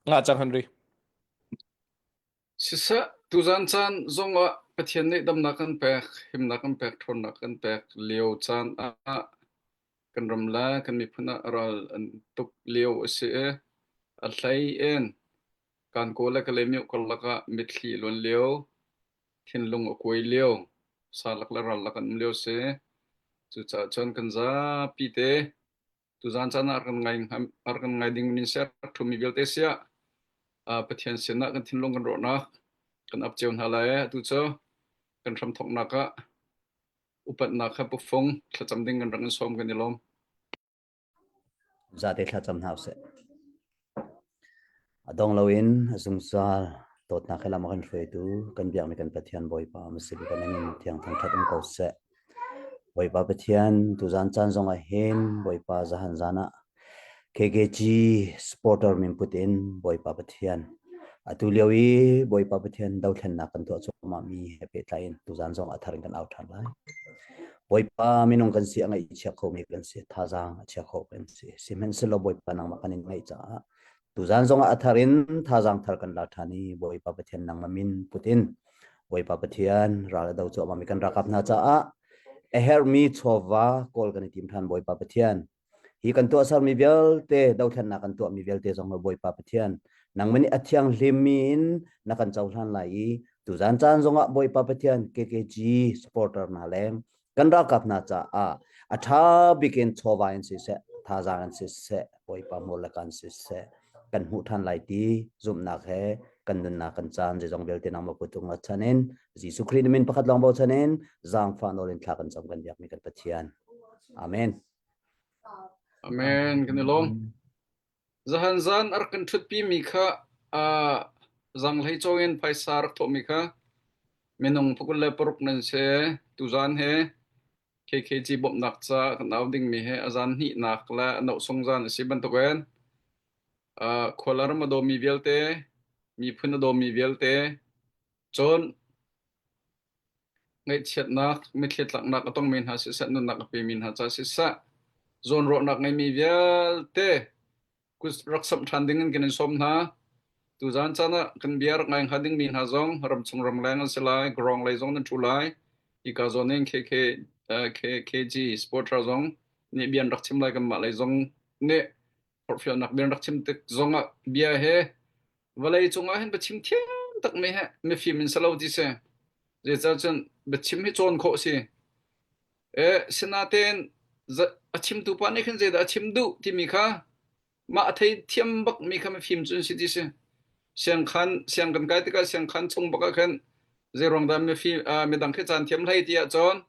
Ngah cang Henry. Siseh, tuzan caan zongah Pathian nih damnak kan pek, himnak kan pek, ṭhawnnak kan pek lio caan ah kan ram le kan miphun ah ral an tuk lio a si i a hlei in kan kaw le Kalaymyo karlak ah mitthli luan lio, thinlung a kuai lio, salak le rallak an um lio si. Cucaah cun kan zapi te tuzan caan ah kan ngai kan ngai ding min ser ṭhumi vialte siah Pathian sinah kan thinlung kan rawhnak kan ap cio hna lai. Atu cu kan hramthawknak ah upatnak kha pufung thlacam ding kan rak in sawm kan i lawm. Zate thlacam hna usih. A dong loin a zungzal dawtnak he lam a kan hruaitu kan biakmi kan Pathian Bawipa Masih kan min thiang thangṭhat um ko seh. Bawipa Pathian tuzan caan zong ah hin Bawipa zahan zan ah KKG supporter min put in Bawipa Pathian atu lio i Bawipa Pathian dothlennak kan tuah cuahmah mi he pehtlai in tuzan zong a thar in kan au ṭhan lai. Bawipa minung kan si a ngaihchia khomi kan si thazaang a chia kho kan si sihmanhsehlaw Bawipa nangmah kan in ngaih caah tuzan zongah a thar in thazaang thar kan la ṭhan i Bawipa Pathian nangmah min put in Bawipa Pathian ral a do cuahmah mi kan ralkap hna caah a herhmi chawva kawl kan i tim ṭhan Bawipa Pathian Hi kan tuahsermi vialte, dothlennak kan tuahmi vialte zong hi Bawipa Pathian, nangmah nih a thianghlimmi in na kan cohlan lai i tuzan caan zongah Bawipa Pathian KKG supporter hna le kan ralkap hna caah a ṭha bik in chawva in siseh, thazaang in siseh, Bawipa hmur le kan siseh, kan hmuh ṭhan lai ti zumhnak he kan nunnak kan caan zeizong vialte nangmah kutung ah chan in Jesuh Khrih na min pakhat lawng bochan in zaangfah nawl in thla kan cam kan biakmi kan Pathian. Amen. Amen. Kan i lawm. Zahan zan a rak kan ṭhutpi mi kha uh, zanghlei cawngin phaisa rak thawhmi kha minung pakul le paruk nan si. Tuzan he KKG bawmhnak ca kan au dingmi he a zan hnihnak le a nohsung zan a si bantukin uh, khual ram a dawmi vialte, miphun a dawmi vialte, cun Ngaihchiatnak, mitthli tlaknak a tongmi hna siseh, nunnak a pemi hna ca siseh, zawnruahnak ngeimi vialte kut rak samh ṭhan ding in kan in sawm hna. Tuzaan caan ah kan bia rak ngai hnga dingmi hna zong ramchung ramleng an si lai, Grawng lei zong nan ṭhu lai. Hika zawn in KK, uh, KKG supporter zong nih bia an rak chim lai, kanmah lei zong nih forhfialnak bia an rak chim tik zong ah bia he vawlei cungah hin biachim thiam takmi he mifim in salo ti si. Zeicah cun biachim hi cawn khawh si. E sinatein a chimtu pa nih khin zeidah a chim duh timi kha mah a thei thiam bak mi kha mifim cun si ti si. Siangkhan siang kan kai tikah siangkhan chung bak ah khan zeiruang dah mifim midang khi caan thiam hlei ti ahcun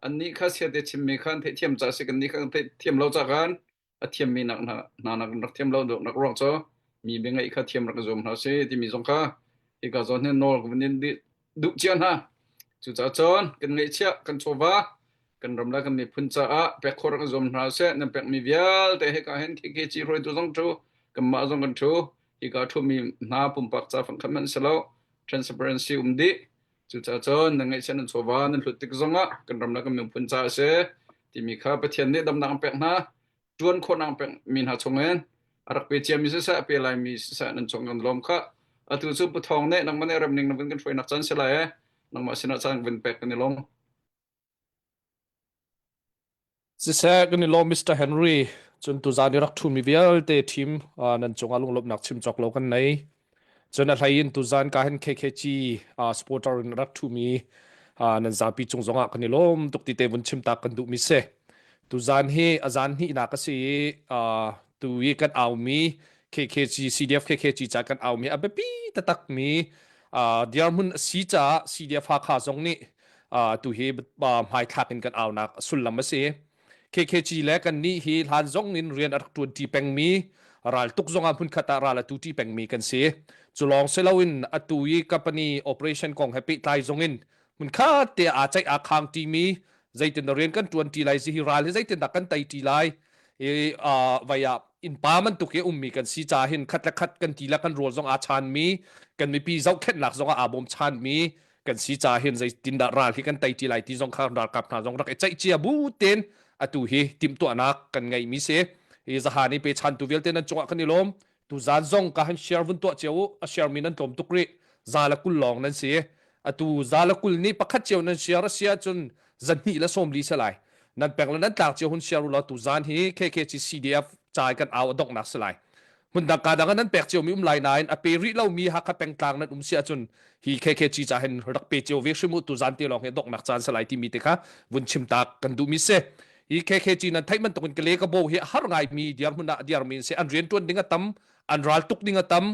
annih kha siate chimmi kha an theihthiam ca si kan nih kha kan theihthiam lo ca khan a thiammi nak hna hna nak rak thiam lo nak ruang cu mi bia ngaih kha thiam rak zuam hna si timi zong kha hika zawn hin nawl kan in duh cia hna. Cucaah cun kan ngeihchiah kan chawva kan ram le kan miphun caah pek khawh rak zuam hna seh nan pekmi vialte hika hin KKG hruaitu zong thu kanmah zong kan thu hika thumi hna pumpak ca fangkhat hmanh si lo transparency um dih cucaah cun nan ngeihchiah nan chawva nan hlut tik zongah kan ram le kan miphun caah a si timi kha Pathian nih damnak an pek hna ṭuan khawhnak an pekmi hna chungin a rak pe ciami siseh a pe laimi siseh nan cung kan lawm kha atu cu Pu Thawng nih nangmah nih remning na vun kan hruainak caan si lai e nangmah sinah caan vun pek kan i lawm. Siseh kan i lawm Mr. Henry cun tuzaan i rak ṭhumi vialte team nan cungah lunglawmhnak chim cawk lo kan nei. Cun a hlei in tuzaan ka hin KKG supporter in rak ṭhumi nan zapi cung zongah kan i lawm tuk ti te vun chim tak kan duhmi si. Tuzaan hi a zaan hnihnak a si i tu i kan aumi KKG CDF KKG ca kan aumi a biapi taktakmi dirhmun a si caah CDF Hakha zong nih tu hi hmaithlak in kan aunak sullam a si. KKG le kannih hi hlan zong in rian a rak ṭuanṭi pengmi raltuk zong ah hmunkhat ah ral a tuṭi pengmi kan si. Cu lawng si loin atu i company operation kong he pehtlai zong in hmunkhat te aa ceih aa khang ṭimi zeitin rian kan ṭuan ṭi lai si hi ral hi zeitindah kan tei ṭi lai i vai ah innpa bantuk i ummi kan si ca hin khat le khat kan ti le kan rawl zong aa chanmi kan mipi zohkhenhnak zong ah aa bawm chanmi kan si ca hin zeitindah ral hi kan tei ti lai ti zong kha ralkap hna zong rak i ceih cia bu tein atu hi timhtuahnak kan ngeihmi si hi zahan i pechantu vialte nan cungah kan i lawm. Tuzan zong ka han share vun tuah cio u. A share mi nan tlawm tuk rih. Za le 20 lawng nan si. Atu za le 20 nih pakhat cio nan share a si ahcun zahnih le 40 si lai. Nan peng le nan tlak cio hun share u law tuzan hi KKG CDF cai kan au a donghnak si lai. Hmundang ka dang ah nan pek cio mi um lai nain a pe rih lomi Hakha pengtlang nan um si ahcun hi KKG ca hin rak pe cio ve hrim u tuzan te lawng hi donghnak caan si lai timi te kha vun chim tak kan duhmi si. Hi KKG nan theih bantukin ka le ka bo hi a har ngaimi dirhmun ah dirmi an si. An rianṭuan ding a tam, an ral tuk ding a tam.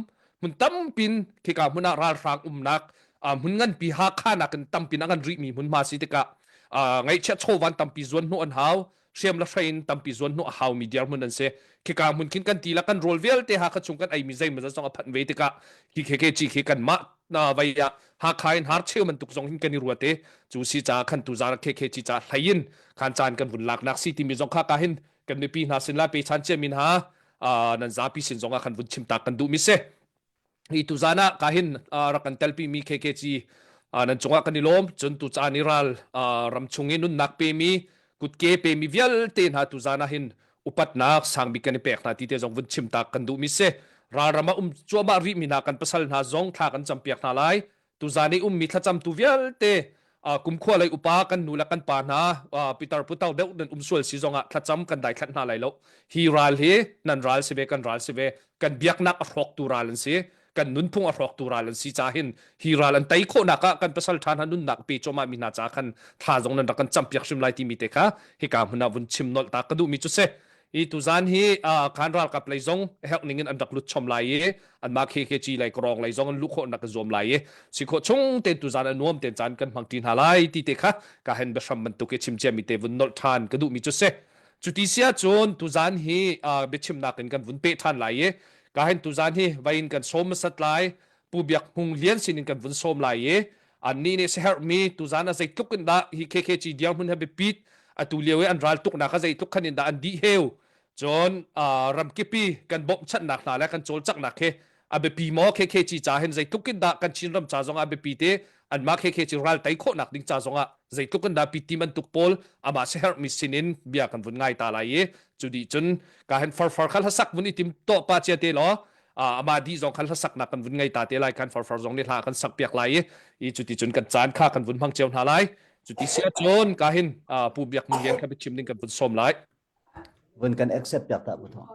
Hmun tampin khika hmun ah ralhrang umnak hmun nganpi Hakha nakin tampin a ngan rihmi hmunhma si tikah ngaihchiat chawvan tampi zuan hnawh an hau hriam le hrei in tampi zuan hnawh a haumi dirhmun an si. Khika hmun khin kan ti la kan rawl vialte Hakha chung kan eimi zeimawzat zong a phanh ve tikah hi KKG khi kanmah na vei ah Hakha in har cheu bantuk zong hin kan i ruat i cu si caah khan tuzaan KKG ca hlei in khan caan kan vun laknak si timi zong kha ka hin kan mipi hna sin la pe chan cia min ha nan zapi sin zong ah khan vun chim tak kan duh mi si hi tuzaan ah ka hin rak kan telpi mi KKG nan cungah kan i lawm cun tu caan i ral ram chung i nunnak pe mi kutke pe mi vialte hna tuzaan ah hin upatnak sangbik kan i pek hna ti te zong vun chim tak kan duh mi si ralram ah um cuahmah rih mi hna kan pasal hna zong thla kan campiak hna lai tuzaan i ummi thlacamtu vialte kumkhua lei upa kan nu le kan pa hna pitar putar deuh nan um sual si zongah thlacam kan daithlat hna lai lo hi ral hi nan ral si ve kan ral si ve kan biaknak a hrawktu ral an si kan nunphung a hrawktu ral an si ca hin hi ral an tei khawhnak ah kan pasal ṭha hna nunnak pe cuahmah mi hna ca khan thla zong nan rak kan campiak hrim lai timi te kha hika hmun ah vun chim nolh ta ka duhmi cu si i tuzan hi khan ralkap lei zong herh ning in an rak lut chom lai i anmah KKG lei krawng lei zong an luh khawh nak kan zuam lai i si khawh chung ten tuzan a nuam ten caan kan hmang ṭi hna lai ti te kha ka hen biahram bantuk i chim cia mi te vun nolh ṭhan ka duhmi cu si cuti si ahcun tuzan hi biachimnak in kan vun peh ṭhan lai i ka hen tuzan hi vain kan sawm hmasat lai Pu Biak Hmung Lian sin in kan vun sawm lai i annih nih siaherhmi tuzan ah zeitluk in dah hi KKG dirhmun he biapit atu lio i an ral tuknak ah zeitluk khan in dah an dih heu cun ramkipi kan bawmhchanhnak hna le kan cawlcanghnak hi a biapi maw KKG ca hin zeitluk in dah kan Chinram ca zong ah biapi te anmah KKG ral tei khawhnak ding ca zong ah zeitluk in dah pi bantuk pawl amah siaherhmi sin in bia kan vun ngai ta lai i cu dih cun ka hen farfar kha hlasak vun i tim to pa cia te law amah dih zong khan hlasaknak kan vun ngei ta te lai kan farfar zong nih hla kan sak piak lai i i cuti cun kan caan kha kan vun hmang cio hna lai cuti si ahcun ka hin pu biak mun lian kha biachim ding kan vun sawm lai vun kan accept piak ta bu thong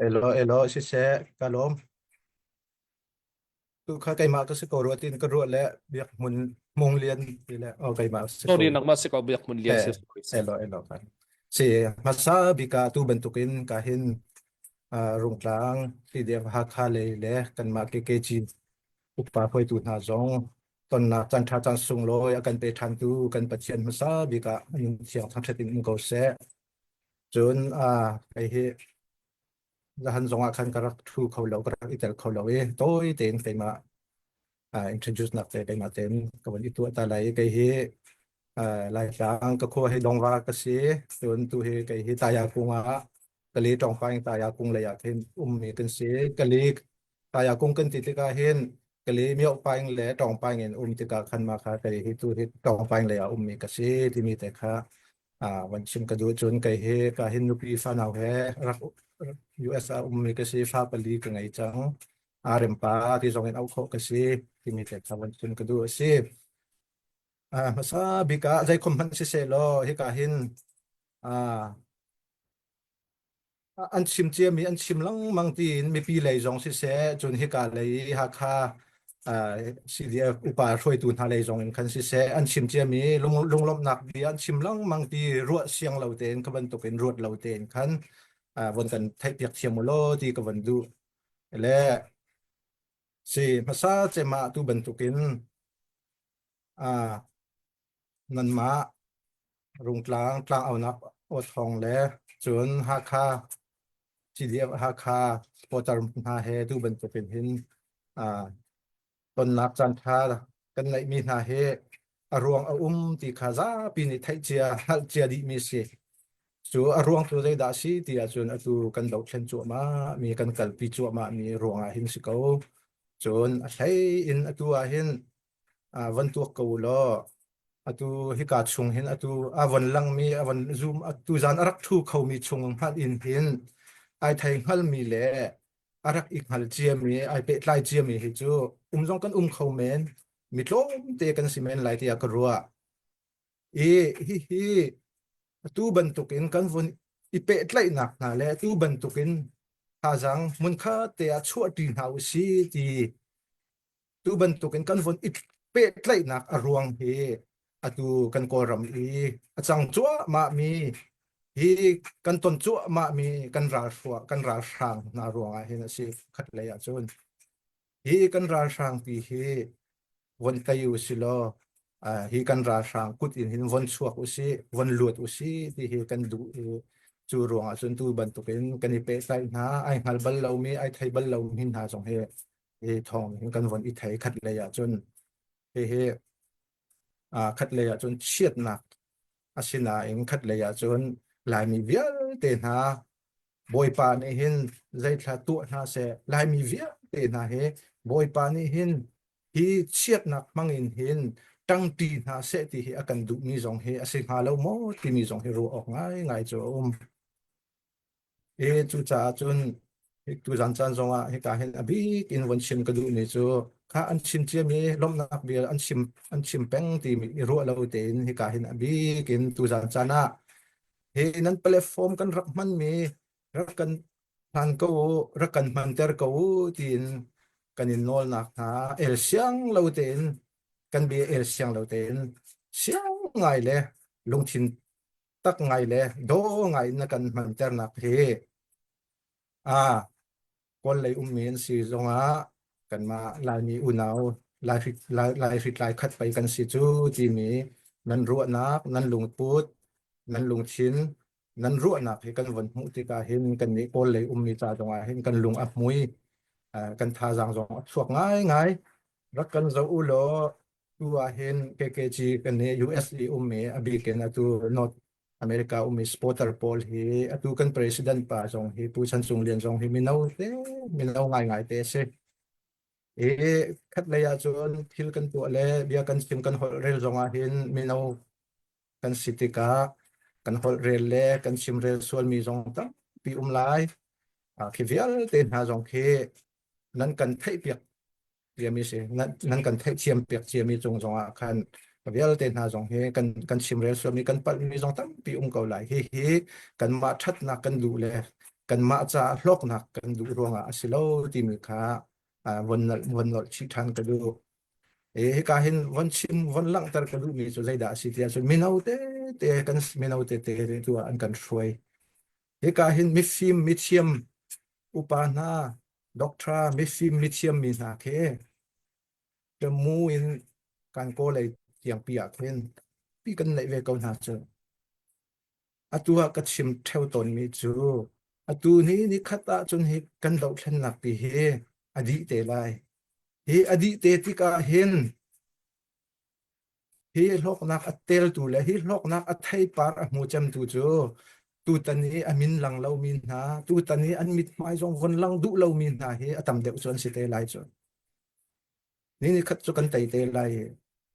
Elo elo siseh ka lawm. Tu kha keimah ka si ko rua tin ka ruah le biak hmun hmung lian ti le oh keimah si ko. Sorry nangmah si ko biak hmun lian si. Elo elo kan. Si hmasa bika tu bantukin ka hin Rungtlang CDF Hakha lei le kanmah KKG upa hruaitu hna zong tonnak caan ṭha caan sunglawi a kan pe ṭhantu kan Pathian hmasa bik ah min thiang thangṭhat in um ko seh. Cun kei hi zahan zongah khan ka rak ṭhu kho lo ka rak i tel kho lo i tawi tein keimah introduce nak te keimah tein ka van i tuah ta lai i kei hi Laitlang ka khua hi Dongva ka si cun tu hi kei hi Taya kung ah Kali Tawngpaing Taya kung lei ah khin ummi kan si Kali Taya kung kan ti tikah hin Kali Myohpaing le Tawngpaing in um tikah khan mah kha kei hi tu hi Tawngpaing lei ah ummi ka si timi te kha van chim ka duh cun kei hi ka hin nupi fanau he rak US ah ummi ka si fa pali ka ngei cang arempa ti zong in auh khawh ka si timi te kha van chim ka duh a si hmasa bik ah zeikhom hmanh siseh law hika hin An chim ciami an chim lengmang tiin mipi lei zong siseh, cun hika lei i Hakha CDF upa hruaitu hna lei zong in khan siseh, an chim ciami lung, lunglawmhnak bia an chim lengmang ti ruah siang lo tein ka bantukin ruat lo tein khan von kan theihpiak thiam u law ti ka von duh. Le si hmasa cem ah tu bantukin nanmah Rungtlang tlangaunak awthawng le cun Hakha CDF Hakha supporter hna he tu bantukin hin tonnak caanṭha kan ngeihmi hna hi a ruang a um ti kha zapi nih theih cia hngalh cia dihmi si. Cu a ruang cu zeidah a si ti ahcun atu kan dohthlen cuahmah mi kan kalpi cuahmah mi ruangah hin si ko. Cun a hlei in atu ah hin van tuak ko u law atu hika chung hin atu a von langmi a von zoom atu zan a rak thu khomi chung hmanh in hin. Ai thei hngalmi le a rak i hngal ciami, ai pehtlai ciami hi cu um zong kan um kho men, mi tlawmte kan si men lai tiah ka ruah. I hihi atu bantukin kan vun i pehtlaihnak hna le atu bantukin thazaang hmunkhat te ah chuahṭi hna u si ti tu bantukin kan vun i pehtlaihnak a ruang hi atu kan Kawlram i a cang cuahmah mi hi kan ton cuahmah mi kan ralhrua kan ralhrang hna ruangah hin a si khat lei ah cun hi kan ralhrang pi hi von tei u si law hi kan ralhrang kut in hin von chuak u si von luat u si ti hi kan duh i cu ruangah cun tu bantukin kan i pehtlaih hna ai hngal bal lomi ai thei bal lomi hna zong hi hi thawng hin kan von i thei khat lei ah cun hihi khat lei ah cun chiatnak asinain khat lei ah cun Laimi vialte hna Bawipa nih hin zeithla tuah hna seh Laimi vialte hna hi Bawipa nih hin hi chiatnak hmang in hin ṭangṭi hna seh ti hi a kan duhmi zong hi a si hnga lo maw timi zong hi ruah awk ngaingai cu a um. E cucaah cun tuzan caan zongah hika hin a bik in von chim ka duhmi cu kha an chim ciami lawmhnak bia an chim an chim peng timi i ruah lo tein hika hin a bik in tuzan caan ah hi nan platform kan rak hmanmi rak kan hman ko u rak kan hmanter ko u tiin kan in nawlnak hna el siang lo tein kan bia el siang lo tein siang ngai le lungthin tak ngai le daw ngai in na kan hmanternak hi a kawl lei ummi an si zongah kanmah Laimi unau Laihritlai khat pei kan si cu timi nan ruahnak nan lungput nan lungthin nan ruahnak hi kan von hmuh tikah hin kannih kawl lei ummi ca zongah hin kan lung a hmui kan thazaang zong a chuak ngaingai rak kan zoh u law Tu ah hin KKG kan nih US i ummi a bik in atu North America ummi supporter pawl hi atu kan president pa zong hi Pu Chan Cung Lian zong hi mino te mino ngaingai te a si. I khat lei ah cun thil kan tuah le bia kan chim kan holh rel zong ah hin mino kan si tikah kan holh rel le kan chimrel sualmi zong tampi um lai. Khi vialte hna zong khi nan kan theihpiak ciami si nan kan theihthiam piak ciami cung zong ah khan vialte hna zong hi kan kan chimrel sualmi kan palhmi zong tampi um ko lai hi hi kanmah ṭhatnak kan duh le kanmah caah hlawknak kan duh ruangah a si lo timi kha von von nolh chih ṭhan ka duh. E hika hin von chim von langhter ka duhmi cu zeidah a si tiah cun mino te te kan mino te te tu ah an kan hruai. Hika hin mifim mithiam upa hna doctor mifim mithiam mi hna khi Tamu in kan kaw lei tiangpi ah khin pi kan neih ve ko hna cu. Atu ah ka chim ṭheo tawnmi cu atu ni ni khat ah cun hi kan dohthlennak pi hi a dih te lai. Hi a dih te tikah hin hi hlawknak a teltu le hi hlawknak a theipar a hmu cemtu cu tutan i a min lang lomi hna, tutan i an mithmai zong von lang duh lomi hna hi a tam deuh cu an si te lai cu. Ni ni khat cu kan tei te lai.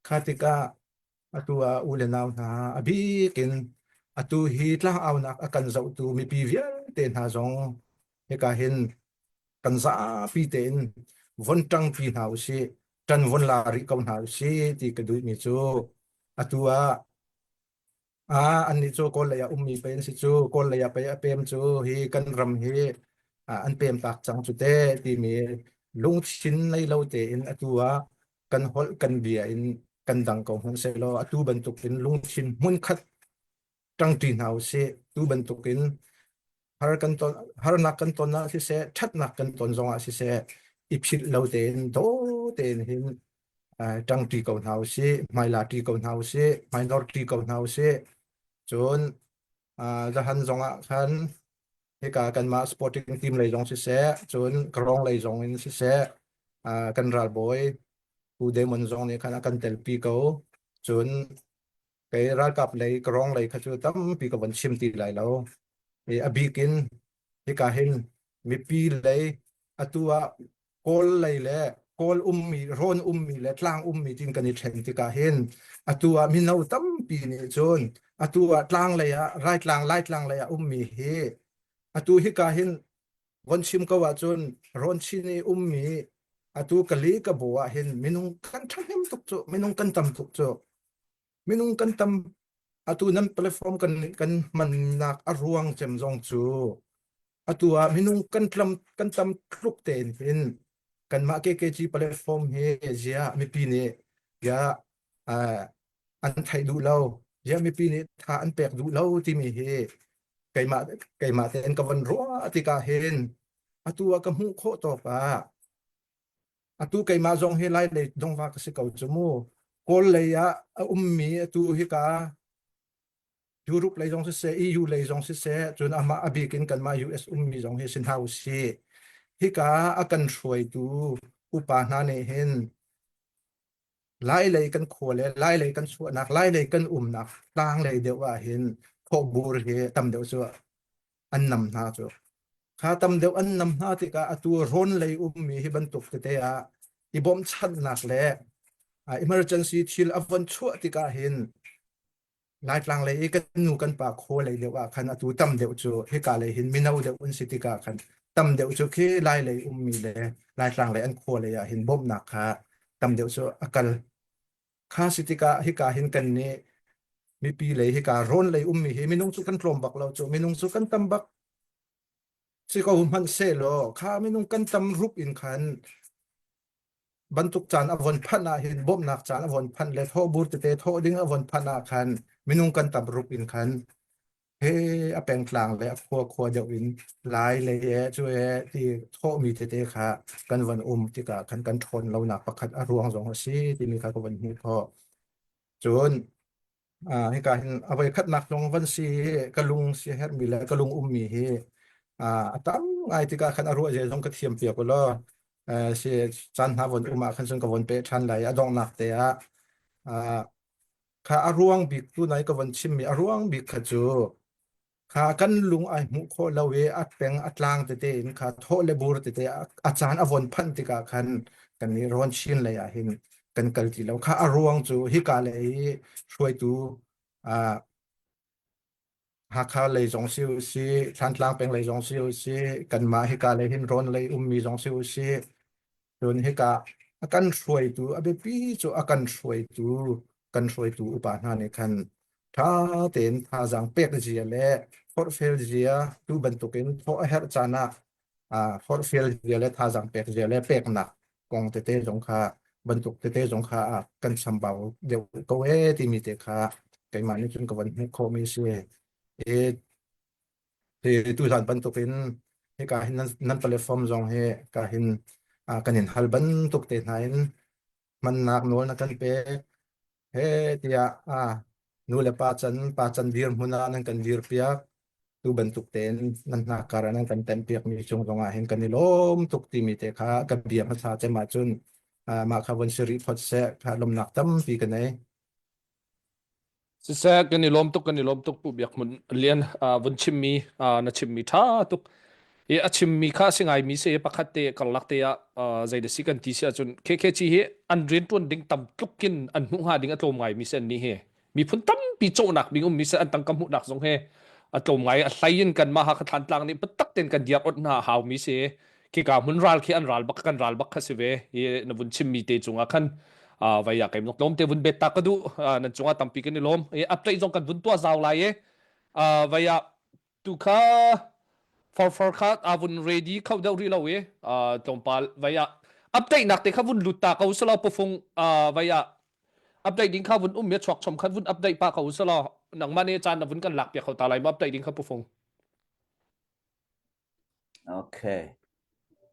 Kha tikah atu ah u le nau hna a bik in atu hi tlangaunak a kan zohtu mipi vialte hna zong hika hin kan zapi tein von ṭangpi hna usih ṭan von la rih ko hna usih ti ka duhmi cu atu ah Ah, annih cu Kawl lei ah ummi pei an si cu. Kawl lei ah pei a pem cu hi kan ram hi an pem tak cang cu te timi lungthin nei lo tein atu ah kan holh kan bia in kan dang ko hmanh sehlaw atu bantukin lungthin hmunkhat ṭangṭi hna usih. Tu bantukin har kan ton harnak kan ton ah siseh ṭhatnak kan ton zongah siseh i philh lo tein daw tein hin ṭangṭi ko hna usih hmaila ṭi ko hna usih hmainor ṭi ko hna usih cun zahan zongah khan hika kanmah sporting team lei zong siseh cun karong lei zong in siseh kan ralbawi Pu Damon zong nih khan a kan telpi ko cun kei ralkap lei karong lei kha cu tampi ka von chim ti lai lo i a bik in hika hin mipi lei atu ah kawl lei le kawl ummi rawn ummi le tlang ummi tin kan i ṭhen tikah hin atu ah mino tampi nih cun atu ah tlang lei ah raitlang laitlang lei ah ummi hi atu hika hin. Von chim ko ahcun rawn chin i ummi atu kali ka bo ah hin minung kan ṭhahnem tuk cu minung kan tam tuk cu minung kan tam atu nan platform kan kan hmannak a ruang cem zong cu atu ah minung kan tlam kan tam tluk tein hin kanmah KKG platform hi zia mipi nih ya an theih duh lo zia mipi nih tha an pek duh lo timi hi keimah keimah tein ka von ruah tikah hin atu ah ka hmuh khawh tawk ah atu keimah zong hi lai lei dongva ka si ko cu mu kawl lei ah a ummi atu hika Europe lei zong siseh EU lei zong siseh cun amah a bik in kanmah US ummi zong hi si hna usih hika a kan hruaitu upa hna nih hin Lai lei kan khua le lai lei kan chuahnak lai lei kan umnak tlang lei deuh ah hin thawhbur hi tam deuh cu an nam hna cu kha tam deuh an nam hna tikah atu rawn lei ummi hi bantuk tete ah i bawmchanhnak le emergency thil a von chuah tikah hin Laitlang lei i kan nu kan pa khaw lei deuh ah khan atu tam deuh cu hika lei hin mino deuh an si tikah khan tam deuh cu khi lai lei ummi le Laitlang lei an khua lei ah hin bawmhnak kha tam deuh cu a kal kha si tikah hika hin kan nih mipi lei hika rawn lei ummi hi minung cu kan tlawm bak lo cu minung cu kan tam bak si ko hmanh sehlaw kha minung kan tam rup in khan bantuk caan a von phanh ah hin bawmhnak caan a von phanh le thawhbur tete thawh ding a von phanh ah khan minung kan tam rup in khan he a pengtlang le a khua khua deuh in lai lei e cu e ti thawhmi tete kha kan von um tikah khan kan ṭhawn lonak pakhat a ruang zong a si timi kha ka von hmuh khawh. Cun Ah, hika hin a voi khatnak zong van si hi ka lung si herhmi le ka lung ummi hi ah, a tam ngai tikah khan a ruah zia zong ka thiam piak u law eh, si caan hna von um ah khan cun ka von pe ṭhan lai a donghnak te ah ah, kha a ruang bik tu nai ka von chimmi a ruang bik kha cu Kha kan lung ai hmuh khawh lo i a peng a tlang tete in kha thawh le bur tete a caan a von phanh tikah khan kan i rawn chin lei ah hin kan kal ti lo. Kha a ruang cu hika lei i hruaitu ah Hakha lei zong si u si, Thantlang peng lei zong si u si, kanmah hika lei hin rawn lei ummi zong si u si, Cun hika a kan hruaitu, a biapi cu a kan hruaitu, kan hruaitu upa hna nih khan ṭha tein thazaang pek zia le forhfial zia tu bantukin thawh a herh caan ah ah forhfial zia le thazaang pek zia le peknak kong tete zong kha bantuk tete zong kha ah kan chambau deuh ko ee timi te kha keimah nih cun ka van hmuh khawhmi si. I Hi tuzan bantukin hika hin nan, nan platform zong hi ka hin ah, kan in hal bantuk te hna in hmannak nawl na kan pek he tiah ah, nu le pa can pa can dir hmun ah nan kan dir piak tu bantuk tein nan hna kar ah nan kan tem piak mi cung zong ah hin kan i lawm tuk timi te kha ka bia hmasa cem ahcun ah, mah kha von si rih phot seh kha lawmnak tampi ka nei. Siseh kan i lawm tuk kan i lawm tuk Pu Biak Hmun Lian vun chimmi na chimmi ṭha tuk i a chimmi kha si ngaimi si pakhat te karlak te ah zei da si kan ti si ahcun KKG hi an rianṭuan ding tam tlukin an hmuh hnga ding a tlawm ngaimi si an nih hi miphun tampi cawhnak ding ummi si an tangka hmuhnak zong he a tlawm ngai a hlei in kanmah Hakha Thlantlang nih biatak tein kan diar ot hna a haumi si khika hmun ral khi an ral bak kan ral bak kha si ve hi na vun chimmi te cungah khan vai ya keim tlawm te vun bet ta ka du nan cungah tampi kan i lawm i update zong kan vun tuah zau lai e vai ya tu kha for for kha a vun ready kho deuh rih lo i tlawmpal vai ya update nak te kha vun lut ta ko selo pufung vai ya update ding kha vun um ya chuak chom khan vun update pa ko selo nangmah ne caan na vun kan lak piak kho ta lai ma update ding kha pufung Okay.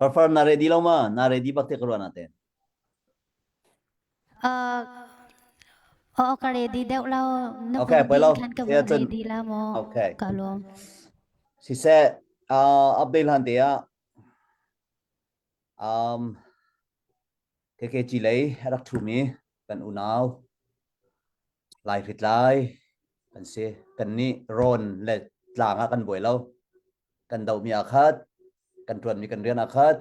Farfar na ready lo ma? Na ready bak te ka ruah na te. Uh, oo ka ready deuh lo. Na Okay, vun poi lo. din khan ka Sia vun cun. ready la mo. Okay. Ka lawm. Siseh, uh, update hlan te ah um, KKG lei rak ṭhumi kan unau Lai hritlai kan si. Kan nih rawn le tlang ah kan buai lo. Kan dohmi aa khat. Kan ṭuanmi kan rian aa khat.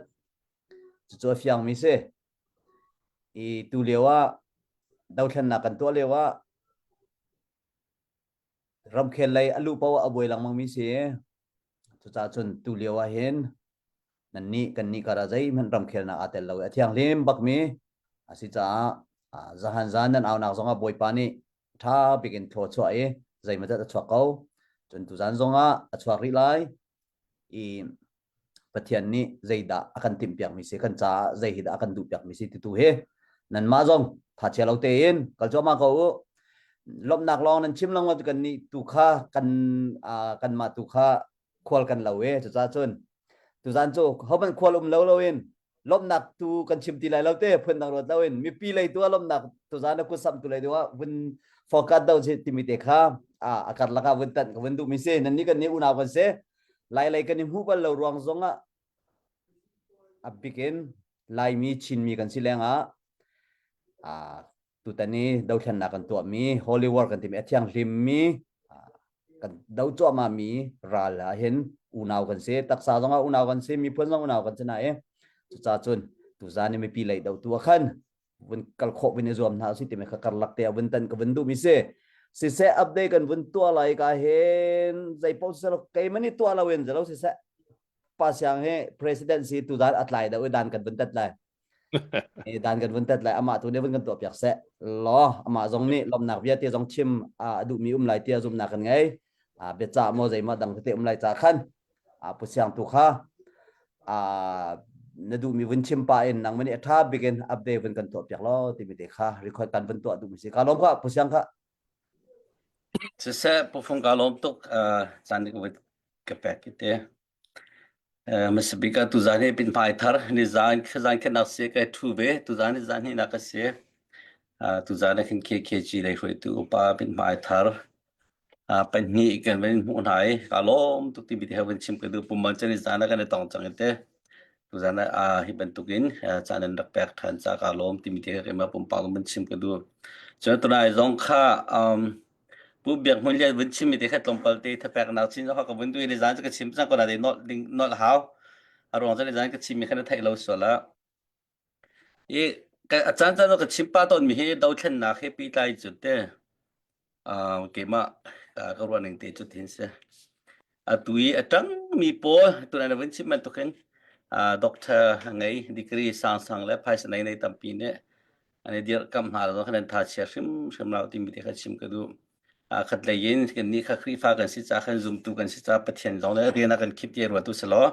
Cucu a fiangmi si. I tu lio ah dothlennak kan tuah lio ah ramkhel lei a luh paoh ah a buai lengmangmi si. Cucaah cun tu lio ah hin. Nan nih kan nih kar ah zeihmanh ramkhelnak aa tel lo i a thianghlim bakmi a si caah zahan zan nan aunak zongah Bawipa nih ṭha bik in thaw chuah i zeimawzat a chuak ko. Cun tuzan zongah a chuak rih lai i Pathian nih zeidah a kan timhpiakmi si, kan caah zei hi dah a kan duhpiakmi si ti tu hi nanmah zong thachia lo tein kal cuahmah ko u. Lawmhnak lawng nan chim lengmang cu kan nih tu kha kan kanmah tu kha khual kan lo e cucaah cun tuzan cu hohmanh khual um lo loin lawmhnak tu kan chim ti lai lo te phun dang ruat loin mipi lei tu ah lawmhnak tuzan a kut samh tu lei tu ah vun focus do si timi te kha a karlak ah vun tanh ka vun duhmi si nan nih kan nih unau kan si lai lei kan i hmuh bal lo ruang zong ah a bikin Laimi Chinmi kan si lengah tutan i dothlennak kan tuahmi holy war kan timi a thianghlimmi kan do cuahmahmi ral ah hin unau kan si taksa zong ah unau kan si miphun zong unau kan si na i cucaah cun tuzan i mipi lei do tu ah khan vun kal khawh vun i zuam hna usih timi kha karlak te ah vun tan ka vun duhmi si siseh update kan vun tuah lai ka hin zei paoh siseh keimah nih tuah lo in zalo siseh pa siang hi president si tuzan a tlai deuh i dan kan vun tat lai dan kan vun tat lai amah tu nih vun kan tuah piak seh law amah zong nih lawmnak vialte zong chim a duhmi um lai tiah zumnak kan ngei biacah maw zeimaw dang tete um lai ca khan pu siang tu kha na duhmi vun chim pa in nang mani a tha bikin update vun kan tuah piak lo timi te kha record kan vun tuah duhmi si ka lawm kha pu siang kha Siseh, Pu Fung ka lawm tuk caan ka pek te. Hmasabik ah tuzaan hi pinhmai thar nizaan zaan khenak si kai ṭhu ve tuzaan hi zaan hnihnak a si. Tuzaan ah khin KKG lei hruaitu upa pinhmai thar pahnih kan van hmuh hna i kaa lawm tuk timi te he van chim ka duh. Pumman cu nizaan ah kan i tong cang i te. Tuzaan ah hi bantukin caan an rak pek ṭhan caah kaa lawm timi te kha keimah pumpak in van chim ka duh. Cun tunai zong kha Pu Biak Hmun Lian vun chimmi te kha tlawmpal te thapeknak chin kha ka vun duh i nizaan cu ka chim cang ko na te nolh ding nolh hau. A ruang cu nizaan ka chimmi kha na theih lo sual ah. I a caan caan ka chim pa tawnmi hi dothlennak he pehtlai cu te keimah ka ruah ning te cu tin si. Atu i a ṭangmi pawl tunai na vun chim bantukin doctor a ngei degree sangsang le phaisa nei nei tampi nih an i dirhkamh hna lo khan an tha chia hrimhrim lo timi te kha chim ka duh. Khat lei in kannih kha Khrihfa kan si caah khan zumtu kan si caah Pathian zong le rian a kan khip ti ruatu si law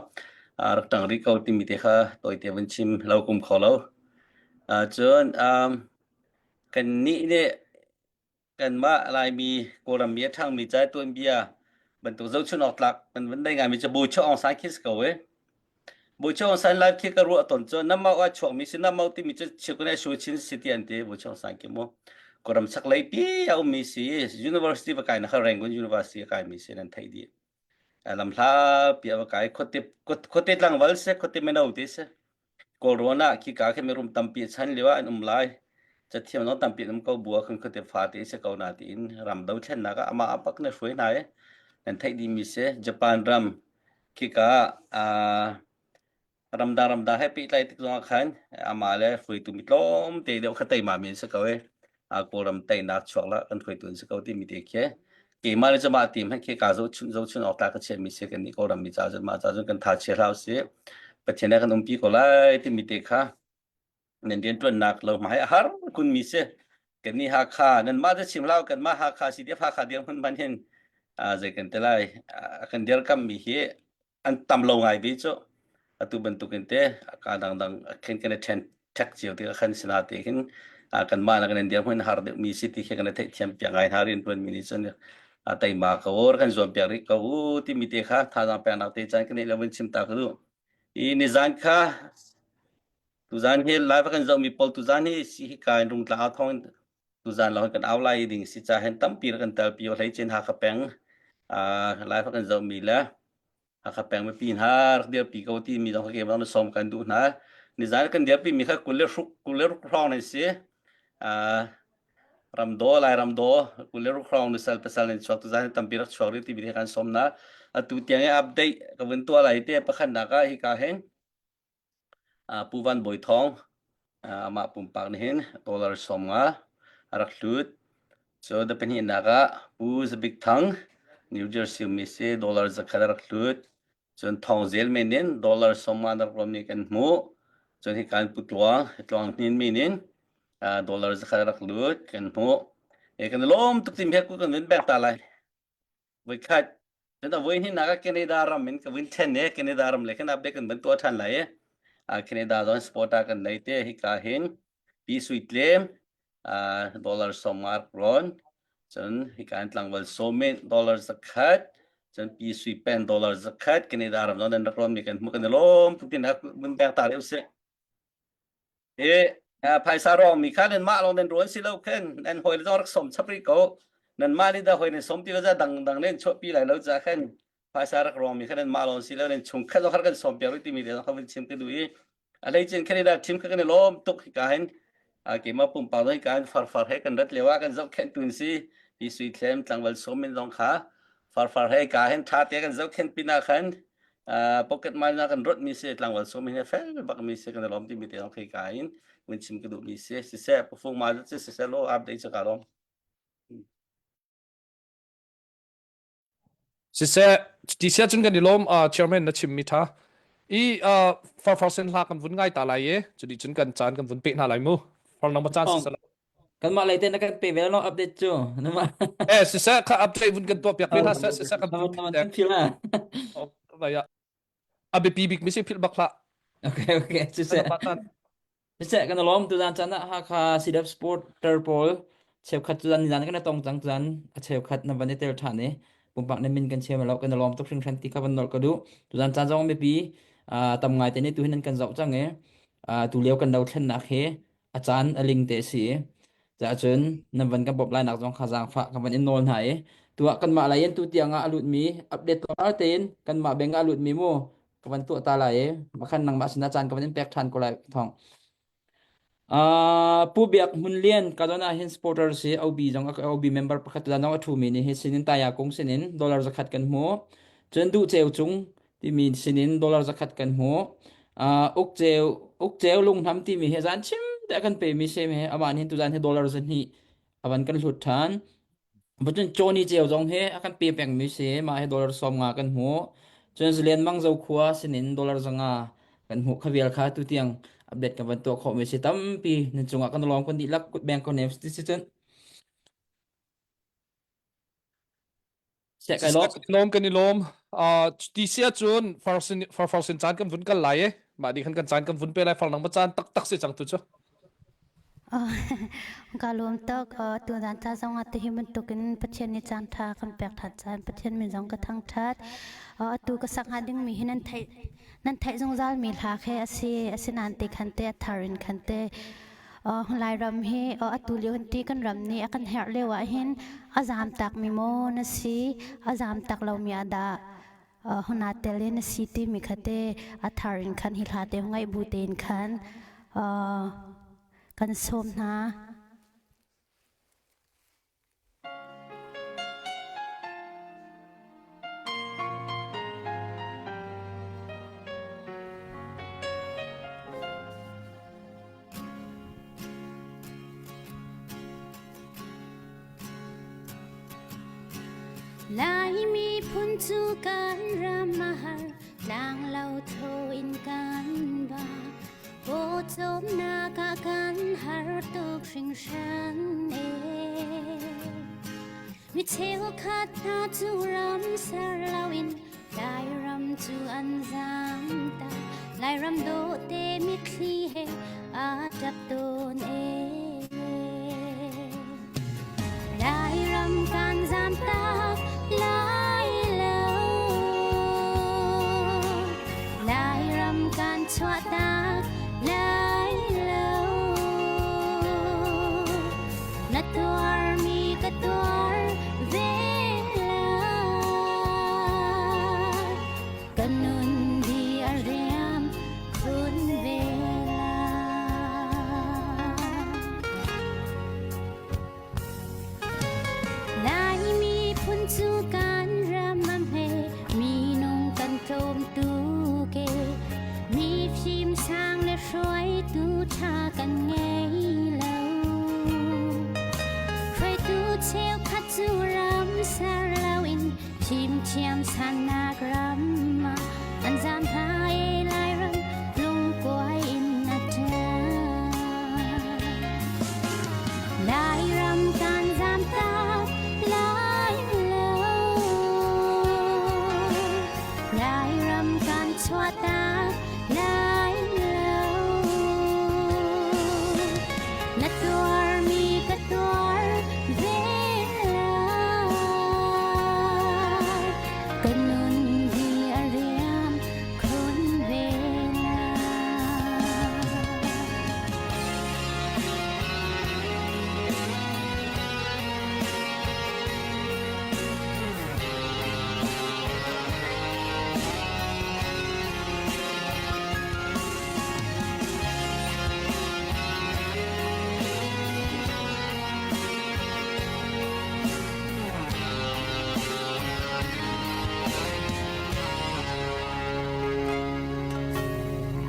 rak ṭang rih ko timi te kha tawite vun chim lo kum kho lo. Cun kannih nih kanmah Laimi Kawlram mi a ṭhangmi ca tuanbia bantuk zohchun awk tlak kan van nei ngaimi cu Bucho Aung San khi si ko e. Bucho Aung San life khi ka ruah ton cu namau ah chuakmi si namau timi cu chikun e shu chin city an ti Bucho Aung San khi mu. Kawlram chaklei pi a ummi si University va kai na kha Rangoon University a kaimi si nan theih dih. Lamhla pi a va kai khuate khuate tlangval se khuate mino te se. Kawlrawn ah khika khi mirum tampi a chan lio ah an um lai. Cathiam zong tampi an um ko bu ah khan khuate fate si ko na tiin ram dothlennak ah amah bak na hruai hna i nan theih dihmi si. Japan ram khika ah ramdang ramdang he pehtlai tik zongah khan amah le hruaitu mi tlawmte deuh kha teima mi an si ko i Kawlram teinak chuak la kan hruaitu an si ko timi te khi keimah le mah team he khi ka zohchun zohchun awk tlak ka chiahmi si kan nih Kawlram mi ca cun mah ca cun kan tha chia hlah usih Pathian he kan umpi ko lai timi te kha nan rianṭuannak lo hmai a har kun mi si kan nih Hakha nan mah te chim hlah kan mah Hakha CDF Hakha dirhmun hman hin zei kan te lai kan dirkam mi hi an tam lo ngai ve cu atu bantukin te ka dangdang khin kan i ṭhen ṭhek cio ti khan sina te khin kanmah na kan dirhmun har deuh mi si ti khi kan theih thiam piak ngai hna rian tuan mi nih cun teima ko kan zuam piak rih ko u timi te kha thazaang peknak te caan kan neih lo vun chim ta ka duh i nizan kha tuzan hi live kan zoh mi pawl tuzan hi si hi ka in rungtla au thong tuzan lo kan au lai ding si ca hen tampi kan tel pi hlei chin Hakha peng live kan zoh mi le Hakha peng mipi hna rak dirpi ko ti mi zong kha na sawm kan duh hna. Nizan kan dirpi mi kha 26 26 hrawng nan si. Ramdaw Lai Ramdaw 26 hrawng nusal pasal nan chuak tuzan tampi rak chuak rih ti mi kan sawm na. Atu tiang i update ka vun tuah lai te pakhat nak ah hika hin Pu Van Bawi Thawng amah pumpak nih hin dollar 50 a rak hlut. Cu the pahnihnak ah Pu Za Bik Thang New Jersey ummi si dollar 100 a rak hlut. Cun thawngzel men in dollar sawmnga na rak rawnmi kan hmuh. Cun hika in Pu Tluang, Tluang Hnin min in dollar zakhat rak lut kan hmuh. E kan i lawm tuk timi he kan vun bek ta lai. Voikhat cun a voi hnihnak ah Canada ram in ka vun then i Canada ram le khan update kan van tuah ṭhan lai i Canada zong sport ah kan nei te hika hin Pi Sui Tlem dollar 50 rak rawn cun hika in tlangval sawmin dollar zakhat cun Pi Sui Pen dollar zakhat Canada ram zong nan rak rawn mi kan hmuh kan i lawm tuk tin vun pek ta rih usih. Hi phaisa rawngmi kha nanmah lawng nan ruan si lo khan nan hawi le zong rak sawm chap rih ko. Nanmah nih dah hawi nan sawm ti lo dang dang nan chuahpi lai lo ca khan phaisa rak rawngmi kha nanmah lawng si lo nan chungkhat zong kha kan sawm piak rih timi te zong kha vun chim ka duh i a hleicin Canada team kha kan i lawm tuk hika hin keimah pumpak zong hika hin farfar he kan rat lio ah kan zohkhenh tu si pi sui thlem tlangval sawm min zong kha farfar he ka hin tha te kan zohkhenh pinah khan pocket money na kan rot mi si tlangval sawm hin fel bak mi si kan lawm ti mi te khi ka in mun chim ka duh mi si siseh pufung ma si siseh lo update cha ka lawm Siseh ti sia cun kan i lawm chairman na chim mi tha i farfar sen hla kan vun ngai ta lai e cudi cun kan caan kan vun pe hna lai mu far nang ma caan siseh Kanmah lei te na kan pe ve lo update cu. Nama. Eh siseh kha update vun kan tuah piak ve hna seh siseh kan vun kan phil ha. Vai a biapi bik mi si philh bak hlah. Okay okay siseh. Siseh kan lawm tu zan chan ah Hakha CDF supporter pawl cheukhat cu zan ni zan kan tong cang zan a cheukhat na van i tel than i pumpak na min kan chim lo kan lawm tuk hringhran ti kha van nolh ka duh tu zan caan zong mipi tam ngai te ni tu hin nan kan zoh cang i tu lio kan dothlennak hi a caan a ling te a si i cahcun nan van kan bawmh lainak zong kha zaangfah kan van in nawl hna i tuah kanmah lei in tu tiang ah a lutmi update tuah tein kanmah beng ah a lutmi mu ka van tuah ta lai i makhan nangmah sinah caan ka van in pek ṭhan ko lai thong Uh, Pu Biak Hmun Lian ka don ah hin supporter si OB zong OB member pakhat la nong a ṭhumi nih hi sinin taya kung sinin dollar zakhat kan hmu cun duh ceu cung timi sinin dollar zakhat kan hmuh. Uh, ukceu ukceu lunghnam timi hi zan chim te kan pe mi sem he amah nih tuzan hi dollar zahnih avan kan hlut than. Bacun Johnny ceu zong hi a kan pe peng mi si mah hi dollar 50 kan hmuh. Cun Zalian Mang Zo khua sinin dollar 5 kan hmuh kha vial kha tu tiang update kan van tuah khawh mi si tampi nan cungah kan lawm kan dihlak kut beng ko nem si cun Seh kai lawm. Lawm kan i lawm. Uh, ti si ahcun farsin farfarsin caan kan vun kal lai e. Mah di khan kan caan kan vun pe lai far nang ma caan taktak si cang tu cu. Ka lawm tuk. Tu zan ca zong ah tihi bantukin Pathian nih caan ṭha kan pek ṭhan caan Pathian min zong ka thangṭhat. Atu ka sak hnga dingmi hi nan theih nan theih zungzal mi hla khi a si. Asinain ti khan te a thar in khan te Lairam hi atu lio hin ti kan ram nih a kan herh lio ah hin a zaam takmi maw na si a zaam tak lomi ah dah huna tel in na si timi kha te a thar in khan hi hla te ngaih bu tein khan kan sawm hna. Lai miphun cu kan ram a har, tlanglo tho in kan ba. Pawcawmnak ah kan har tuk hringhran e. Mi cheukhat hna cu ram ser loin Lairam cu an zaam ta. Lairam dawhte mitthli he aa ṭap tawn e. Lairam kan zaam tak lai lo. Lairam kan chuah tak lai lo. Na tuarmi ka tuar ve lai. Ka nun di a riam khun ve lai. Lai miphun cu kan ram a hme, minung kan tlawm tuk e. Mi fim Niamsannak ram ah an zam hna i Lairam lungkuai in a ṭang. Lairam kan zam tak lai lo. Lairam kan chuah tak lai lo. Na tuarmi ka tuar ve lai. Ka nun hi a riam khun ve lai.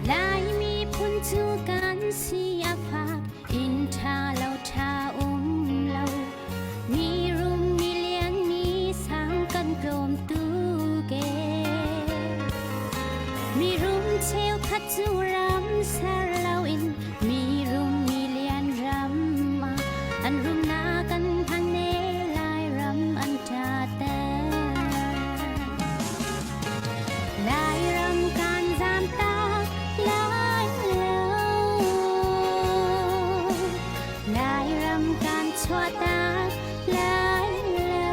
Laimi phun cu kan si a fak inn ṭha lo ṭha um lo mi rum mi lian mi sang kan tlawm tuk ee mi rum cheukhat cu ram ser loin mi rum mi lian ram ah an rumnak an hman e Lairam an ṭa ter Lairam kan zam tak lai lo Lairam kan chuah tak lai lo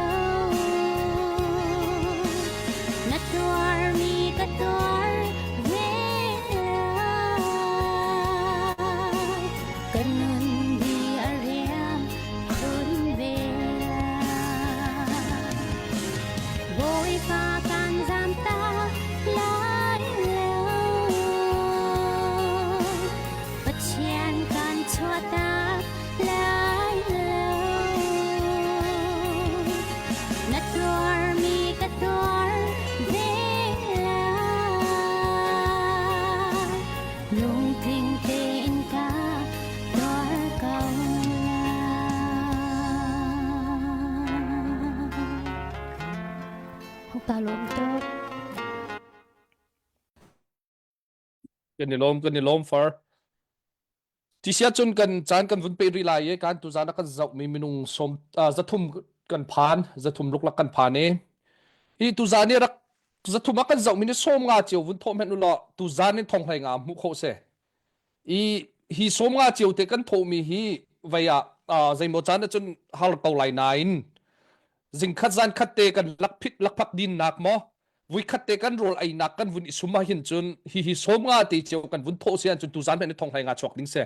Na tuarmi ka tuar ve lai Ka nun hi a riam khun ve lai Bawipa kan zam tak lai lo Pathian kan chuah tak lai lo. Na tuarmi ka tuar ve lai. Lungtling tein ka tuar ko lai. Hong ta lawm tuk. Kan i lawm kan i lawm far. Tisia cun kan caan kan vun pe rih lai i kan tuzaan a kan zohmi minung sawm 300 kan phan 300 luklak kan phan i hi tuzaan i rak 300 a kan zohmi ni 50 cio vun thawh hmenh u law tuzaan in thong hlei nga hmuh khawh si i hi 50 cio te kan thawhmi hi vei ah zeimaw caan ahcun har ko lai nain zingkhat zan khat te kan lakphit lakphak dinnak maw vuikhat te kan rawl einak kan vun i sum ah hin cun hi hi 50 te cio kan vun thawh si ahcun tuzan hmanh thong hlei nga chuak ding si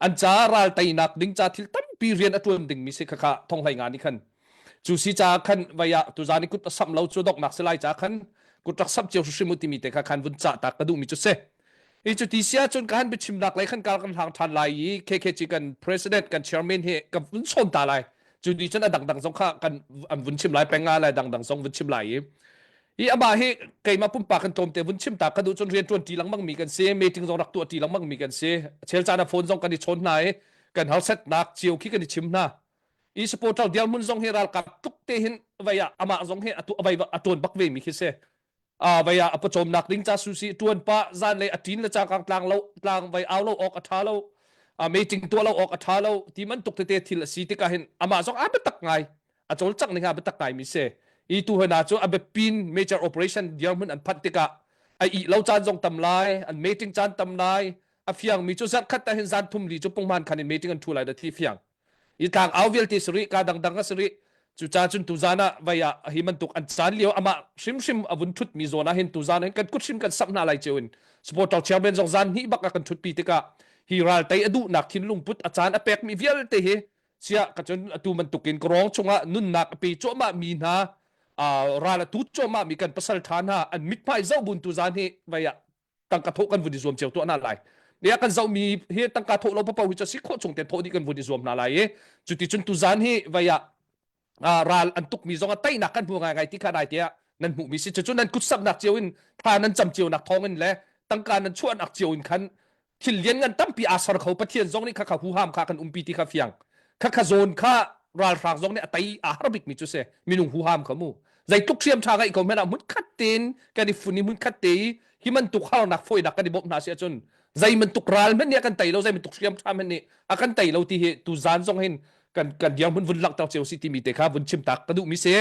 an ca ral teinak ding ca thil tampi rian a tuan ding mi si khakha thong hlei nga ni khan cu si ca khan vaya tuzan i kut a sam lo cu doknak si lai ca khan kut rak sam cio hrim timi te kha khan vun ca ta ka duh mi cu si i cu ti sia cun ka han biachimnak lei khan kal kan hlang than lai i KKG kan president kan chairman hi ka vun sawn ta lai cu ni cun a dangdang zong kha kan an vun chim lai penga lai dangdang zong vun chim lai i hi amah hi keimah pumpak kan tlawmte vun chim ta ka duh cun rian ṭuan ṭi lengmang mi kan si meeting zong rak tuah ṭi lengmang mi kan si chel caan ah phone zong kan i chawn hna i kan harsatnak cio khi kan i chim hna i supporter dirhmun zong hi ralkap tuk te hin vai ah amah zong hi atu vai a ṭuan bak ve mi khi si a vai ah a pawcawmnak ding ca su si ṭuan pa zan lei a ṭin le cangkang tlang lo tlang vai au lo awk a ṭha lo a meeting tuah lo awk a ṭha lo ti man tuk tete thil a si tikah hin amah zong a biatak ngai a cawlcangh ning a biatak ngai mi si i tu hna cu a biapin major operation dirhmun an phanh tikah a ih lo caan zong tam lai an meeting caan tam lai a fiang mi cu zarh khat ah hin zan thum li cu punghman khan in meeting an thu lai da thi fiang i tlang au vialte si rih ka dangdang a si rih cucaah cun tuzan ah vai ah hi bantuk an caan lio amah hrimhrim a vun thut mi zawn ah hin tuzan hin kan kut hrim kan samh hna lai cio in supporter chairman zong zan hnih bak a kan thut pi tikah hi ral tei a duhnak thinlung put a caan a pek mi vialte hi sia ka cun atu bantukin ka rawng chungah nunnak a pe cuahmah mi hna ral a tu cuahmah mi kan pasal tha hna an mithmai zoh bun tuzan hi vai ah tangka thawh kan vun i zuam cio tuah hna lai ne kan zohmi hi tangka thawh lo papo hi cu si khawh chung te thawh dih kan vun i zuam hna lai i cuti cun tuzan hi vai ah ral an tukmi zong a teinak kan hmu ngai ngai ti kha nai tiah nan hmuhmi si cucu nan kut saknak cio in tha nan cam cio nak thawng in le tangka nan chuahnak cio in khan thil lian ngan tampi aa ser kho pathian zong nih kha kha huham kha kan umpi ti kha fiang kha kha zawn kha ralhrang zong nih a tei aa har bikmi cu si minung huham kha mu. Zeitluk hriam ṭha ngeih ko hmanh ah hmunkhat tein kan i fun i hmunkhat te i hi bantuk harnak fawinak kan i bawmh hna si ahcun zei bantuk ral hmanh nih a kan tei lo zei bantuk hriam ṭha hmanh nih a kan tei lo ti hi tu zan zong hin kan kan dirhmun vun langhter cio si timi te kha vun chim tak ka duhmi si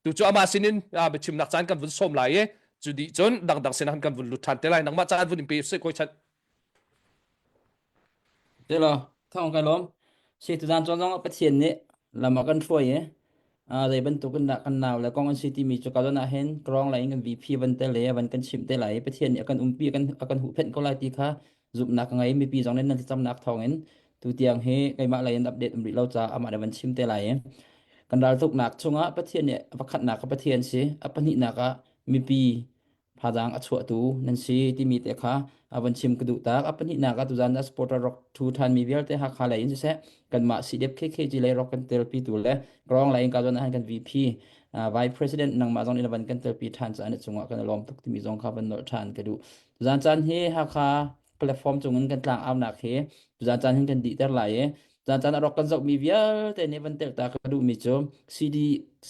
tu cu amah sinin biachimnak caan kan vun sawm lai i cu dih cun dangdang sinah kan vun lut ṭhan te lai nangmah caan vun in pe seh koi chan Tilo, thawng kai lawm. Si tuzaan cawn zong ah Pathian nih lam a kan hruai i ah zei bantuk in dah kan nau le kong an si timi cu ka zawn ah hin krawng lei in kan VP van tel le van kan chimh te lai i Pathian nih a kan umpi a kan a kan huhphenh ko lai ti kha zumhnak ka ngei mipi zong nih nan thlacamnak thawng in tutiang hi keimah lei in update um rih lo caah amah nih van chim te lai i kan raltuknak chungah Pathian nih a pakhatnak ah Pathian si a pahnihnak ah mipi thazaang a chuahtu nan si timi te kha a van chim ka duh tak. A pahnihnak ah tuzan ah supporter rock thu thanmi vialte Hakha lei in siseh kanmah CDF KKG lei rock kan telpi tu le Krong lei in ka zawn ah kan VP Vice President nangmah zong in van kan telpi than caah na cungah kan lawm tuk timi zong kha van nolh than ka duh. Tuzan caan hi Hakha platform cung in kan tlang aunak hi tuzan caan hin kan dihter lai i Caan caan a rak kan zohmi vialte nih van telh ta ka duhmi cu CD,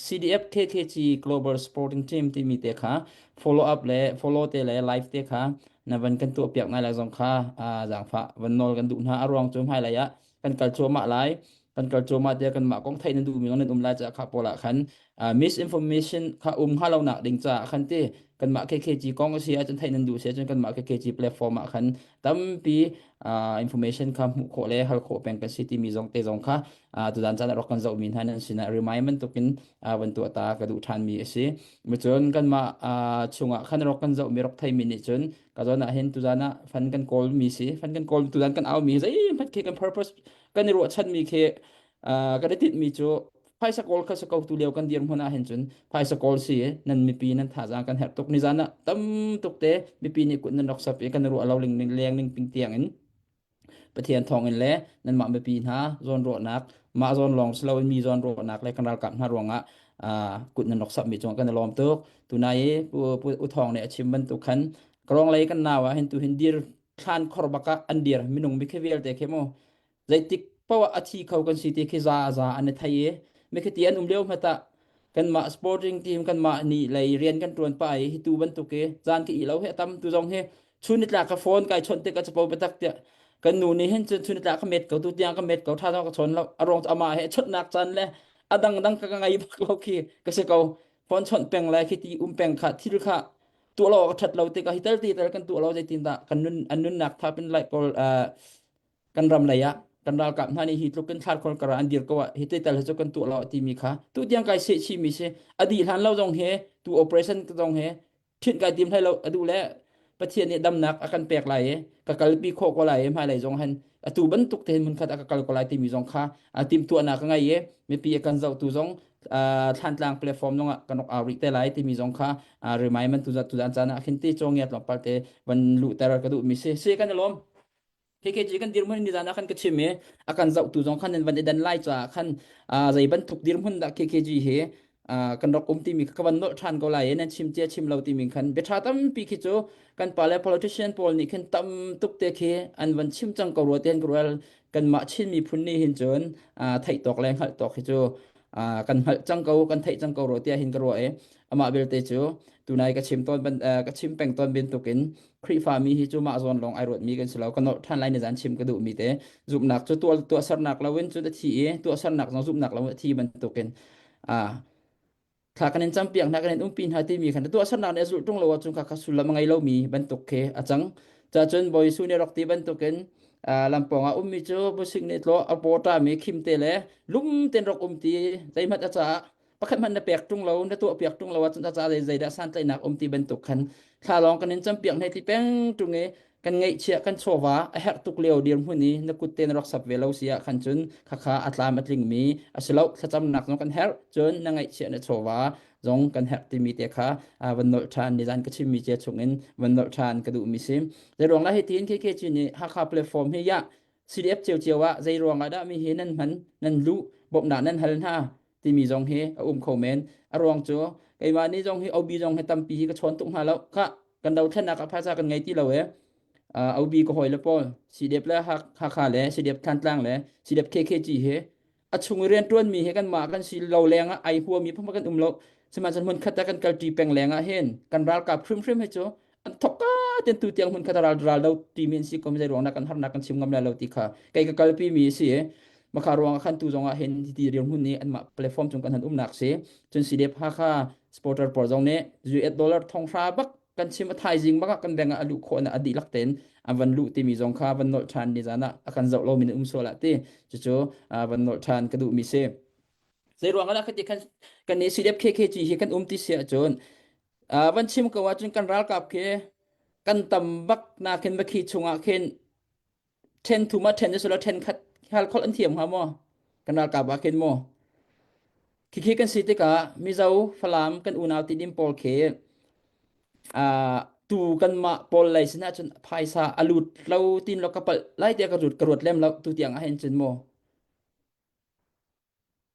CDF KKG Global Sporting Team timi te kha follow up le follow te le live te kha na van kan tuah piak nai lai zong kha zaangfah van nawl kan duh hna a ruang cu hmailei ah kan kal cuahmah lai kan kal cuahmah tiah kanmah kong theih nan duhmi nan um lai caah kha pawl ah khan misinformation kha um hnga lo nak ding caah khan ti kanmah KKG kong a si ahcun theih nan duh si ahcun kanmah KKG platform ah khan tampi information kha hmuh khawh le hal khawh peng kan si timi zong te zong kha tuzan caan ah rak kan zohmi hna nan sinah remind bantukin van tuah ta ka duh ṭhanmi a si. Cun kanmah chungah khan rak kan zohmi rak theimi nih cun ka zawn ah hin tuzan ah fan kan kawlmi si fan kan kawl tuzan kan aumi zeihmanh khi kan purpose kan i ruahchanmi khi kan i tinhmi cu phaisa kawl kha si ko tu lio kan dirhmun ah hin cun phaisa kawl si nan mipi nan thazaang kan herh tuk nizan ah tam tuk te mipi nih kut nan rak sap i kan ruah lo ling ning leng ning ping tiang in Pathian thawng in le nanmah mipi hna zawn ruahnak mah zawn lawng si loin mi zawn ruahnak le kan ralkap hna ruangah kut nan rak sap mi cungah kan i lawm tuk tunai i pu U Thawng nih a chim bantuk khan karong lei kan nau ah hin tu hin dir thlan khor bak ah an dir minung mi khi vialte khi mu zeitik poah a thi kho kan si ti khi za za an i thei i mikhiti an um lio hmat ah kanmah sporting team kanmah nih lei rian kan tuan pa i hi tu bantuk i zan ka i lo hi a tam tu zong hi chun nitlak ka phone kai chawnh tik a capo biatak tiah kan nu nih hin cun chun nitlak ka met ko tu tiang ka met ko tha zong ka chawn lo a ruang ama he chawnh caan le a dang dang ka ka ngai bak lo khi ka si ko phone chawnh peng le khi ti um peng kha thil kha tuah lo ka that lo tikah hi tel ti tel kan tuah lo zeitin dah kan nun an nunnak thap in lai pawl kan ram lei ah kan ralkap hna nih hi tluk in thlar khol kar an dir ko ah hi te tal hi cu kan tuah lo timi kha tu tiang kai seh chih mi si a dih hlan lo zong he tu operation zong he thit kai tim hlai lo adu le pathian nih damnak a kan pek lai i ka kalpi khawh ko lai i hmailei zong han atu bantuk te hin hmunkhat a ka kal ko lai timi zong kha tim tuahnak ka ngei i mipi a kan zohtu zong thlantlang platform zong ah kan rak au rih te lai timi zong kha remind man tu tu zan caan ah khin ti cawngiat lawng te van luhter ka duh mi si si kan i lawm KKG kan dirhmun ni zan ah khan ka chim i a kan zohtu zong khan nan van i dan lai caah khan zei bantuk dirhmun dah KKG hi kan rak um timi ka van nolh ṭhan ko lai i nan chim cia chim lo timi khan biaṭha tampi khi cu kan pale politician pawl nih khin tam tuk te khi an van chim cang ko rua ten ka rual kanmah Chin miphun nih hin cun theih tawk le hngalh tawk hi cu kan hngalh cang ko kan theih cang ko rua tiah hin ka ruah i amah belte cu tunai ka chim tawn ka chim peng tawn bantukin Khrihfami hi cu mah zawn lawng ai ruatmi kan si lo. Ka nolh ṭhan lai ni zan chim ka duhmi te. Zumhnak cu tuah tuahsernak loin cun a thi i tuahsernak zong zumhnak loin a thi bantukin ah thla kan in campiak hna kan in umpi hna timi khan tuahsernak nih a zulh ṭung lo ahcun kha kha sullam a ngei lomi bantuk khi a cang. Cacun Bawi Jesuh nih rak ti bantukin lampawng ah ummi cu busik nih tlaw a paw ṭami khim te le lum ten rak um ti zeihmanh a caah pakhat hmanh na pek ṭung lo na tuah piak ṭung lo ahcun a ca zeidah santlaihnak um ti bantuk khan thla lawng kan in campiak hnei ti peng ṭung i kan ngeihchiah kan chawva a herh tuk lio dirhmun i na kut te na rak sap ve lo si ah khan cun khakha a tlam a tlingmi a si lo thlacamnak zong kan herh cun na ngeihchiah na chawva zong kan herh timi te kha van nolh ṭhan nizan ka chimmi cia chungin van nolh ṭhan ka duhmi si zeiruang lah hi tiin KKG nih Hakha platform hi ya CDF cio cio ah zei ruang ah dah mi hi nan hman nan luh bawmhnak nan hal hna timi zong hi a um kho men a ruang cu keimah nih zong hi OB zong hi tampi hi ka chawn tuk hna lo kha kan dothlennak ah phaisa kan ngei ti lo e OB ka hawi le pawl CDF le Hakha le CDF Thantlang le CDF KKG hi a chung i riantuan mi hi kan mah kan si lo leng ah ai huami phung kan um lo. Sihmanhsehlaw hmun khat ah kan kalṭi peng leng ah hin kan ralkap hrimhrim hi cu an thok ka ten tu tiang hmun khat ah ral ral do timi an si ko zei ruang dah kan harnak kan chim ngam lai lo ti kha kei ka kalpi mi a si. Makha ruang ah khan tu zong ah hin ti dirhmun nih anmah platform cung kan han umnak si. Cun CDF Hakha supporter pawl zong nih US dollar thonghra bak kan chim a thaizing bak ah kan bank ah a luh khawh na a dihlak tein an van luh timi zong kha van nolh ṭhan ni zan ah a kan zoh lomi na um sual ah ti cucu van nolh ṭhan ka duhmi si. Zei ruang ah khati khan kan nih CDF KKG hi kan um ti si ahcun van chim ko ahcun kan ralkap khi kan tam bak nakin makhi chungah khin ṭhen thum ah ṭhen silo ṭhen khat hal kholh an thiam hnga maw kan ralkap ah khin maw khikhi kan si tikah Mizo Falam kan unau tidim pawl khi tu kanmah pawl lei sinah cun phaisa a lut lo tin lo ka palh lai tiah ka ruat ka ruat lem lo tu tiang ah hin cun maw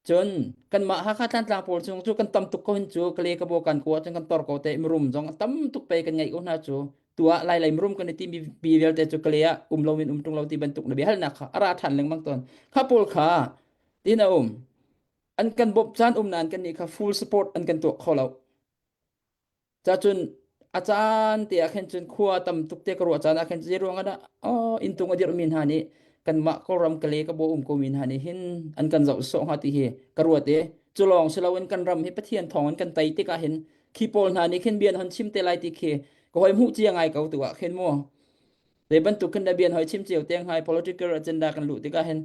Cun kanmah Hakha Tlantlang pawl chung cu kan tam tuk ko hin cu Kale ka bo kan kua cun kan tor ko te mirum zong a tam tuk pe kan ngeih ko hna cu tu ah lai lei mirum kan i timi pi vialte cu Kale ah um lo in um tung lo ti bantuk na biahalnak kha a ra ṭhan lengmang tawn kha pawl kha tin a um an kan bawmh caan um nain kan nih kha full support an kan tuah kho lo Cacun a caan te ah khin cun khua tam tuk te ka ruah caan ah khin zei ruang ah dah oh inntung a dirhmi hna nih kanmah Kawlram Kale ka bo um komi hna nih hin an kan zoh sawh hnga ti hi ka ruat i cu lawng si loin kan ram hi Pathian thawng in kan tei tikah hin khi pawl hna nih khin bian hon chim te lai ti khi ka hoi hmuh cia ngai ko tu ah khin mu zei bantuk khin dah bian hoi chim cio te ngai political agenda kan luh tikah hin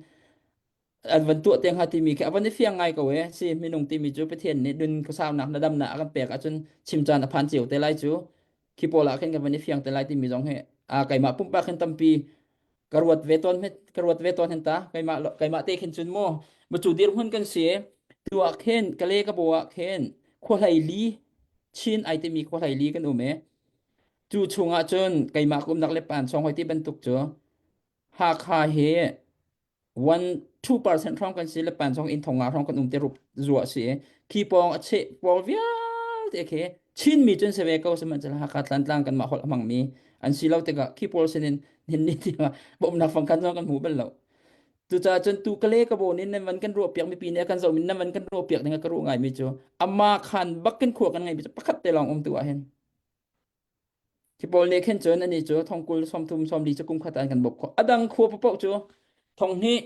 an van tuah te hnga timi khi a van i fiang ngai ko e si minung timi cu Pathian nih nun khuasaunak na damnak a kan pek ahcun chim caan a phan cio te lai cu khi pawl ah khin kan van i fiang te lai timi zong hi a keimah pumpak hin tampi ka ruat ve tawn ka ruat ve tawn hin ta keimah keimah te khin cun mu mu cu dirhmun kan si tu ah khin kale ka bo ah khin khua hlei li Chin ai timi khua hlei li kan um e cu chungah cun keimah ka umnak le pan song hoi ti bantuk cu Hakha hi 1 2% hrawng kan si le pan zong inn thong nga hrawng kan um te rup zua si khi pawng a che pawl vialte khi Chinmi cun si ve ko sihmanhsehlaw Hakha Tlantlang kanmah holh a hmangmi an si lo tikah khi pawl sinin hin ni tiang bawmhnak fang khan zong kan hmu bal lo cucaah cun tu kale ka bon in nan van kan ruah piak mipi nih kan zoh min nan van kan ruah piak ding ka ruah ngai mi cu ama khan bak kan khua kan ngai mi cu pakhat te lawng um tu ah hin Hi pawl nih khin cun anih cu thongkul 30 40 cu kum khat ah an kan bawmh khawh. A dang khua paoh cu thong hnih,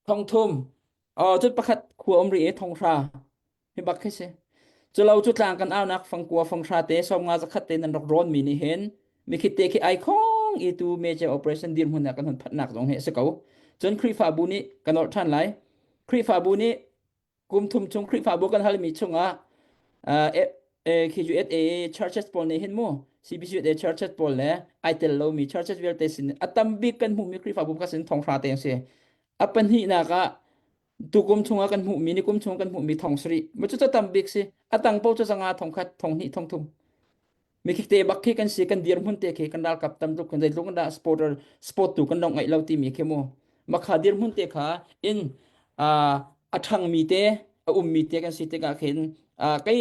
thong thum, oh cun pakhat khua um rih i thong hra hi bak khi si. Cu lo cu tlang kan aunak fangkua fanghra te 50 zakhat te nan rak rawn mi nih hin mikhit te khi ai khong i tu major operation dirhmun ah kan hun phatnak zong hi a si ko. Cun Khrihfabu nih kan orh ṭhan lai. Khrihfabu nih kum thum chung Khrihfabu kan halmi chungah uh, khi USA churches pawl nih hin mu CBCUSA churches pawl le ai tel lomi churches vialte sin a tam bik kan hmuhmi Khrihfabu ka sin thong hra te si a pahnihnak ah tukum chungah kan hmuhmi ni kum chung kan hmuhmi thong sarih ma cu tam bik si a tang po cu zanga thong khat thong hnih thong thum Mikhik te bak khi kan si kan dirhmun te khi kan ralkap tam tuk kan zeitluk dah supporter sport tu kan dong ngaih lo timi khi mu makha dirhmun te kha in a ṭhangmi te a ummi te kan si tikah khin kei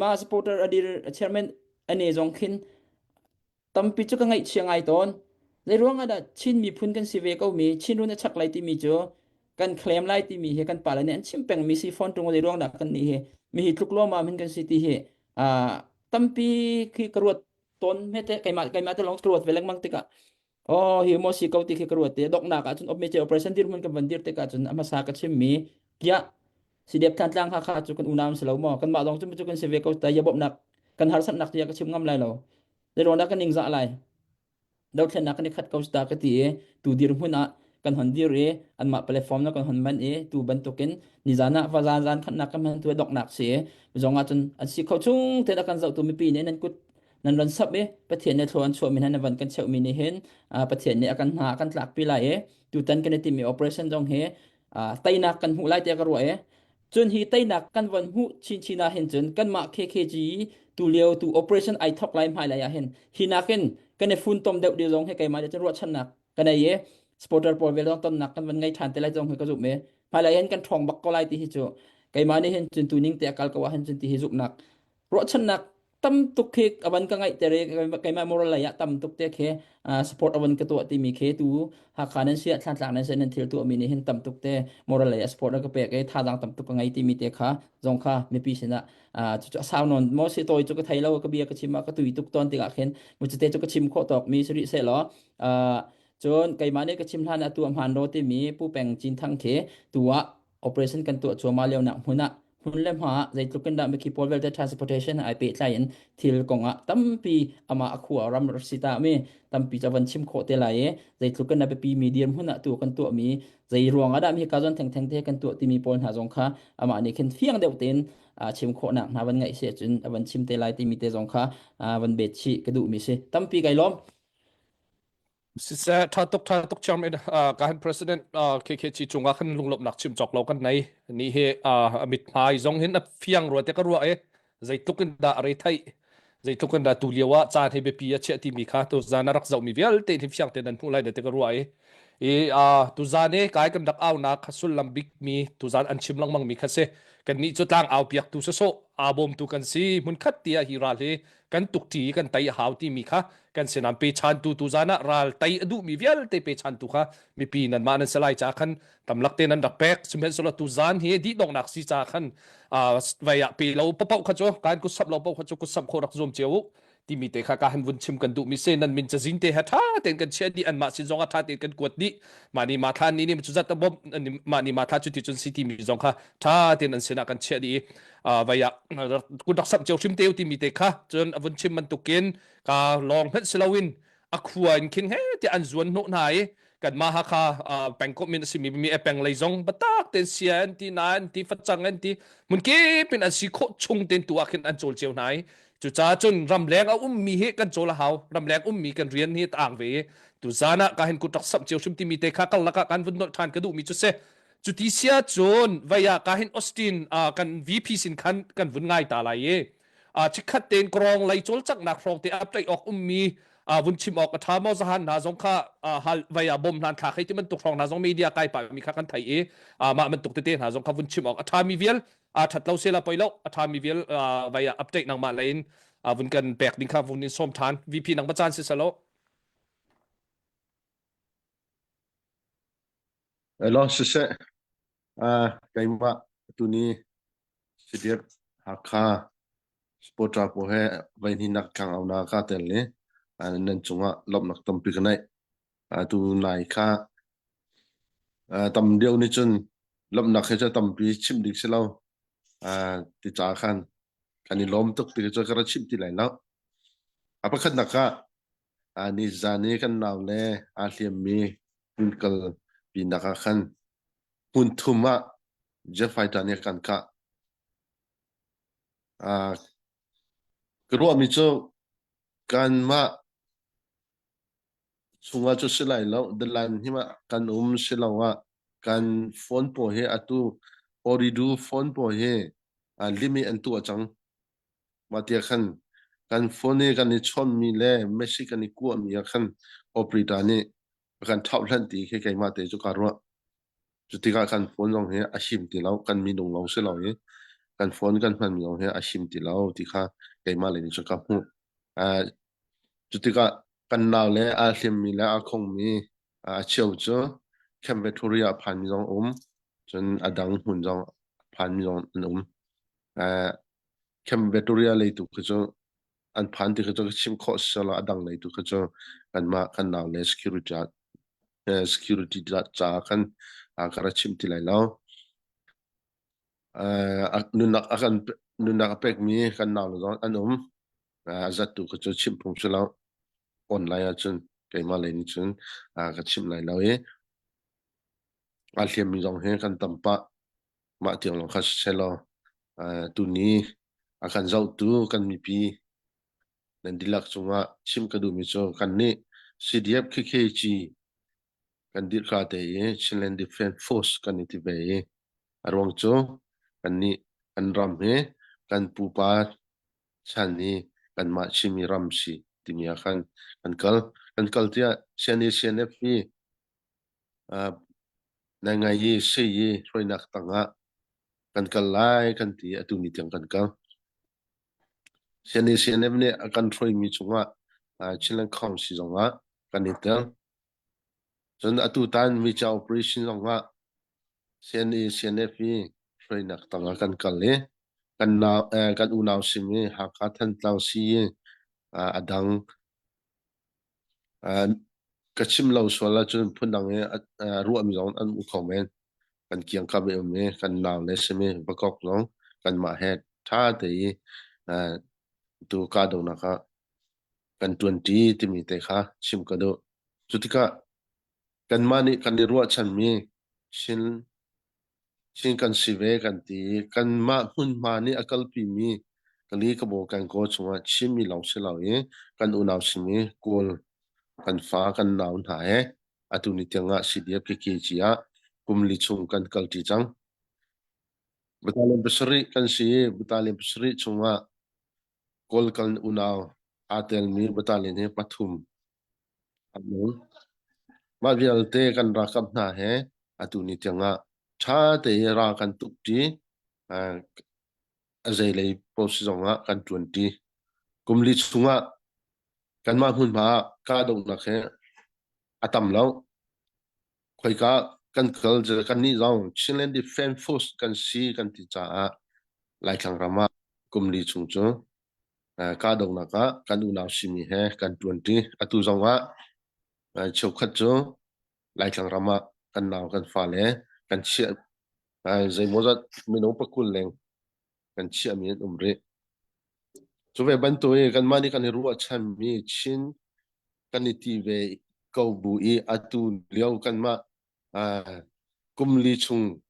ma supporter a dir chairman ane zong khin tampi cu ka ngaihchia ngai tawn zei ruang ah dah Chin miphun kan si ve ko mi Chin run a chak lai timi cu kan claim lai timi hi kan pale nih an chim pengmi si phone tung zei ruang dah kan nih hi mi hi tluk lawmam hin kan si ti hi tampi khi ka ruat tawn hmete keimah keimah te lawng ka ruat ve lengmang tikah oh hi mo si ko ti khi ka ruat te doknak ah cun major operation dirhmun kan van dir tikah cun a hmasa ka chimmi kiah CDF Thantlang Hakha cu kan unau si lo maw kanmah lawng cu cu kan si ve ko ta ya bawmhnak kan harsatnak tiah ka chim ngam lai lo zei ruang dah kan ningzah lai Dothlennak kan i khat ko ta ka ti i tu dirhmun ah kan hon dir i anmah platform na kan hon man i tu bantukin nizan ah va zan zan khatnak kan hman tu doknak si i zong ah cun an si kho chung te kan zohtu mipi nih nan kut nan ron sap i Pathian nih thlaw an chuah mi hna nan van kan cheuh mi nih hin Pathian nih a kan hna a kan tlak pi lai i tutan kan i timmi operation zong hi teinak kan hmuh lai tiah ka ruah i Cun hi teinak kan von hmuh chinchin ah hin cun kanmah KKG tu lio tu operation ai thok lai hmailei ah hin hi nakin kan i funtom deuh ding zong hi keimah nih cun ruahchannak ka nei i supporter pawl vel zong tonnak kan van ngei ṭhan te lai zong hi ka zumh i hmailei hin kan ṭhawng bak ko lai ti hi cu keimah nih hin cun tu ning te a kal ko ah hin cun ti hi zumhnak ruahchannak. Tam tuk khi avan ka ngaih ter i keimah moral lei ah tam tuk te khi support avan ka tuah timi khi tu Hakha nan si ah Thantlang nan si nan thil tuah mi nih hin tam tuk te moral lei ah support a ka pek i thazaang tam tuk ka ngei timi te kha zong kha mipi sinah cucu a sau nawn maw si tawi cu ka thei lo ka bia ka chim ah ka tui tuk tawn tikah khin mu cu te cu ka chim khawh tawk mi si rih seh law cun keimah nih ka chim hlan ah tu a hmaan ro timi Pu Peng Cin Thang khi tu ah operation kan tuah cuahmah lio nak hmun ah hmun le hma ah zeitluk in dah mikhi pawl vialte transportation ai pehtlai in thil kong ah tampi amah a khua ram si ta mi tampi ca van chim khawh te lai i zeitluk in a biapi mi dirhmun ah tu kan tuah mi zei ruang ah dah mi ka zon theng theng te kan tuah timi pawl hna zong kha amah nih khin fiang deuh tein chim khawhnak hna van ngaih si ahcun a van chim te lai timi te zong kha van bet chih ka duh mi si tampi kai lawm. Siseh, ṭha tuk, ṭha tuk chairman ka han president KKG cungah khan lunglawmhnak chim cawk lo kan nei. Ni hi a mithmai zong hin a fiang rua te ka ruah i zeitluk in dah a re theih zeitluk in dah tu lio ah caan hi biapi a chiah timi kha tu zan a rak zohmi vialte hi fiang tein nan hmuh lai te ka ruah i i tu zan i kai kan rak aunak kha sullam bik mi tu zan an chim lengmang mi kha si kan nih cu tlang au piak tu sawsawh aa bawmtu kan si hmun khat tiah hi ral hi kan tukṭi kan tei a hau timi kha kan sinam pechantu tu zan ah ral tei a duhmi vialte pechantu kha mipi nanmah nan si lai ca khan tamlak te nan rak pek sihmanhsehlaw tu zan hi dih donghnak si ca khan vai ah pe lo papoh kha cu kan kut sap lo paoh kha cu kut sap khawh rak zuam cio u timi te kha ka han vun chim kan duhmi se nan min cazin te ha tha tein kan chiah dih anmah sin zong ah tha tein kan kuat dih mah ni ma thla ni ni cu zat a bom mah ni ma thla cu ti cun si timi zong kha tha tein an sinah kan chiah dih i vai ah kun rak samh cio hrim te timi te kha cun a vun chim bantukin ka lawng hmanh si loin a khua in khin he ti an zuan hnawh hna i kanmah Hakha pengkomh min a simi mi peng lei zong batak ten sia an ti na an ti facang an ti hmunkip in an si khawh chung ten tu ah khin an cawl cio hna i cucaah cun ramleng a ummi hi kan cawl a hau ramleng ummi kan rian hi taang ve i tu zan ah ka hin kut rak samh cio hrim timi te kha kal lakah kan vun nolh ṭhan ka duhmi cu si cuti sia cun vei ah ka hin Austin kan VP sin khan kan vun ngai ta lai i chikkhat tein krawng lei cawlcanghnak hrawng te update awk ummi vun chim awk a ṭha maw zahan hna zong kha hal vei ah bom hnan thlak hei ti bantuk hrawng hna zong media kai pa mi kha kan thei i mah bantuk tete hna zong kha vun chim awk a ṭha mi vial a ṭhat lo sela poi lo a ṭha mi vial vei ah update nangmah lei in vun kan pek ding kha vun in sawm ṭhan VP nang ba caan si salo Hello, siseh. Uh, keimah tuni Sidiap Hakha Sportra pawl he voihnih tlang au na ka tel i nan cungah lawmhnak tampi ka neih. Tu nai kha tam deuh nih cun lawmhnak he cu tampi chimh ding si lo. Ti ca khan kan i lawm tuk ti cu ka ra chimh ti lai lo. A pakhatnak ah ni zan i kan nau le aa hliammi hmunkal pinak ah khan hmun thum ah jet fighter nih a kan kah. Uh, ka ruahmi cu kanmah chungah cu si lai lo, dalan hi mah kan um si lo ah kan phone pawl hi atu Ooredoo phone pawl hi uh, limit an tuah cang. Mah tiah khan kan phone i kan i chawnhmi le message kan i kuahmi ah khan operator nih a kan ṭhauh hlanh ti khi keimah te cu kaa ruah. Cu tikah kan phone zong hi a him ti lo, kan minung lawng si lo i kan phone kan hmanmi zong hi a him ti lo ti kha keimah lei nih cun ka hmuh. Uh, cu tikah kan nau le aa hliammi le aa khongmi a cheu cu Camp Victoria a phanmi zong um, cun a dang hmun zong a phanmi zong an um. Uh, Camp Victoria lei tu khi cu an phan ti kha cu ka chim khawh si lo a dang lei tu kha cu kanmah kan nau le security security caah khan ka ra chim ti lai lo. Nunnak a kan nunnak a pekmi kan nau le zong an um. A zattu kha cu chim phung si lo. Online ahcun keimah lei nih cun ka chim lai lo i aa hliammi zong hi kan tam pah. Mah tiang lawng kha siseh law tuni a kan zohtu kan mipi nan dihlak cungah chim ka duhmi cu kannih CDF KKG kan dirhka te i Chinland Defence Force kan i ti ve i a ruang cu kannih kan ram hi kan pupa chan hi kanmah Chinmi ram si timi ah khan kan kal. Kan kal tiah CNA CNF hi Na ngai i sui i hruainak tangah kan kal lai kan ti i atu ni tiang kan kal. CNA CNF nih a kan hruaimi cungah Chinland Council zongah kan i tel. Cun atu tan media operation zongah CNA CNF i hruainak tangah kan kal i kan nau eh, kan unau simi Hakha Thantlang si a dang Ka chim lo sual ahcun phundang i ruahmi zong an um kho men. Kan kiangkap i um i kan nau le simi Vakok zong kanmah he ṭha te i tu kahdohnak ah kan ṭuanṭi timi te kha chim ka duh. Cu tikah kanmah nih kan i ruahchanmi Chin Chin kan si ve kan ti i kanmah hmunhma nih a kalpimi Kali Kabaw Kankaw chungah Chinmi lawng si lo i kan unau simi Kawl kan fa kan nau hna he atu ni tiangah CDF KKG ah kum li chung kan kalṭi cang. Battalion pasarih kan si i battalion pasarih chungah Kawl kan unau aa telmi battalion hi pathum an um. Mah vialte kan ralkap hna he atu ni tiangah ṭha tein ral kan tukṭi. A zeilei post zongah kan ṭuanṭi. Kum li chungah kanmah hmunhma ah kahdohnak hi a tam lo. Khoika kan kal kannih zong Chinland Defense Force kan si kan ti caah Laitlang ram ah kum li chung cu kahdohnak ah kan unau simi he kan ṭuanṭi. Atu zongah cheukhat cu Laitlang ram ah kan nau kan fale kan chiah zeimawzat mino pakul leng kan chiahmi an um rih. Cu ve bantuk i kanmah nih kan i ruahchanmi Chin kan i ti ve ko bu i atu lio kanmah kum li chung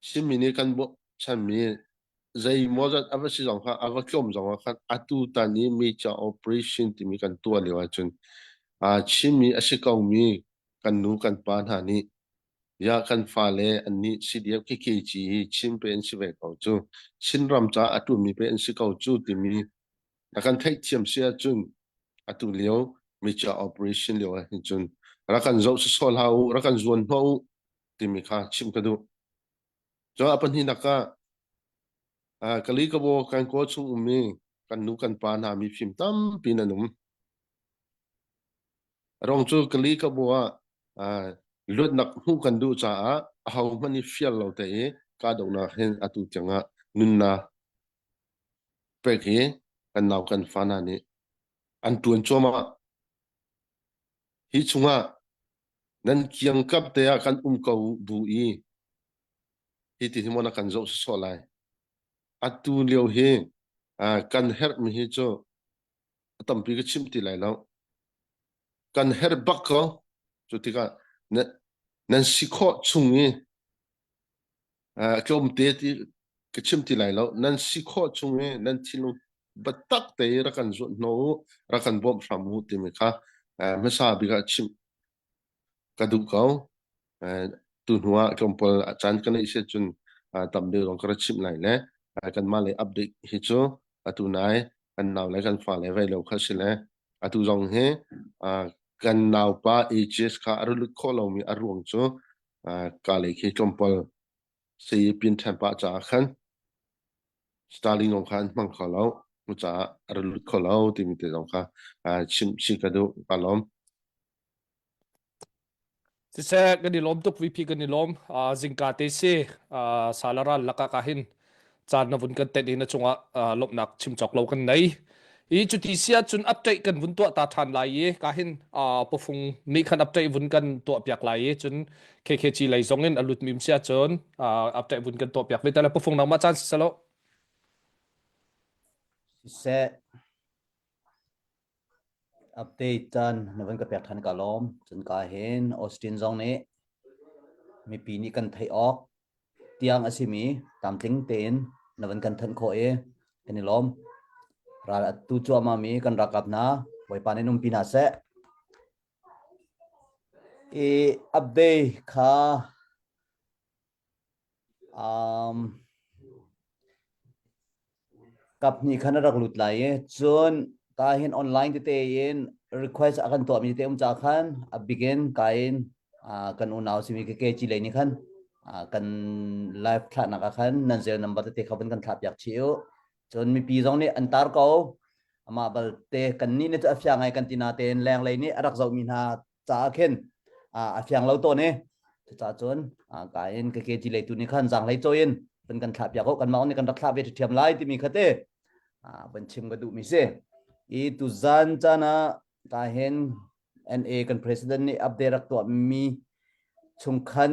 Chinmi nih kan bawmchanmi zeimawzat a va si zong kha a va tlawm zong ah khan atu tan i media operation timi kan tuah lio ahcun Chinmi a si komi kan nu kan pa hna nih ya kan fale annih CDF KKG hi Chin pe an si ve ko cu Chinram caah a ṭuanmi pe an si ko cu timi a kan theihthiam si ahcun atu lio media operation lio ah hin cun rak kan zoh sawsawh hlah u rak kan zuan hnawh u timi kha chim ka duh. Cun a pahnihnak ah Kali Kabaw kan kaw chung ummi kan nu kan pa hna mifim tampi nan um. Rong cu Kali Kabaw ah luatnak hmuh kan duh caah ahohmanh i fial lo te i kahdohnak hin atu tiangah nunnak pek hi kan nau kan fa hna nih an ṭuan cuahmah. Hi chungah nan kiangkap te ah kan um ko bu i hi ti hi maw na kan zoh sawsawh lai. Atu lio hi kan herhmi hi cu a tampi ka chim ti lai lo. Kan herh bak ko. Cu tikah nan si khawh chung i tlawmte ti ka chim ti lai lo. Nan si khawh chung i nan thinlung biatak te i rak kan zuanh hnawh u, rak kan bawmh hram u timi kha hmasa bik ah chimh ka duh ko. Tu hnu ah tlawmpal caan ka neih si cun tam deuh zong ka ra chimh lai le kanmah lei update hi cu atu nai kan nau le kan fale vei lo kha si le atu zong hi kan naupa AGS kha a lut khawh lomi a ruang cu ka lei khi tlawmpal sei pin ṭhan pah caah khan Starling zong kha an hmang kho lo cu caah a ra lut kho lo timi te zong kha chimh chih ka duh ka lawm. Siseh kan i lawm tuk VP kan i lawm zingka te si salaral laka ka hin caan na vun kan tet i na cungah lawmhnak chim cawk lo kan nei i cuti si ahcun update kan vun tuah ta ṭhan lai i ka hin pafung nih khan update vun kan tuah piak lai i cun KKG lei zong in a lut mim si ahcun update vun kan tuah piak ve te lai pafung nangmah caan si selo Siseh update caan na van ka pek ṭhan ka lawm. Cun ka hin Austin zong nih mipi nih kan theih awk tiang a simi tlamtling tein na van kan thanh khawh i kan i lawm. Ral a tu cuahmah mi kan ralkap hna Bawipa nih umpi hna seh. I update kha Um, kaphnih khan a rak lut lai i cun ka hin online tete in request a kan tuahmi te um ca khan a bigin ka in uh, kan unau simi ke ke chi lei nih khan uh, kan live thlahnak ah khan nan zel number tete kha van kan thlah piak chih u. Cun mipi zong nih an tar ko. Amah balte kannih nih cu a fiang ngai kan ti natein lenglei nih a rak zohmi hna caah khin a fiang lo tawn i cucaah cun ka in ka ke lei tu nih khan zaanghlei cawi in van kan thlah piak ko kanmah nih kan rak thlah ve ṭhiam lai timi kha te van chim ka duhmi si. I tuzan caan ah ka hin NA kan president nih update rak tuahmi chungkhan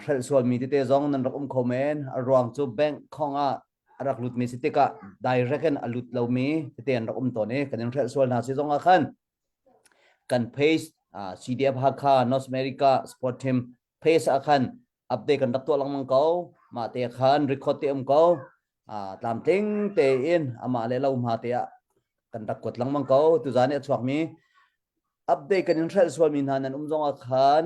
hrelh sualmi tete zong nan rak um kho men. A ruang cu bank khong ah a rak lutmi si tikah direct in a lut lomi tete an rak um tawn i kan in hrelh sual hna si zong ah khan kan page CDF Hakha North America Sport Team page ah khan update kan rak tuah lengmang ko. Mah te khan record te um ko. Tlamtling tein amah le lo hma te ah kan rak kuat lengmang ko. Tuzan i a chuakmi update kan in hrelh sualmi hna nan um zong ah khan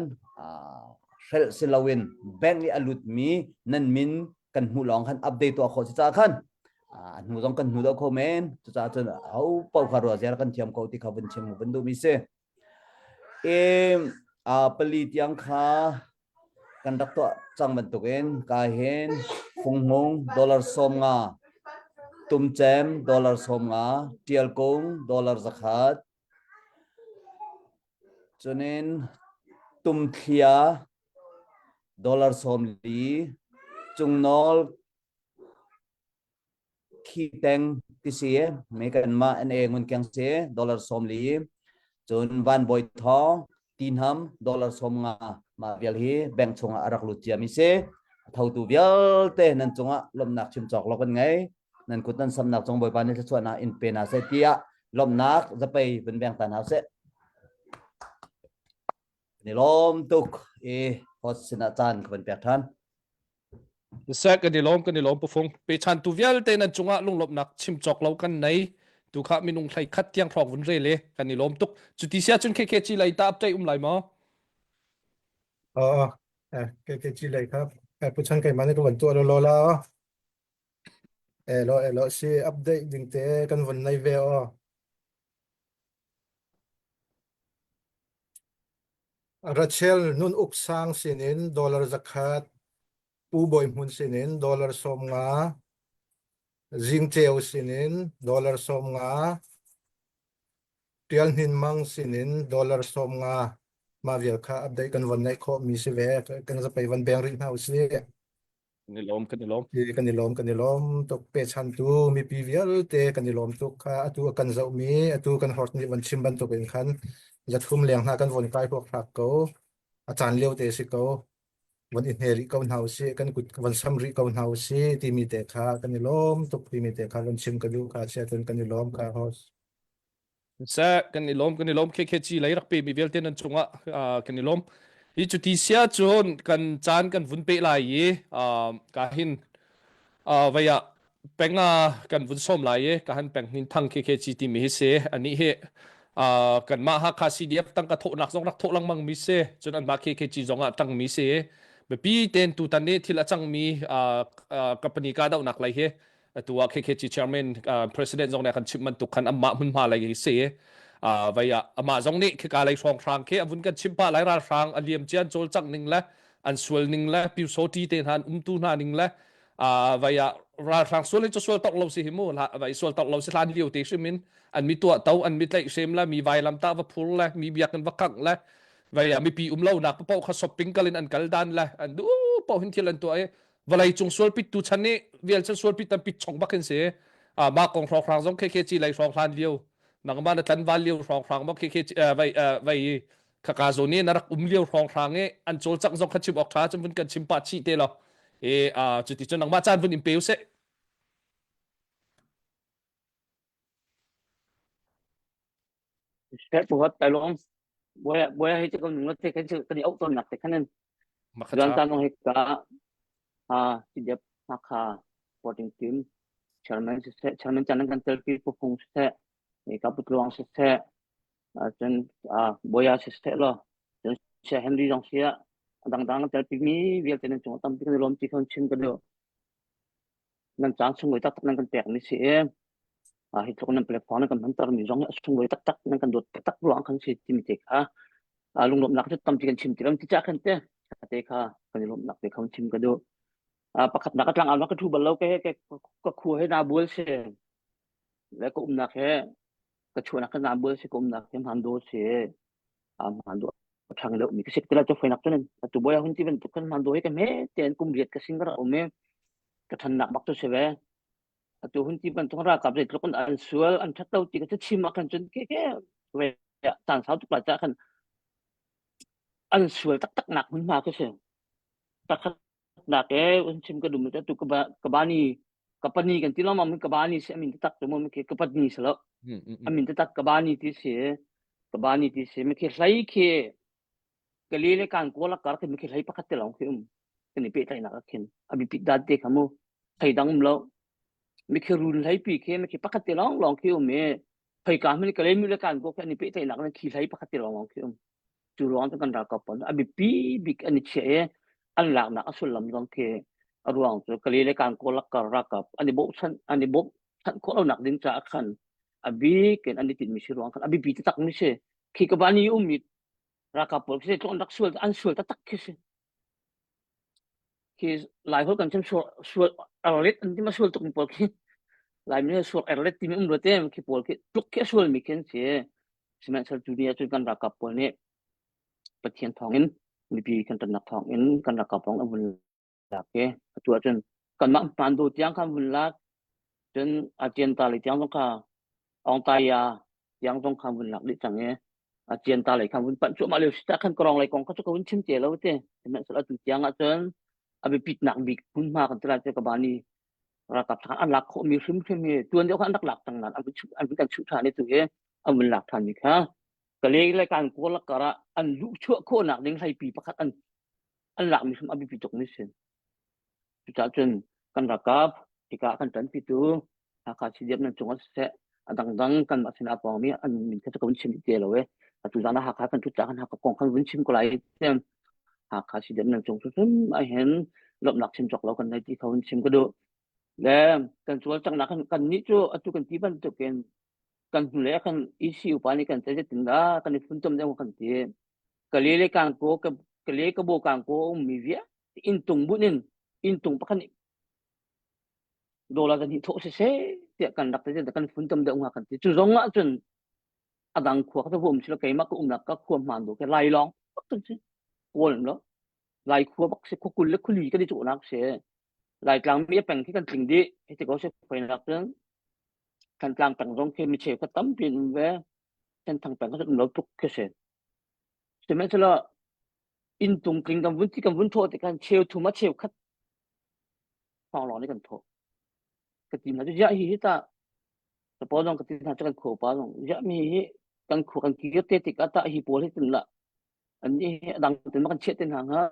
hrelh si loin bank i a lutmi nan min kan hmuh lawng khan update tuah khawh si caah khan a hnu zong kan hnu deuh kho men. Cucaah cun ho paoh kha ruah ziar kan thiam ko ti kha vun chim vun duhmi si. E pali tiang kha kan rak tuah cang bantukin ka hin Funghmung dollar 50, Tumcem dollar 50, Tialkung dollar 100, cunin Tumthlia dollar 40, Cungnawl Khi teng ti si me kanmah NA ngun keng si dollar 40 cun Van Bawi Thawng Tinham dollar 50 mah vial hi bank chungah a rak lut ciami si. A thotu vialte nan cungah lawmhnak chim cawk lo kan ngei. Nan kut nan samnak cung Bawipa nih thluachuahnak in pe hna seh tiah lawmhnak zapei vun beng ta hna seh. Ni lawm tuk i host sinah caan ka van pek ṭhan. Seh kan i lawm kan i lawm pufung pechan tu vialte nan cungah lunglawmhnak chim cawk lo kan nei tu kha minung hlei khat tiang hrawk vun re le kan i lawm tuk cuti sia cun KKG lei ta update um lai maw? Aw, KKG lei kha pu chan kai man ka van tuah lo lo la. Elo elo si update ding te kan von nei ve aw. Rachel Nun Uk Sang sinin dollar 100, Pu Bawi Hmun sinin dollar 50, Zing Ceu sinin dollar 50, Tial Hnin Mang sinin dollar 50. Mah vial kha update kan von neih khawh mi si ve. Kan zapei van beng rih hna usih. Kan i lawm kan i lawm. Kan i lawm kan i lawm tuk pechantu mipi vialte kan i lawm tuk kha atu a kan zohmi atu kan hort nih van chim bantuk in khan 300 leng hna kan von kai hruak ko a caan lio te si ko von i hne rih ko hna usih kan kut von sam rih ko hna usih timi te kha kan i lawm tuk timi te kha von chim ka duh kha sia cun kan i lawm kha host Seh kan i lawm kan i lawm KKG lei rak pe mi vialte nan cungah kan i lawm. Hi cuti sia cun kan caan kan vun pe lai i ka hin vei ah penga kan vun sawm lai i ka han peng hin thang KKG timi hi si ani hi kanmah Hakha CDF tang ka thawhnak zong rak thawh lengmang mi si cun anmah KKG zong ah tang mi si biapi ten tutan ni thil a cang mi company ka dohnak lei hi atu ah KKG chairman president zong nih a kan chimh bantuk khan amah hmunhma lei hi si vai ah amah zong nih khika lei hrawnghrang khi a vun kan chimh pah lai ralhrang a liam cian cawlcangh ning le an sual ning le pyusawṭi te hna an umtu hna ning le vai ah ralhrang sual in cu sual tok lo si hi mu vai sual tok lo si hlan lio te hrim in an mi tuah to an mi tlaih hrem le mi vailam ta va phur le mi biakinn va kangh le vai ah mipi um lo nak paoh kha shopping kal in an kal dan le an du paoh hin thil an tuah i vawlei cung sualpit tu chan nih vial chan sualpit tam pit chong bak in si a mah kong hrawkhrang zong KKG lei hrawng hlan lio nangmah na tlanval lio hrawnghrang mo KKG vai vai khaka zawn i na rak um lio hrawnghrang i an cawlcangh zong kha chim awk tha cun vun kan chim pah chih te lo e cuti cun nangmah caan vun in pe usih Step buat talong boya boya hi chu nung te khan chu kan i auh ton nak te khan Makha Tuan tan ong hika a CDF Hakha supporting team chairman siseh chairman chan kan telpi pu phung siseh ka pu tluang siseh cun boya siseh lo cun Sir Henry zong sia dangdang telpi mi vialte nan cung tampi kan lawm ti khan chim ka duh nan caan sunglawi taktak nan kan pek mi si i hi tluk nan platform nan kan hmanter mi zong a sunglawi taktak nan kan dawt taktak ruang kan si timi te kha lunglawmhnak cu tampi kan chim ti lo ti cah khan te te kha kan i lawmhnak te kha chim ka duh. Pakhatnak ka tlang au ka thu bal lo ke ke ka khua he na bual si le ka umnak he ka chuahnak ka na bual si ka umnak he hman do si hman do thang deuh mi ka sik tila chu foinak cun atu boya hun ti bantuk kan hman do he ka me ten kum riat ka sing ka ra um e ka thannak bak tu si ve atu hun ti bantuk ralkap zeitluk in an sual an that lo ti ka chim ah khan cun ke ke ve caan sau tuk la cha khan an sual taktak nak hmunhma ka si takhat nak e un chim ka dum tu ka ba ka bani ka pani kan ti lo ma ka bani si amin tak tu mo ke ka patni salo amin tak ka bani ti si ka bani ti si me khi hlai khi kali le kan ko la kar ke me khi hlai pakhat te long khi um kan i pe tlai nak khin abi pit dat te khamu thei dang um lo mi khi run hlai pi khi mi khi pakhat te long long khi um e thei ka mi kale mi le kan ko khi ani pe tlai nak khi hlai pakhat te long long khi um cu ruang cu kan ralkap pawl a biapi bik an i chiah i an laknak a sullam zong khi a ruang cu Kale le Kankaw lakkar ralkap an i bochan an i bochan khawh lonak ding caah khan a bik in an i tinhmi si ruang khan a biapi taktak mi si khi ka van i ummi ralkap pawl khi an rak sual an sual taktak khi si khi Laiholh kan chim sual sual erlet an ti ma sual tuk mi pawl khi Laimi nih sual erlet timi um rua te khi pawl khi tluk khi a sual mi khi an si sihmanhsehlaw cu ni ah cun kan ralkap pawl nih Pathian thawngin mipi kan ṭannak thawngin kan ralkap lawng an vun lak i atu ahcun kanmah hmando tiang khan vun lak cun a tian ta lei tiang zong kha Awngtaya tiang zong khan vun lak dih cang i a cian ta lei khan vun panh cuahmah lio si ta khan karong lei kong kha cu ka vun chim te lo te sihmanhsehlaw atu tiang ah cun a biapitnak bik hmunhma kan ti lai cu ka bani ralkap thang an lak khawhmi hrimhrim hi tuan deuh kha an rak lak cang nain an vun an vun kan chuh ṭhan i tu hi an vun lak ṭhan mi kha kale le kan kawl kar ah an luh chuah khawhnak ding hleipi pakhat an an lakmi hrim a biapi tuk mi si. Cucaah cun kan ralkap hika kan ṭanpitu Hakha CDF nan cungah siseh a dangdang kanmah sinah a pawngmi an min kha cu ka vun chim te lo e. Atu zan ah Hakha kan ṭhut caah khan Hakha kong khan vun chim ko lai te. Hakha CDF nan cung hrimhrim ahhin lawmhnak chim cawk lo kan nei ti kha vun chim ka duh. Le kan cawlcanghnak kan kan nih cu atu kan ti bantukin kan hnulei ah khan EC upa nih kan zeitindah kan i funtom deuh kan ti. Kale le kangkaw kale kabo kangkaw a ummi vialte inntung bunh in inntung pakhat nih dollar zan hi thawh siseh tiah kan rak ti kan funtom deuh hnga kan ti. Cu zong ah cun a dang khua kha um sila keimah ka umnak ka khua hmaan do ke lai lawng bak kan si kawl lo lai khua bak si khua kul le khuli kan i cawhnak si Laitlang mi a peng khi kan tling dih hiti ko si khoinak cun Thantlang peng zong khi mi cheukhat tampi an um ve Senthang peng kha um lo tuk khi si sihmanhsehlaw inn tung tling kan vun ti kan vun thawh tikhan cheu thum a cheu khat thawng lawng nih kan thawh ka ti hna cu ziah hi hi ta ka zong ka ti hna cu kan khua pa zong ziah mi hi kan khua kan kir te tikah tah hi pawl hi tin la an ni hi a dang tin ma kan chiah te hna hnga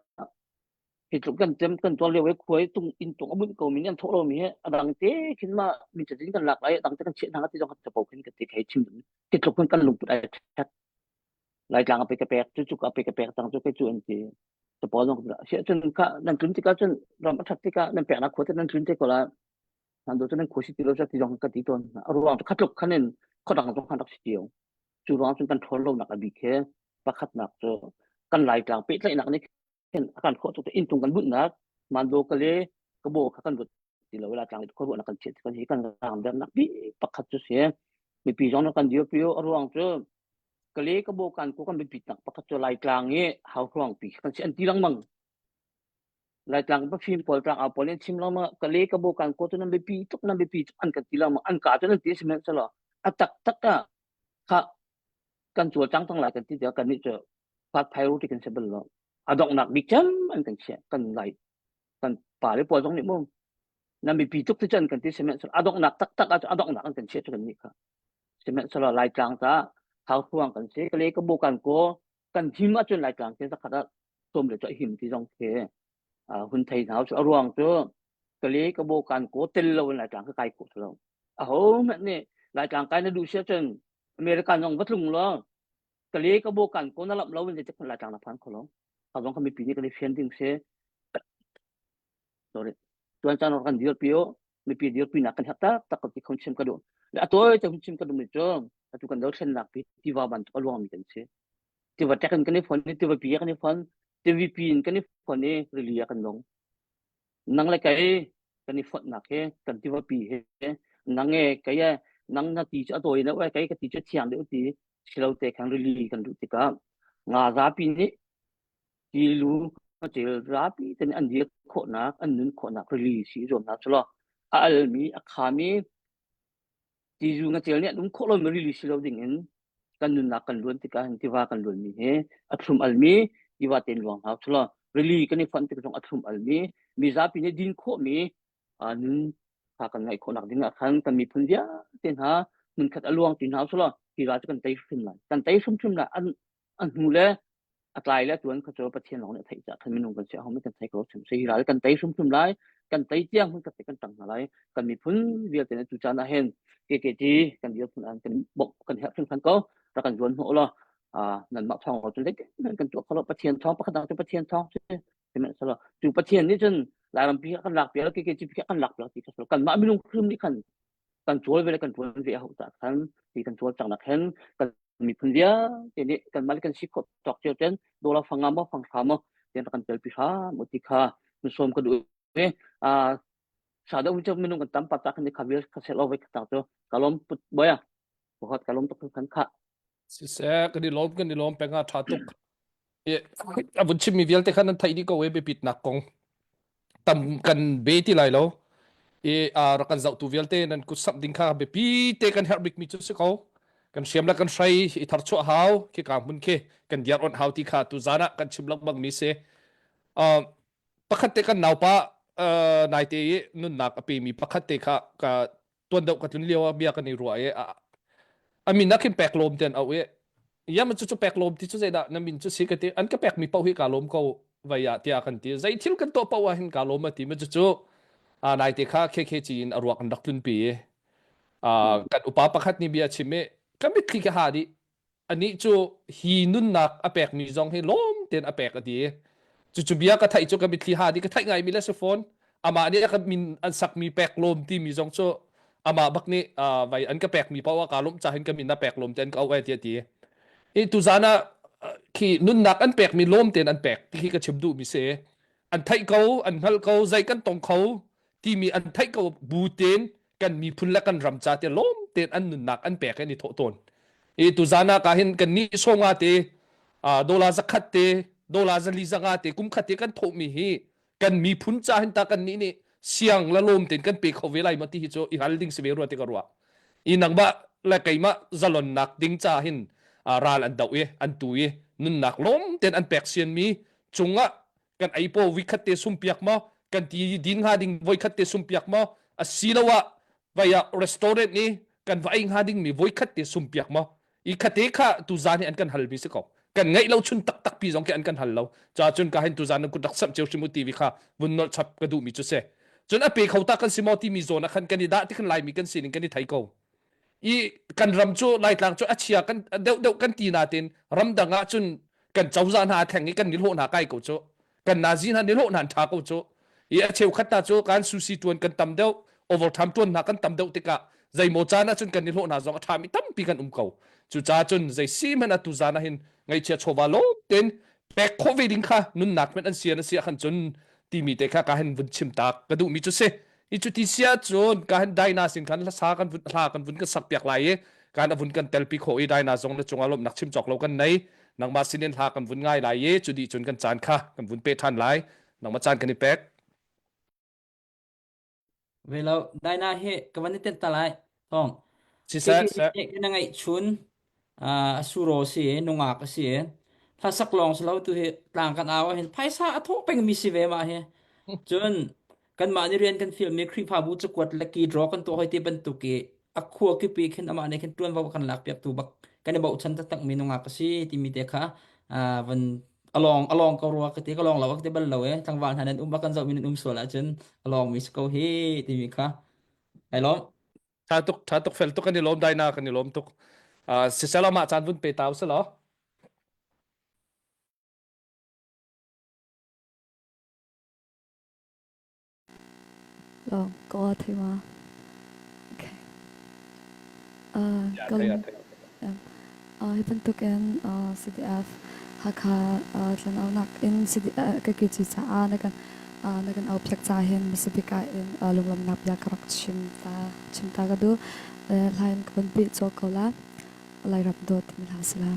hi tluk kan tem kan tuar lio i khuai tung inn tung a bunh ko mi nih an thawh lo mi hi a dang te khin ma mi cazin kan lak lai a dang te kan chiah hna ti zong kan capo khin ka ti thei chim hi tluk kan lungput ai that Laitlang a pe ka pek cu cu ka pe ka pek cang cu kei cu an ti capo zong siah cun kha nan tlun tikah cun ram a that tikah nan peknak khua te nan tlun te ko la nan do cun nan khua si ti lo ti zong ka ti tawn a ruang cu khatluk khan in khuadang zong khan rak si cio cu ruang cun kan ṭhawn lonak a bik he pakhatnak cu kan Laitlang pehtlaihnak nih khin a kan khawh tuk inntung kan bunhnak mando ka le ka bo kha kan ruat ti lo la tlang khua ruahnak kan chiat kan hi kan rang dernak bi pakhat cu si mipi zong kan dir pio a ruang cu ka le ka bo kan ko kan biapit nak pakhat cu Laitlang i hau hruang pi kan si an ti lengmang Laitlang pa fim pawl tlang au pawl in chim lengmang ka le ka bo kan ko cu nan biapi tuk nan biapi tuk an kan ti lengmang an ka cu nan ti sihmanhsehlaw a tak tak ah kha kan cawlcang cang lai kan ti tiah kannih cu fat phai ti kan si bal lo a donghnak bik cem an kan chiah kan lai kan pa le pawl zong nih mu nan mipi tuk ti cun kan ti sihmanhsehlaw a donghnak taktak ah a donghnak an kan chiah cu kan nih kha sihmanhsehlaw Laitlang ca thau hruang kan si ka le ka bu kan ko kan him ahcun Laitlang khi zakhat ah sawm le cu a him ti zong khi hun thei hna cu a ruang cu ka le ka bo kan ko tel lo in Laitlang ka kai khawh lo aho hmanh nih Laitlang kai na duh si ahcun American zong va tlung law ka le ka bo kan ko na lamh lo in zeitik hmanh Laitlang na phan kho lo kha zong kha mipi nih kan i fian ding si sorry tuan caan kan dirpi o mipi dirpi nak kan hak tak tak ko ti khon chim ka duh le a tawi te hun chim ka duh mi cu atu kan dothlennak pi tiva bantuk a luang mi kan si tiva tek in kan i fon i tiva pi kan i fon tiva pi in kan i fon i rili ah kan dong. Nang le kei kan i fonhnak hi kan tivapi hi nang e kei e nang na ti cu a dawi deuh e kei ka ti cu thiang deuh ti silo te khan rili kan duh tikah nga zapi nih tilu cel zapi ten an dir khawhnak an nun khawhnak rili si zuam hna selaw a almi a khami Tizu ngacel nih an um khawh lomi rili si lo dingin kan nunnak kan luan tikah hin tiva kan luanmi hi a thlum almi tiva tein luang hau selaw rili kan i fonh tik zong a thlum almi mizapi nih din khawhmi nun kha kan ngaih khawhnak ding ah khan kan miphun vialte hna hmunkhat a luang ti hna selaw hi ral cu kan tei hrim lai kan tei hrimhrim lai an a hnu le a tlai le tuan kha cu Pathian lawng nih a theih cah khan minung kan si ahom kan thei ko chim si hi ral kan tei hrimhrim lai kan tei tiang hun kan kan tang hna lai kan miphun vialte na tu caan ah hin KKT kan dirphun an kan bok kan herh hringhran ko rak kan zuan hnawh law nanmah thawng lo cun zeitin kan tuah kho lo Pathian thawng pakhat dang cu Pathian thawng si sihmanhsehlaw cu Pathian nih cun Lairam pi kan lak piak KKG pi kan lak piak ti kha kanmah minung hrim nih khan kan cawl ve le kan tuan ve a hau ta khan ti kan cawl cang nak hen kan miphun vialte nih kanmah le kan si khawh tawk cio ten dollar fanga maw fanghra maw ten kan telpi hram u ti kha sawm ka duh i a sa deuh cu minung kan tam pa ta khan kha vil kha sel ove kha cu kalom put boya bohot kalom tuk khan kha Siseh kan i lawm kan i lawm peng ah tha tuk. A vun chimmi vialte khan nan theih dih ko e biapit nak kong. Tam kan be ti lai lo. I rak kan zohtu vialte nan kut samh ding kha biapi te kan herh bikmi cu si ko. Kan hriam le kan hrei i tharchuah hau khi ka hmun khi kan diar on hau ti kha tu zan ah kan chim lengmang mi si. Pakhat te kan naupa naite i nunnak a pemi pakhat te kha ka tuan deuh ka tlun lio ah bia kan i ruah i a min ah khin pek lawm te an auh i yam cu cu pek lawm ti cu zeidah na min cu si ka ti an ka pek mi paoh hi ka lawm ko vai ah tiah kan ti zei thil kan tuah paoh ah hin ka lawm a ti ma cu cu nai te kha KKG in a ruak an rak tlun pi i kan upa pakhat nih bia chim i ka mitthli ka ha dih anih cu hi nunnak a pekmi zong hi lawm tein a pek a ti. Cucu bia ka theih cu ka mitthli ha dih ka theih ngaimi le si fawn. Amah nih a ka min an sakmi pek lawm timi zong cu amah bak nih vai an ka pekmi paoh ah kaa lawmh cahin ka min a pek lawm tein ka auh ai ti a ti. Hi tuzan ah khi nunnak an pekmi lawm tein an pek ti khi ka chim duhmi si. An theih ko, an hngalh ko, zei kan tong kho timi an theih ko bu tein kan miphun le kan ram ca te lawm tein an nunnak an pek in i thawh tawn. I tuzan ah ka hin kan nih songa te dollar zakhat te dollar zali zanga te kum khat te kan thawhmi hi kan miphun ca hin ta kan nih nih siang la lawm tein kan pe kho ve lai ma ti hi cu i hal ding si ve rua ti ka ruah. I nangmah le keimah zalonnak ding ca hin ral an doh i an tu i nunnak lawm tein an pek sian mi cungah kan ei paw vikhat te sum piak maw kan ti din hnga ding voikhat te sum piak maw asiloah vai ah restaurant ni kan va ei hnga ding mi voikhat te sum piak maw i khate kha tu zan hi an kan hal mi si ko kan ngeih lo chun taktak pi zong khi an kan hal lo cha cun ka hin tu zan nan kut rak samh cio hrim u ti vi kha vun nolh chap ka duh mi cu se cun a pe kho ta kan si maw ti mi zawn ah khan kan i dah ti khan lai mi kan sining kan i thei ko i kan ram cu laitlang cu a chia kan deuh deuh kan ti natin ramdang ah cun kan cozah hna a thleng i kan nihlawh hna kai ko cu kan nazi hna nihlawh hna an ṭha ko cu i a cheukhat hna cu kan susi ṭuan kan tam deuh overtime ṭuan hna kan tam deuh tikah zeimaw caan ah cun kan nihlawh hna zong a ṭhami tampi kan um ko cucaah cun zei si hmanh ah tu zan ah hin ngaihchia chawva lawm tein pek khawh ve ding kha nunnak hmanh an sian a si ah khan cun timi te kha ka hin vun chim tak ka duhmi cu si i cuti sia cun ka hin Daina sin khan hlasa kan vun hla kan vun kan sak piak lai i kan a vun kan telpi khawh i Daina zong na cungah lawmhnak chim cawk lo kan nei nangmah sinin hla kan vun ngai lai i cu dih cun kan caan kha kan vun pe ṭhan lai nangmah caan kan i pek Ve lo, Daina hi ka van i tenh ta lai. Thong. Siseh, seh. Ke na ngeih chun a suro si nungak a si hlasak lawng si lo tu hi tlang kan au hin phaisa a thawh peng mi si ve ma hi cun kanmah nih rian kan fial mi Khrihfabu cakuat le ki draw kan tuah hoi ti bantuk i a khua kipi khin amah nih khin ṭuanvo kan lak piak tu bak kan i bochan taktak mi nungak a si timi te kha van along along ko rua ka ti ka long lo ka ti bal lo e tlangval hna nan um kan zoh mi nan um sual ahcun along mi si ko hi timi kha ai lawm Tha tuk tha tuk fel tuk kan i lawm daina kan i lawm tuk. Uh, sisela mah caan vun pe tau selaw. Lo, ka thei ma. Okay. Uh, ka uh, hi bantukin uh, CDF Hakha uh, tlanaunak in CD, uh, ka ki cu caah na kan. Na kan au piak ca hin hmasabik ah in lunglawmhnak bia ka rak chim ta chim ta ka duh. Hla in ka van peh cawk ko la. Lairam dawt timi hla si la.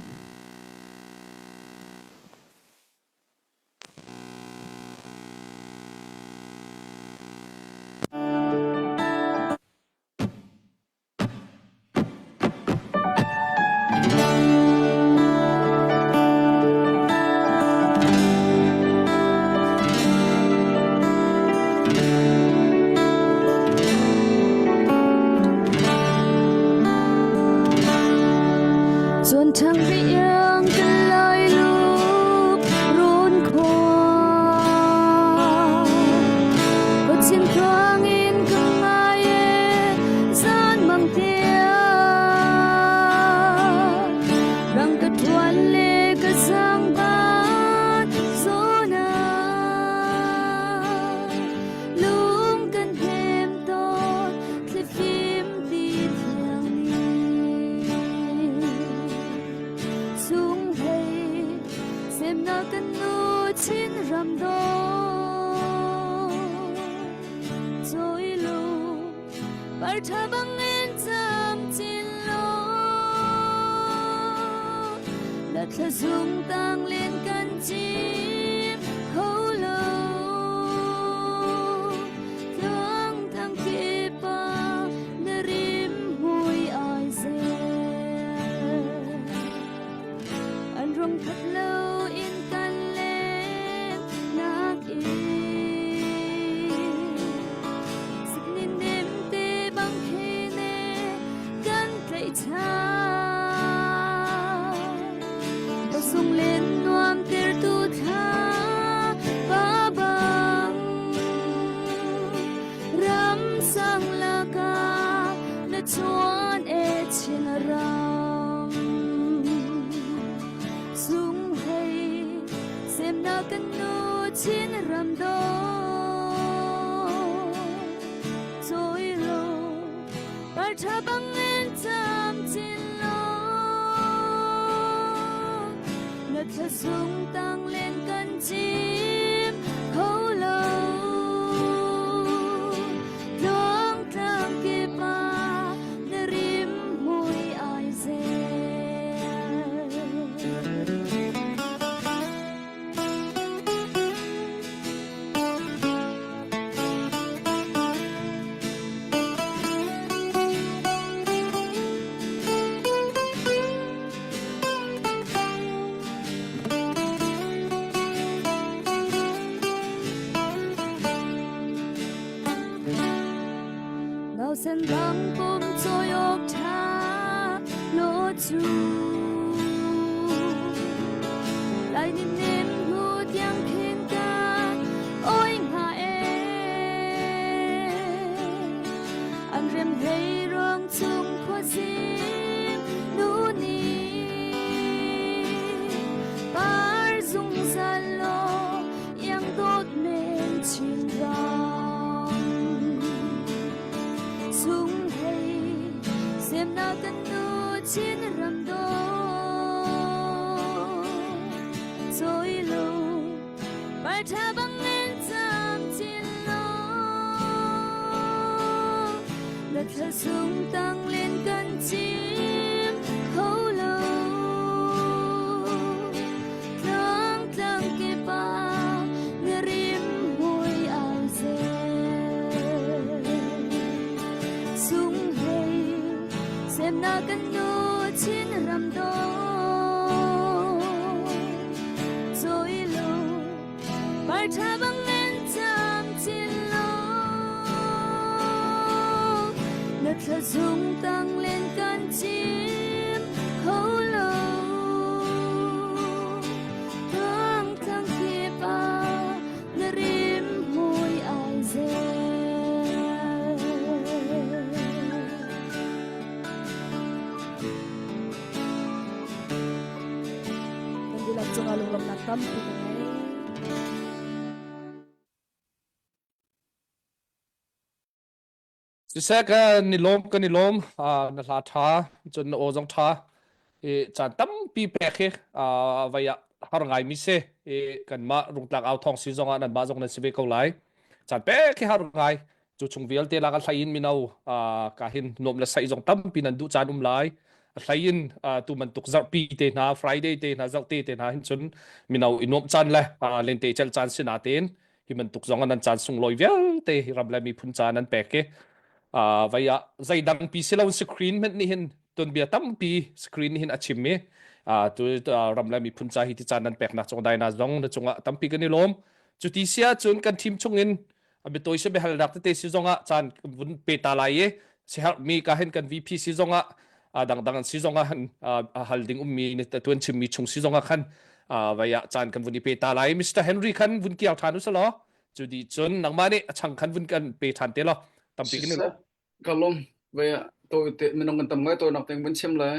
Chuan ṭhang riang kan lai luk run khua Khuachin tluang in ka ngai e zan mang tiang Rang ka ṭuan le ka zang ban zona Lung kan hnem tawn thlifim ti thiang nih Sung hlei semnak kan nu Chin ram daw Choi lu par tha bang in cham chin lo Na thla sung tang len kan chim kho lo Tluang thang kipa na rim mui ai zel An rung that lo in kan len nak in Sikni nem te bang khine kan tlaih than Pasung len nuam tir tu thla pa bang Ram sang laka na chuan e chin ram Sung hei sem na kan nu chin ram do Choi lo par tha bang en cham chin lo Na thla sung tang len kan chim kho lo Tluang tlang kipa na rim mui ai zel. Nausen bang pum cawi awk ṭha lo cu Lai nim nem hnu tiang khin ka oi hnga e An rem hlei ruang chung khuazing nu ni Par zungzal law iang dawt men chin ram Sung hei semnak kan nu Chin ram daw Choi lo par tha bang en cham chin lo Na thla sung tang len kan chim kho lo Tlang tlang kip ah na rim mui ai zel Sung hei semnak kan nu Chin ram daw Choi lo par tha bang en cham chin lo Na thla sung tang len kan chim kho lo Tlang tlang kip ah na rim mui ai zel Kan dihlak cungah lunglawmhnak tampi ka ngei. Siseh kan i lawm kan i lawm na hla tha cun na aw zong tha. I caan tampi pek hi vai ah har ngai mi si. I kanmah Rungtlak au thawng si zong ah nan mah zong nan si ve ko lai. Caan pek hi har ngai. Cu chung vialte lak a hlei in mino ka hin nuam le saih zong tampi nan duh caan um lai. A hlei in tu bantuk zarhpi te hna, Friday te hna, zarhte te hna hin cun mino i nuamh caan le lente celh caan si natein hi bantuk zong ah nan caan sunglawi vialte hi ram le miphun ca nan pek i vai ah zeidang pi si lo screen hmanh nih hin tuanbia tampi screen nih hin a chim i tu ram le miphun ca hi ti caan nan peknak cung daina zong na cungah tampi kan i lawm cuti si ahcun kan team chungin a biatawi si biahalnak tete si zongah caan vun pe ta lai i siherhmi ka hin kan VP si zongah dangdang an si zongah han hal ding ummi ni tuan chimmi chung si zongah khan vai ah caan kan vun i pe ta lai Mr. Henry khan vun kiar ṭhan u law cu di cun nangmah nih a chang khan vun kan pe ṭhan te law tampi kan i lawm Ka lawm vai ah tawi te minung kan tam ngai tawi nak teng vun chim lai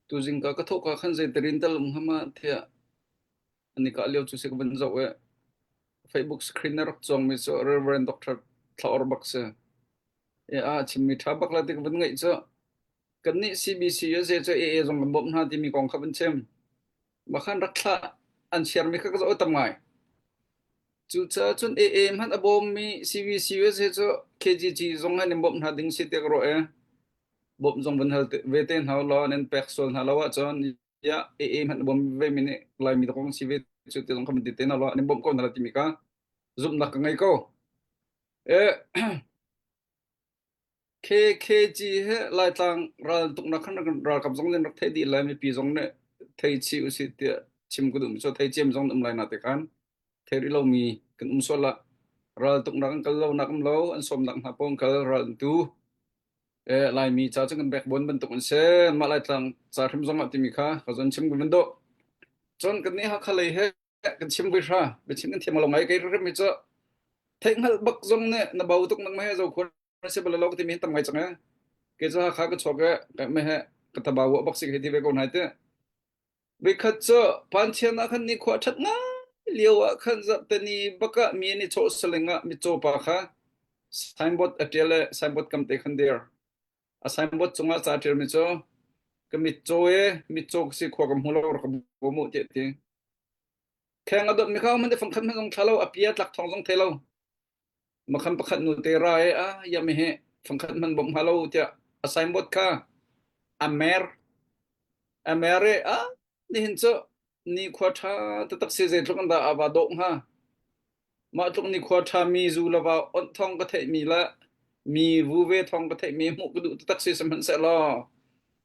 tu zing ka ka thok ka khan zei terin tal um hama thia ani ka lio chu se ka vun zoh e Facebook screen na rak cawng mi cu Reverend Dr. Thlaor bak si. E a chimmi ṭha bak la ti ka vun ngaih cu kannih CBC USA cu AA zong kan bawmh hna timi kong kha vun chim. Makhan rak thlah an share mi kha ka zoh tam ngai. Cucaah cun AA hmanh a bawmmi CBC USA cu KGG zong han in bawmh hna ding si tiah ka ruah e. Bawmh zong vun hal ve te hna law nan pek sual hna lo ahcun ya AA hmanh a bawm ve mi nih Laimi kong si ve cu ti zong kha van ti te hna law an in bawmh ko hna la timi kha zumhnak ka ngei ko. E KKG he Laitlang ral tuknak khan ralkap zong nih rak theih dih lai mipi zong nih thei chih usih tiah chim ka duh mi cu thei ciam zong um lai na te khan thei rih lomi kan um sual ah ral tuknak an kal lo nak um lo an sawmnak hna pawng kal ral an tu e Laimi ca cu kan backbone bantuk an si mah Laitlang ca hrim zong ah timi kha ka zon chim ka van dawh cun kan nih Hakha lei he kan chim vui hra biachim kan thiam lo ngai kei rim hi cu theih hngalh bak zong nih na bau tuk nak me zo khur se bal lo ti mi tam ngai chang e ke chu Hakha ka chok e ka me he ka tabaw bak si he ti ve ko nai te Vikhat cu panchian ah khan nikhua a ṭhat ngai lio ah khan zarhteni bak ah mi an i chawh saling ah mitcaw pa kha signboard a ṭial i signboard kam te khan dir. A signboard cungah ca ṭialmi cu ka mitcaw e mitcaw ka si khua ka hmu lo rak ka bawm u tiah a ti. Kheng a dawtmi kha hmanh fangkhat hmanh zong thla lo, a pia tlak thawng zong thei lo. Makhan pakhat nu te ra e a ya me he fangkhat hmanh bawmh hnga lo tiah a signboard kha a mer a mer e a nihin cu ni khua ṭha taktak si zeitluk an dah a va dawh hnga mah tluk ni khua ṭha mi zu le va onh thawng ka theih mi le mi vu ve thawng ka theih mi hmuh ka duh taktak si sihmanhsehlaw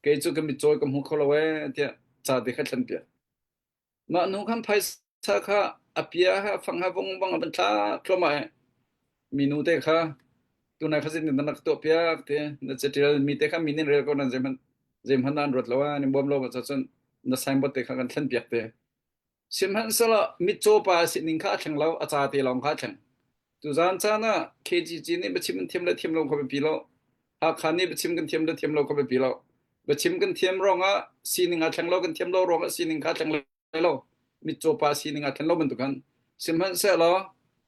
kei cu ka mitcawi ka hmu kho lo e tiah ca te kha thlen piak Mah hnu khan phaisa kha a pia he a fang he vung bang a van thlak thluahmah i minu te kha tunai kha zeitin dah na ka tuahpiak ti na catial mi te kha min in rel ko nan zeihmanh zeihmanh an ruat lo ah an in bawm lo cun na signboard te kha kan thlen piak te. Sihmanhsehlaw mitcaw pa sining kha a thleng lo, a ca te lawng kha a thleng. Tuzaan caan ah KGG nih biachim an thiam le thiam lo kha biapi lo. Hakha nih biachim kan thiam le thiam lo kha biapi lo. Biachim kan thiam ruangah sining aa thleng lo, kan thiam lo ruangah sining kha thleng lo. Mitcaw pa sining aa thlen lo bantuk khan. Sihmanhsehlaw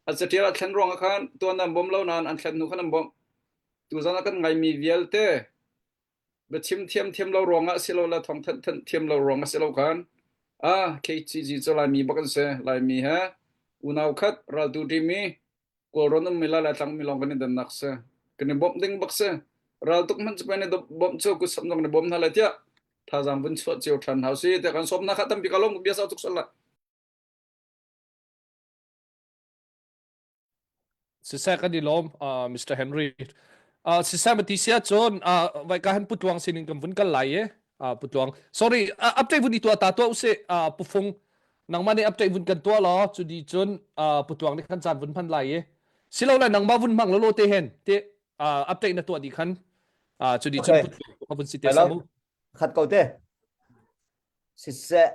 a catial a thlen ruangah khan tuan an bawm lo nain an thlen hnu khan an bawmh. Tuzaan ah kan ngaimi vialte biachim thiam thiam lo ruangah si lo le thawngthanh thanh thiam lo ruangah si lo khan ah KCG cu Laimi bak an si. Laimi he unau khat raltu ṭimi Kawlrawn ummi lai Laitlang ummi lawng kan i dannak si. Kan i bawmh ding bak si. Raltuk hmanh cu kan i bawmh cu kutsam zong kan i bawm hna lai tiah thazaang vun chuah cio ṭhan hau si tiah kan sawmnak kha tampi ka lawm bia sau tuk sual lai. Siseh kan i lawm, uh, Mr. Henry. Uh, siseh mati sia cun uh, vai ka han putluang sinin kan vun kal lai e. Uh, putluang. Sorry, uh, update vun i tua ta tua use uh, pufung. Nangmah nih update vun kan tua law cu di cun uh, putluang nih kan caan vun hman lai e. Silo le nangmah vun hmang lo lo te hen te uh, update na tua di khan uh, cu di cun Okay. putluang ka vun si te Hello. samu. Khat ko te. Siseh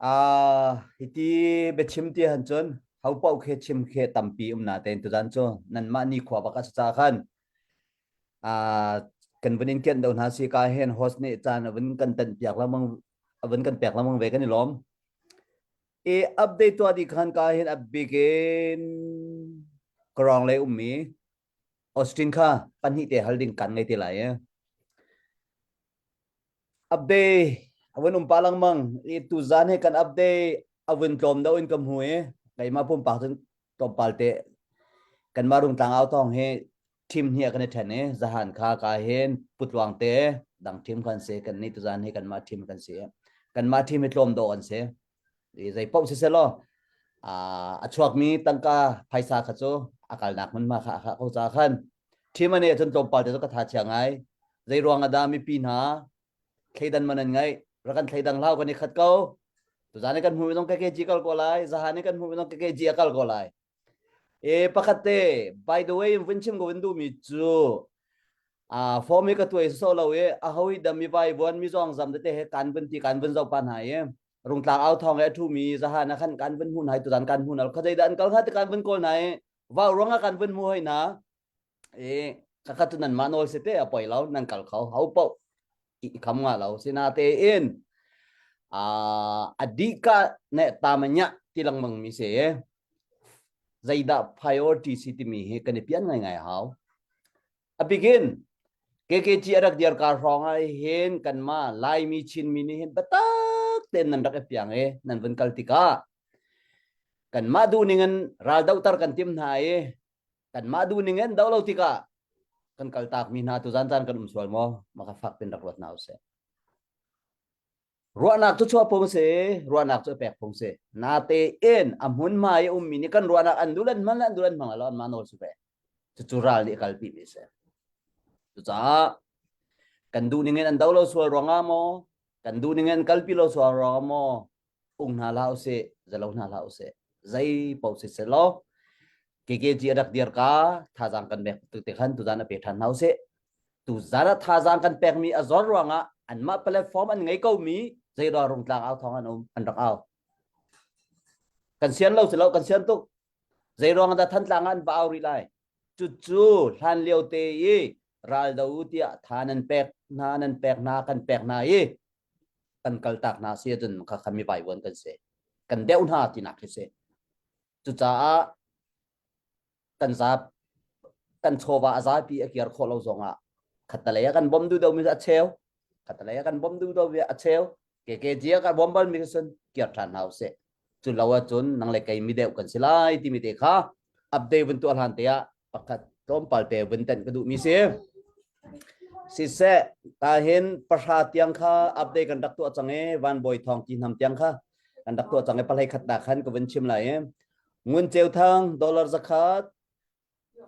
Ah, hiti biachim ti han cun ho paoh khi chim khi tampi um na tein tuzan cu nanmah nikhua bak a si ca khan ah kan vun in kianh do hna si ka hen host nih caan a vun kan tanh piak lengmang a vun kan pek lengmang ve kan i lawm. I update tuah dih khan ka hin a bik in Karong lei ummi Austin kha pahnih te hal ding kan ngei te lai e. Update a vun um pa lengmang i tuzan hi kan update a vun tlawm deuh in ka hmu i keimah pumpak cun tlawmpal te kanmah Rungtlang au thawng hi team hnih ah kan i ṭhen i zahan kha ka hin putluang te dang team kan si kan nih tuzan hi kanmah team kan si kanmah team hi tlawm dawh kan si i zei paoh siselaw a chuakmi tangka phaisa kha cu a kalnak hmunhma kha a khah ko ca khan team ane cun tlawmpal te cu ka tha chia ngai zei ruang ah dah mipi hna thleidan man an ngeih rak kan thleidang hlau kan i khat ko tuzan i kan hmuh zong KKG kal ko lai zahan i kan hmuh zong KKG a kal ko lai e pakhat te by the way vun chim ko vun duh mi cu a form hi ka tuai so lo i a hoi dam mi vai vuan mi zong zam te he kan vun ti kan vun zo pa hna i rungtlang au thong e thu mi zahan a khan kan vun hmu nai tuzan kan hmu nal khazei da an kal kha te kan vun kawl nai vau ruanga kan vun hmu hoi na e khakha tu nan mah nawl si te a poi lo nan kal kho ho po i kham nga lo sina te in a adika ne tamanya ti lengmang mi se zeidah priority si timi hi kan i pian ngai ngai hau a begin KKG a rak diar kar hrawng ah hin kanmah Laimi Chinmi nih hin biatak tein nan rak i piang i nan vun kal tikah kanmah duhning in ral dohter kan tim hna i kanmah duhning in do lo tikah kan kaltak mi hna tuzan caan kan um sual maw maka fak pin rak ruat hna usih ruahnak cu chuah phung si ruahnak cu pek phung si nate in a hmunhma i ummi nih kan ruahnak an duh lan hman an duh lan hmang lo an mah nawl si ve cucu ral nih kalpi mi si cucaah kan duh ning in an do lo sual ruangah maw kan duh ning in kalpi lo sual ruangah maw ung hna hlah usih zalo hna hlah usih zei paoh si selaw KKG a rak dir ka thazaang kan pek tu te khan tuzan a pe ṭhan hna usih tuzan ah thazaang kan pekmi a zor ruangah anmah platform an ngei ko mi zeidah rungtlang au thawng an um an rak au kan sian lo si lo kan sian tuk zei ruang dah thantlang ah an va au rih lai cucu hlan lio te i ral do tiah tha nan pek hna nan pek hna kan pek hna i kan kaltak hna si ahcun kha kha mi vaivuan kan si kan deuh hna tinak khi si cucaah kan zap kan chawva a zapi a kiar khawh lo zongah khattalei ah kan bom duh deuh mi a cheu khattalei ah kan bom duh deuh mi a cheu KKG ah kan bom bal mi cun kiar ṭhan hna usih cu lo ahcun nang le kei mi deuh kan si lai timi te kha update vun tuah hlan te ah pakhat tlawmpal te vun tenh ka duh mi si siseh ta hin pahra tiang kha update kan rak tuah cang i van bawi thawng ti hnam tiang kha kan rak tuah cang i palhei khat nak khan ka vun chim lai i ngun ceu thang dollar zakhat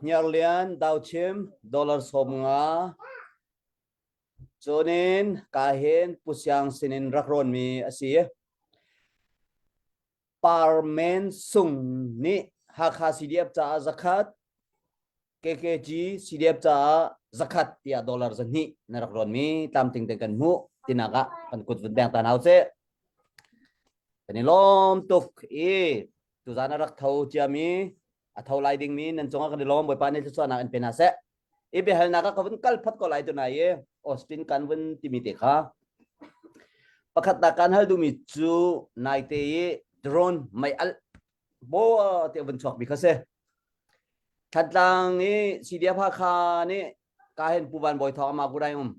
hniarlian dauchim dollar 50 cunin ka hin pusiang sinin rak rawn mi a si Parmen Sung nih Hakha CDF caah zakhat, KKG CDF caah zakhat tiah dollar zahnih na rak rawnmi tlamtling te kan hmuh tinak ah kan kut vun beng ta hna usih. Kan i lawm tuk i tuzan a rak tho ciami a tho lai dingmi nan cungah kan i lawm Bawipa nih thluachuahnak in pe hna seh. I biahalnak ah ka vun kal phot ko lai tu nai i Austin kan vun timi te kha pakhatnak kan hal duhmi cu naite i drone mei alh bo te vun chuak mi kha si Thantlang i CDF Hakha nih ka hen Pu Van Bawi Thawng ama kurai um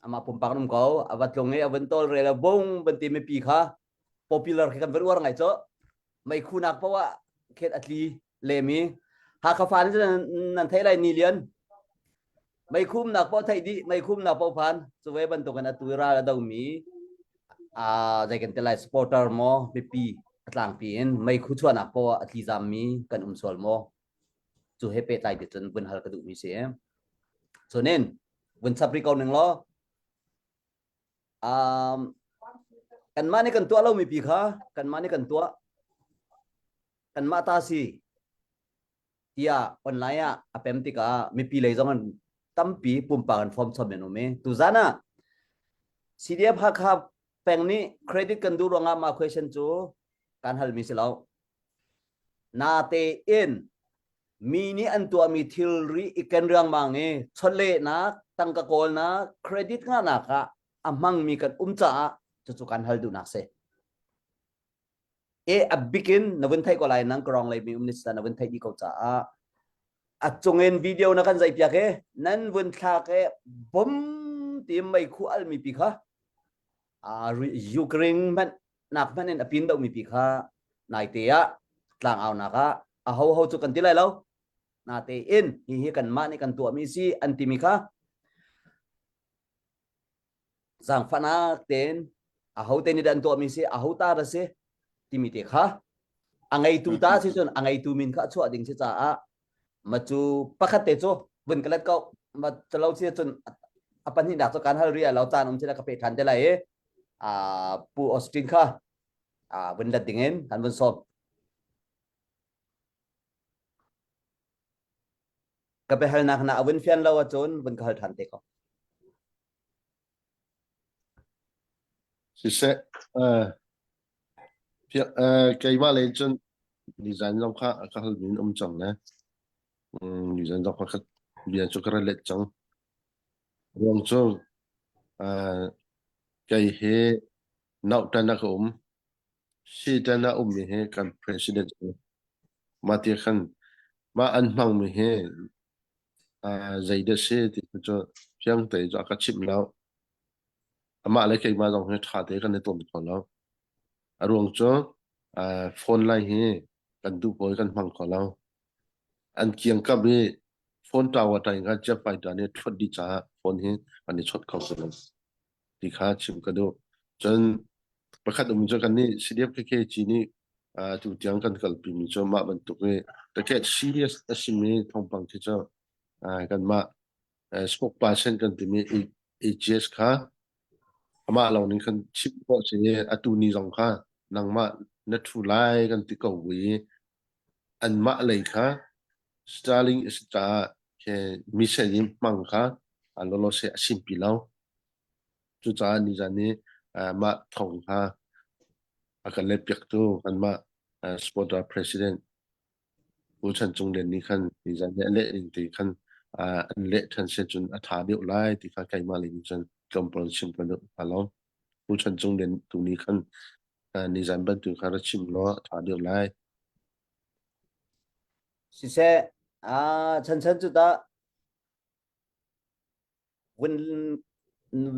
ama pumpak um ko a va tlung i a vun tol rel a bung van ti mipi kha popular khi kan van uar ngai cho meikhu nak poah khet a tli lemi Hakha fa nih nan theih lai ni lian meikhum nak poh theih dih meikhum nak poh phan cu ve bantukin atu ral a domi a zei kan ti lai supporter maw mipi a tlangpi in meikhu chuahnak poah a tli zammi kan um sual maw cu he pehtlai ti cun vun hal ka duhmi si cunin vun chap rih ko ning law um, kanmah nih kan tuah lomi pi kha kanmah nih kan tuah kanmah ta si tiah online ah a pem tikah mipi lei zong an tampi pumpak an form chom an um i tuzan ah CDF Hakha peng nih credit kan duh ruangah mah question cu kan halmi si lo na te in mi nih an tuahmi thilri i ken riangmang i chawlehnak tangka kawlnak credit ngahnak ah a hmangmi kan um caah cucu kan hal duhnak si e a bikin na vun theih ko lai nang karong lei mi um ni na vun theih dih ko caah a cungin video na kan zai piak e nan vun thlak e bom ti mei khu al mi pi kha. Ukraine hmanh nak hmanh in a pin deuhmi pi kha naite ah tlangaunak ah a ho ho cu kan ti lai lo natein hihi kanmah nih kan tuahmi si an timi kha zaangfahnak tein a ho te nih dah an tuahmi si a ho ta dah si timi te kha a ngeitu ta si cun a ngeitu min kha a chuah ding si caah ma cu pakhat te cu vun ka let ko ma lo si cun a pahnihnak cu kan hal ri lo caan um sila ka pe than te lai i a pu Austin kha a vun let ding in kan vun sawm Ka biahalnak na a vun fian lo ahcun vun ka hal ṭhan te ko. Siseh, uh, uh, keimah lei cun nizan zong kha ka hal min um cang le um, nizan zong kha bia cu ka ra let cang. Ruang cu uh, kei he nautan a ka um. Satan a ummi hi kan president a si. Mah ti khan mah an hmangmi hi uh, zeidah si ti cu fiang te cu a ka chimh lo. Amah le keimah zong hi ṭha te kan i ton kho lo. A ruang cu uh, phone line hi kan duh pawl kan hmang kho lo. An kiangkap i phone tower ṭaing kha jet fighter nih ṭhuat dih caah phone hi kan i chawt kho lo. Ti kha chim ka duh. Cun pakhat um cu kannih CDF KKG nih atu tiang kan kalpimi cu mah bantuk i takhet serious a simi thawngpang khi cu kanmah spokesperson kan timi AGS kha amah lawng nih khan chim khawh si i atu ni zong kha nangmah na ṭhu lai kan ti ko i anmah lei kha Sterling a si caah mission in hmang kha lawlaw seh a simpi lo. Cucaah nizan i mah thong kha a kan letpiaktu kanmah supporter president Pu Chan Cung Lian nih khan nizan i a leh ning te khan an leh ṭhan seh cun a ṭha deuh lai ti kha keimah lei nih cun tlawmpal chim ka duh hnga lo. Pu Chan Cung Lian tu nih khan nizan bantuk kha ra chim law a ṭha deuh lai. Siseh, chan chan cu tah vun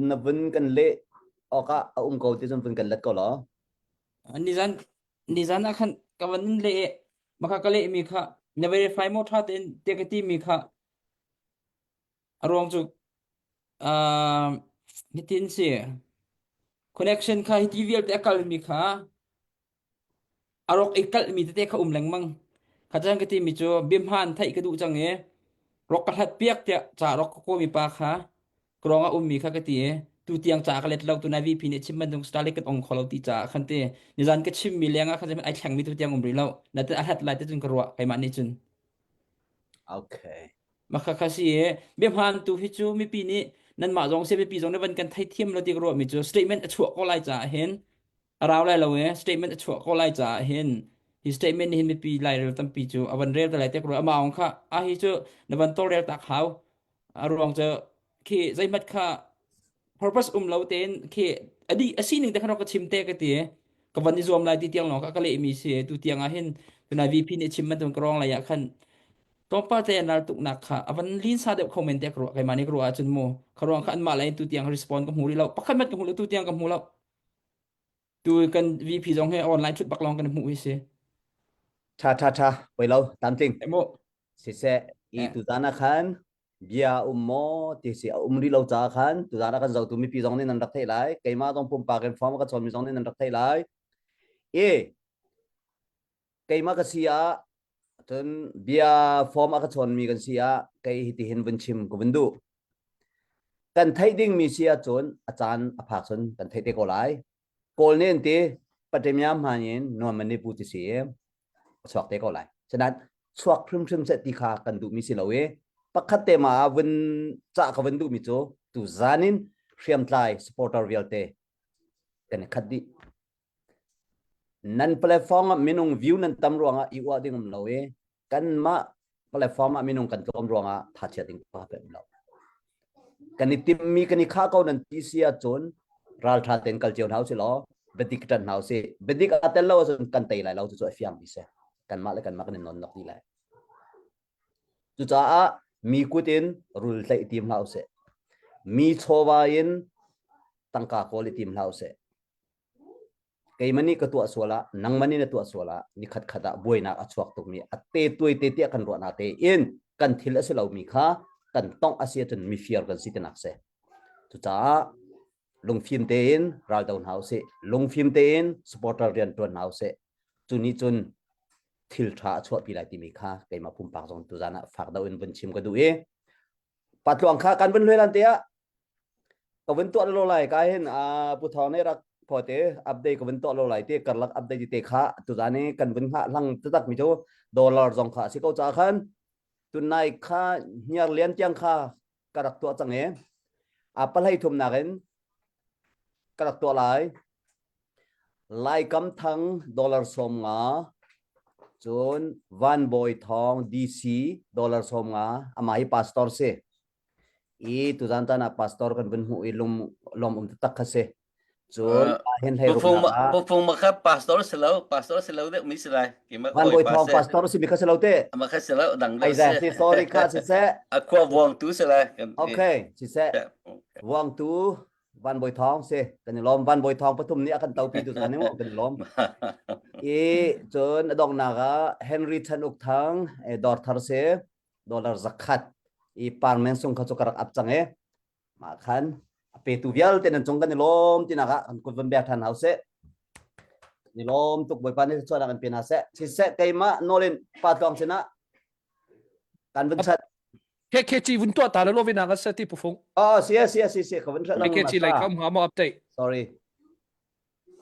na vun kan leh awkah a um ko ti cun vun kan let ko law. Nizan nizan ah khan ka van in leh i maka ka lehmi kha na verify maw ṭha tein tiah ka timi kha a ruang cu uh, hitin si connection kha hiti vialte a kalmi kha A rawk i kalhmi tete kha um lengmang. Kha caan ka timi cu biahmaan theih ka duh cang i rawk ka hlat piak tiah ca rawk ka kawmi pa kha ka ruangah ummi kha ka ti i tu tiang ca ka let lo tunai VP nih chim bantuk style kan ong kho lo ti caah khan ti nizan ka chimmi leng ah khan ai thlengmi tu tiang um rih lo natin a hlat lai te cun ka ruah keimah nih cun Okay. Maka kha si i biahmaan tu hi cu mipi nih nanmah zong si mipi zong nih van kan theithiam lo ti ka ruahmi cu statement a chuah ko lai caah hin a rau lai lo e statement a chuah ko lai caah hin hi statement nih hin mipi lairel tampi cu a van rel te lai te ka ruah amah ong kha a hi cu na van tawlrel tak hau a ruang cu khi zeihmat kha purpose um lo tein khi adi a sining te khan rak ka chim te ka ti ka van i zuam lai ti tiang lawng ka ka lehmi si tu tiang ah hin tunai VP nih chim bantuk ka rong lai ah khan tlawmpal te an ral tuknak kha a van lin sa deuh kho men te ka ruah keimah nih ka ruah ahcun mu ka ruang kha anmah lai tu tiang respond ka hmu rih lo pakhat mat ka hmu lo tu tiang ka hmu lo Tu kan VP zong hi online thut bak lawng kan hmuh hi si. Tha tha tha poi lo tamtling. Emo. Siseh i tuzan ah khan bia um maw ti si a um rih lo caah khan tuzan ah kan zohtu mipi zong nih nan rak theih lai keimah zong pumpak in form ka chawnmi zong nih nan rak theih lai i keimah ka si ah cun bia form a ka chawnmi kan si ah kei hitihin vun chim ka vun duh Kan theih dingmi si ahcun a caan a phak cun kan theih te ko lai. Kawl nih an ti paṭemia hmaan in nuam an i pu ti si i a chuak te ko lai. Cunain chuak hrimhrim seh ti kha kan duhmi si lo i pakhat te ma ah vun cah ka vun duhmi cu tuzaan in hriamtlai supporter vialte kan i khat dih. Nan platform ah minung view nan tam ruangah i uah ding um lo i kanmah platform ah minung kan tlawm ruangah thachiat ding pa pe um lo. Kan i timmi kan i khah ko nan ti si ahcun ralṭha tein kal cio hna usih law biadik ṭan hna usih. Biadik aa tel lo ahcun kan tei lai lo cucu a fiang mi si. Kanmah le kanmah kan i non nok dih lai. Cucaah mi kut in rul tlaih tim hlah usih. Mi chawva in Tangka kawl i tim hlah usih. Keimah nih ka tuah sual ah, nangmah nih na tuah sual ah, ni khat khat ah buainak a chuak tukmi a te tuai te tiah kan ruah na tein kan thil a si lomi kha kan tongh a si ahcun mifir kan si tinak si. Cucaah lungfim tein raldo hna usih, lungfim tein supporter rian ṭuan hna usih. Cu nih cun thil ṭha a chuahpi lai timi kha keimah pumpak zong tuzan ah fak deuh in vun chim ka duh i patluang kha kan vun hluai lan te ah ka vun tuah lo lai ka hin a pu thawng nih rak phote update ka vun tuah lo lai te karlak update te kha tuzan i kan vun hngah hlang taktak mi cu dollar zong kha a si ko ca khan tunai kha hniar lian tiang kha ka rak tuah cang i a palhei thumnak in ka rak tuah lai Laikam Thang dollar 50 cun Van Bawi Thawng DC dollar 50 amah hi pastor si i tuzan tan ah pastor kan vun hmuh i lung lawm um taktak kha si cun hin hlei Pufung pufung ma kha pastor si lo pastor si lo deuh mi si lai keimah Van Bawi Thawng pastor si mi kha si lo te ama kha si lo dang deuh si sorry kha si seh a khua vuang tu si lai okay si seh vuang tu Van Bawi Thawng si kan i lawm Van Bawi Thawng pathum nih a kan topi tu zan mu kan i lawm i cun a donghnak ah Henry Chan Uk Thang e dawr thar si dollar zakhat i parmen sung kha cu ka rak ap cang e mah khan a petu vialte nan cung kan i lawm tinak ah kan kut van bek than hau seh ni lawm tuk bawipa nih chuahnak in pe hna seh siseh keimah nawlin pa tluang sinah kan vun chat KKG vun tuah ta lo vina ka se ti pufung. Oh, si si si si ka vun hrat lang KKG lai kam ha mo update. Sorry.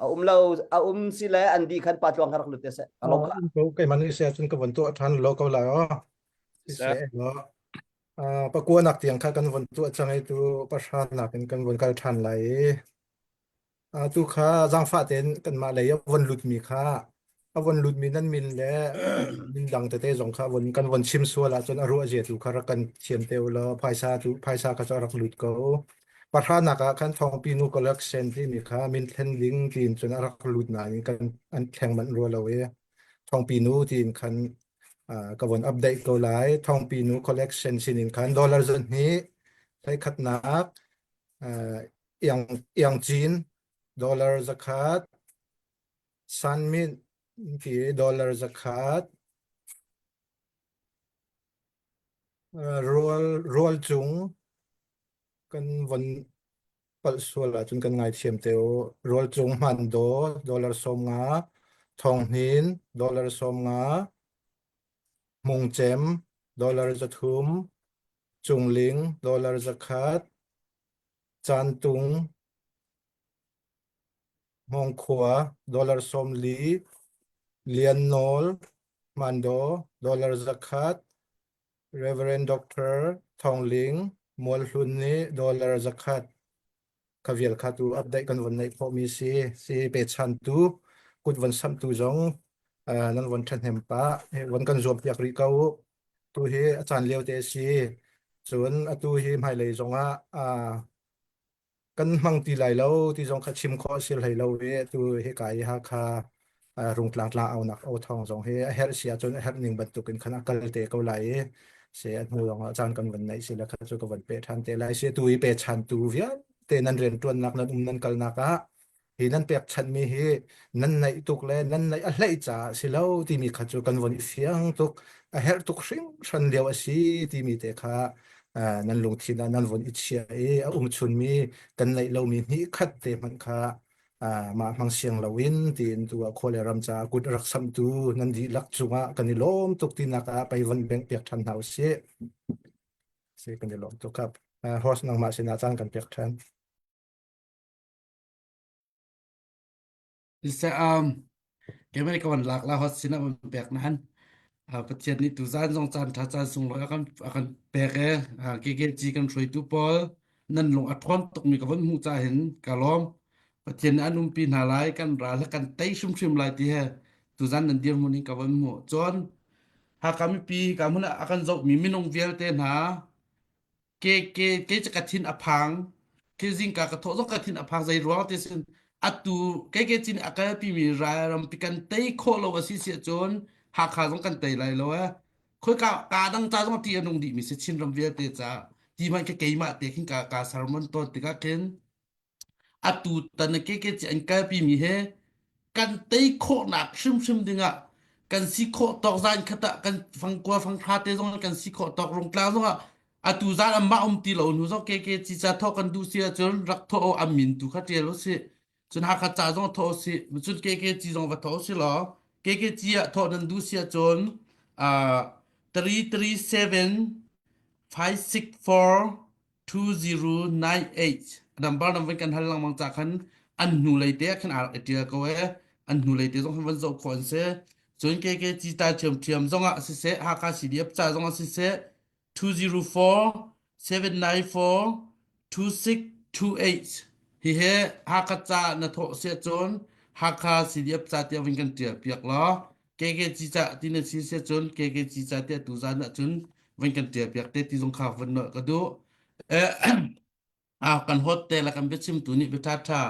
A um lo a um si le an di khan pa tluang rak lut te se. A lo ka. Ko kai man se cun ka vun tuah than lo ko la o. Si se lo. Pakua nak tiang kha kan vun tuah chang ai tu pahra nak in kan vun kal than lai i. Tu kha zaangfah tein kanmah lei a von lutmi kha a von lutmi nan min le min dang tete zong kha von kan von chim sual ahcun a ruah zia tu kha rak kan thiam te u law phaisa tu phaisa kha cu a rak lut ko. Pahranak ah khan Thawngpi nu collection timi kha min thlen ding tiin cun a rak lut nain kan an thleng manh rua lo i Thawngpi nu tiin khan ka von update ko lai. Thawngpi nu collection sinin khan dollar zahnih hleikhatnak Iangcin dollar zakhat, Sanmit ti dollar zakhat, rual rual cung kan von palh sual ahcun kan ngaithiam te u. Rual cung hman daw dollar 50, Thawng Hnin dollar 50, Hmung Cem dollar 300, Cungling dollar 100, Cantung, Hmawngkhua dollar 40, Liannawl, Hmandaw dollar 100, Reverend Doctor Thawng Ling, Mualhlun nih dollar 100. Kha vial kha tu update kan von neih khawhmi si. Si pechantu, kut von samhtu zong nan von ṭhahnem pah. Von kan zuam piak rih ko. Tu hi a caan lio te a si. Cun atu hi hmailei zongah kan hmang ti lai lo ti zong kha chim khawh a si hlei lo i atu hika i Hakha Rungtlang tlang aunak au thawng zong hi a herh si ahcun a herh ning bantukin khan a kal te ko lai i si a hnu zongah caan kan van neih si le kha cu ka van pe ṭhan te lai si atu i pechantu vialte nan rianṭuannak nan um nan kalnak ah hi nan pekchanhmi hi nan naih tuk le nan naih a hleih caah si lo timi kha cu kan von i fiang tuk a herh tuk hringhran lio a si timi te kha nan lungthin ah nan von i chia i a um chunmi kan neih lomi hnih khat te hmanh kha mah hmang siang loin tiin tu ah khua le ram caah kut rak samhtu nan dihlak cungah kan i lawm tuk tinak ah pei von bengh piak ṭhan hna usih. Si kan i lawm tuk kap. Host nangmah sinah caan kan pek ṭhan. Um, keimah ka van lak la hot sin ah van pek nain Pathian nih tuzaan zong caan ṭha caan sunglawi a kan a kan pek e KKG kan hruaitu pawl nan lung a ṭhawn tukmi ka van hmuh ca hin ka lawm. Pathian nih an umpi hna lai kan ral he kan tei hrimhrim lai ti he tuzaan nan dirhmun hin ka van hmuh. Cun Hakha mipi ka hmun ah a kan zohmi minung vialte hna ke ke ke cu ka thin a phang ke zingka ka thawh zong ka thin a phang zei ruang ti sin atu ke ke cin a kalpi mi ralrampi kan tei khawh lo a si si ahcun Hakha zong kan tei lai lo eh khoi ka ka dang ca zong ti a nung dih mi si Chinram vialte ca ti hmanh ke keimah te khin ka ka sermon tawn tikah khin. Atu tan KKC an kalpi mi he kan tei khawhnak hrimhrim dingah kan si khawh tawk zan khat ah kan fangkua fanghra te zong kan si khawh tawk rungtlang zongah atu zan anmah um ti lo hnu zong KKC ca thawh kan duh si ahcun rak thawh o an min tu kha ṭial usih. Cun Hakha ca zong thawh usih. Cun KKC zong va thawh usih law KKC ah thawh nan duh si ahcun uh, 337 564 2098 number nan van kan hal lengmang ca khan an hnu lei te ah khan aa rak i ṭial ko ee an hnu lei te zong khan van zoh khawh an si cun KKG ta ṭhiamṭhiam zong ah siseh Hakha CDF ca zong ah siseh 204 794 2628 hihi Hakha ca na thawh siah cun Hakha CDF ca tiah vun kan ṭial piak law KKG ca ti na si siah cun KKG ca tiah tu zan ah cun vun kan ṭial piak te ti zong kha vun nolh ka duh. Eh, Ah, kan hot te le kan biachimtu nih bia ṭhaṭha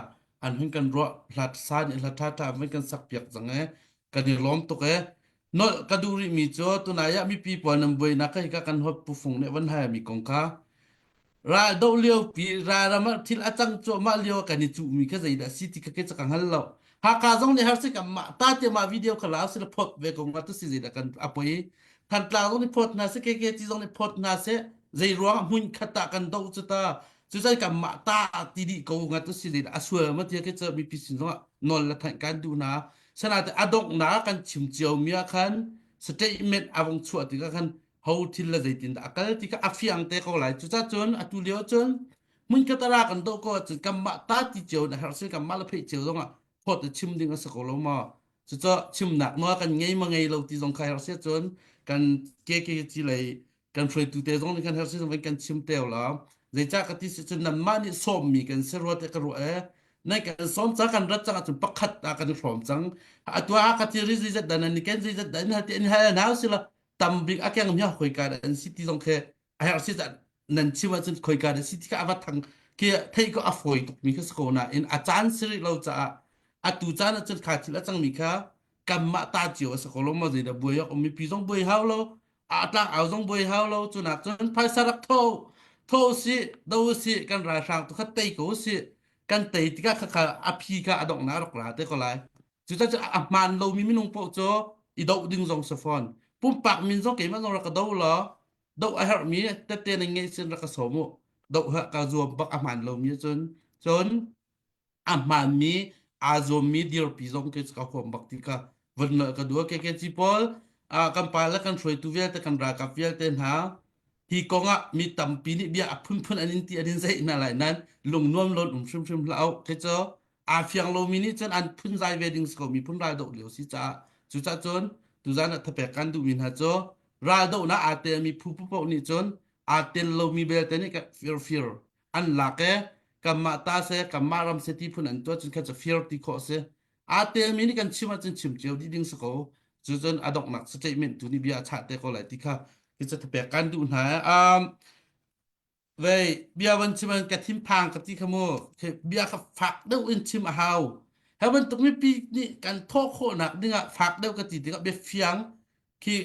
an hun kan ruah hlat sa nih hla ṭhaṭha an kan sak piak cang e kan i lawm tuk e nolh ka duh rihmi cu tunai ah mipi pawl nan buainak ka hika kan hot pufung nih van hai mi kong kha ral doh lio pi ralram ah thil a cang cuahmah lio ah kan i cuhmi kha zeidah si ti kha ke ca ka hngal lo Haka zong nih har si kan mah ta te mah video kha la si la phot ve ko nga tu si zeidah kan a poi Thantlang zong nih phawt hna seh, KKT zong nih phawt hna seh, zei ruang hmun khat ah kan doh cu ta. Cucai kan mah ta ti dih ko nga tu si len a sual ma tia ke cha mipi sin zong ah nawl la thanh kan duh hna. Sanate a donghnak kan chim cio mi ah khan statement a vong chuah tikah khan ho thil la zeitin dah a kal ti kha a fiang te ko lai. Cuca cun atu lio cun hmun katara kan doh ko ahcun kanmah ta ti cio na herh sin kanmah la pheih cio zong ah phawt le chim ding a si ko lo ma. Cucaah chimnak nawl kan ngei ma ngei lo ti zong kha herh si ahcun kan KKG lei kan hruaitu te zong nih kan herh si zong kan chim teo la. Zeicah ka ti si cun nanmah nih sawmmi kan si rua te ka ruah e. Nai kan sawm ca kan rat cang ahcun pakhat ah kan i hrawm cang. Atu ah ka ti ri zeizat dah nan i ken zeizat dah in hal ti in hal hna usila tam bik a keng mi khoika dah an si ti zong khi a herh si nan chim ahcun khoika dah si ti kha a va thang khi theih ko a fawi tuk mi kha si ko nain a caan si rih lo caah atu caan ahcun kha thil a cangmi kha kanmah ta cio a si ko lo maw zeidah buai awk um mipi zong buai hau lo a tlang au zong buai hau lo cunak cun phaisa rak tho tho si do si kan ralhrang tu kha tei ko si kan tei tikah kha kha a phi kha a donghnak rak ra te ko lai Cucaah a hmaan lomi minung paoh cu i doh ding zong si fawn. Pumpak min zong keimah zong rak ka do law doh a herhmi tette na ngeih sin rak ka sawm u. Doh ha ka zuam bak a hmaan lomi cun cun a hmaanmi aa zuammi dirpi zong ke ka huam bak ti ka vun nolh ka duh. KKG pawl kan pa le kan hruaitu vialte kan ralkap vialte hna hi kong ah mi tampi nih bia a phunphun an in ti an in zeih hna lai nan lung nuam lon um hrimhrim hlah u. Ke cu aa fiang lomi nih cun an phunzai ve ding si ko miphun raldoh lio si caah cucaah cun tuzan ah thapek kan duhmi hna cu raldohnak aa telmi phu paoh nih cun aa tel lomi belte nih firfir an lak e kanmah ta se kanmah ram se ti phun an tuah cun kha cu fir ti khawh si aa telmi nih kan chim ahcun chim cio dih ding si ko cucun a donghnak statement tu nih bia a chah te ko lai ti kha hi cu thapek kan duh hna um, Vei bia van chim an ka thinphang ka ti kha mu bia kha fak deuh in chim a hau. He bantuk mipi nih kan thawh khawhnak dingah fak deuh ka ti tikah bia fiang khi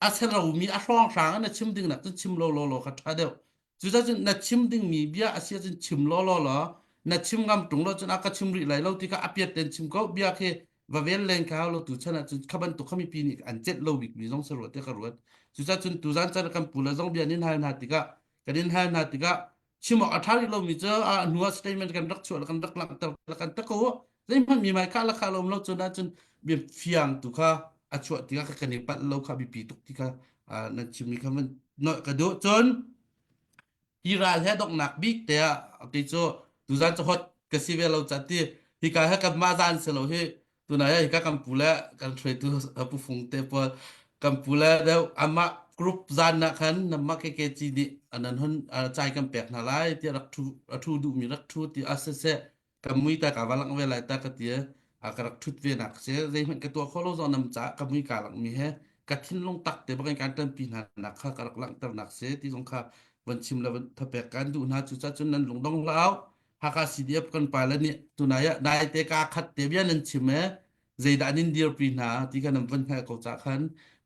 a seromi a hrawnghrang na chim ding nak cun chim law law law kha ṭha deuh. Cucaah cun na chim dingmi bia a si ahcun chim law law law na chim ngam ṭung lo cun a ka chim rih lai lo ti kha a piat ten chim ko bia khi va vel len kha lo tu chan ah cun kha bantuk kha mipi nih an celh lo bikmi zong si rua te ka ruat. Cucaah cun tuzan chan kan pu le zong bia nin hal hna tikah kan in hal hna tikah chim awk a ṭha rih lomi cu a hnu ah statement kan rak chuah le kan rak langhter le kan ta ko zeihmanh mi mai kha la kha lom lo cun ahcun bia fiang tu kha a chuah tikah kan i palh lo kha biapi tuk ti kha nan chimmi kha van noi ka duh cun hi ral he donghnak bik te ah kei cu tuzan cu hot ka si ve lo ca ti hika he kan mah zan si lo hi Tunai ah hika kan pu le kan hruaitu Pu Fung te pawl kan pu le deuh amah group zan ah khan namah KKG nih nan hun chai kan pek hna lai tiah rak thu a thu duhmi rak thu ti a siseh kan mui ta ka va lang ve lai ta ka ti a ka rak thut ve nak si zeihmanh ka tuah kho lo zong nam caah ka mui ka lang mi he ka thinlung tak te bakin kan ṭanpi hna nak kha ka rak langhter nak si ti zong kha van chim le van thapek kan duh hna cu cun nan lungdong hlah Hakha CDF kan pale nih tunai ah daite ka khat te bia nan chim e zeidah an in dirpi hna ti kha nan van hngalh ko ca khan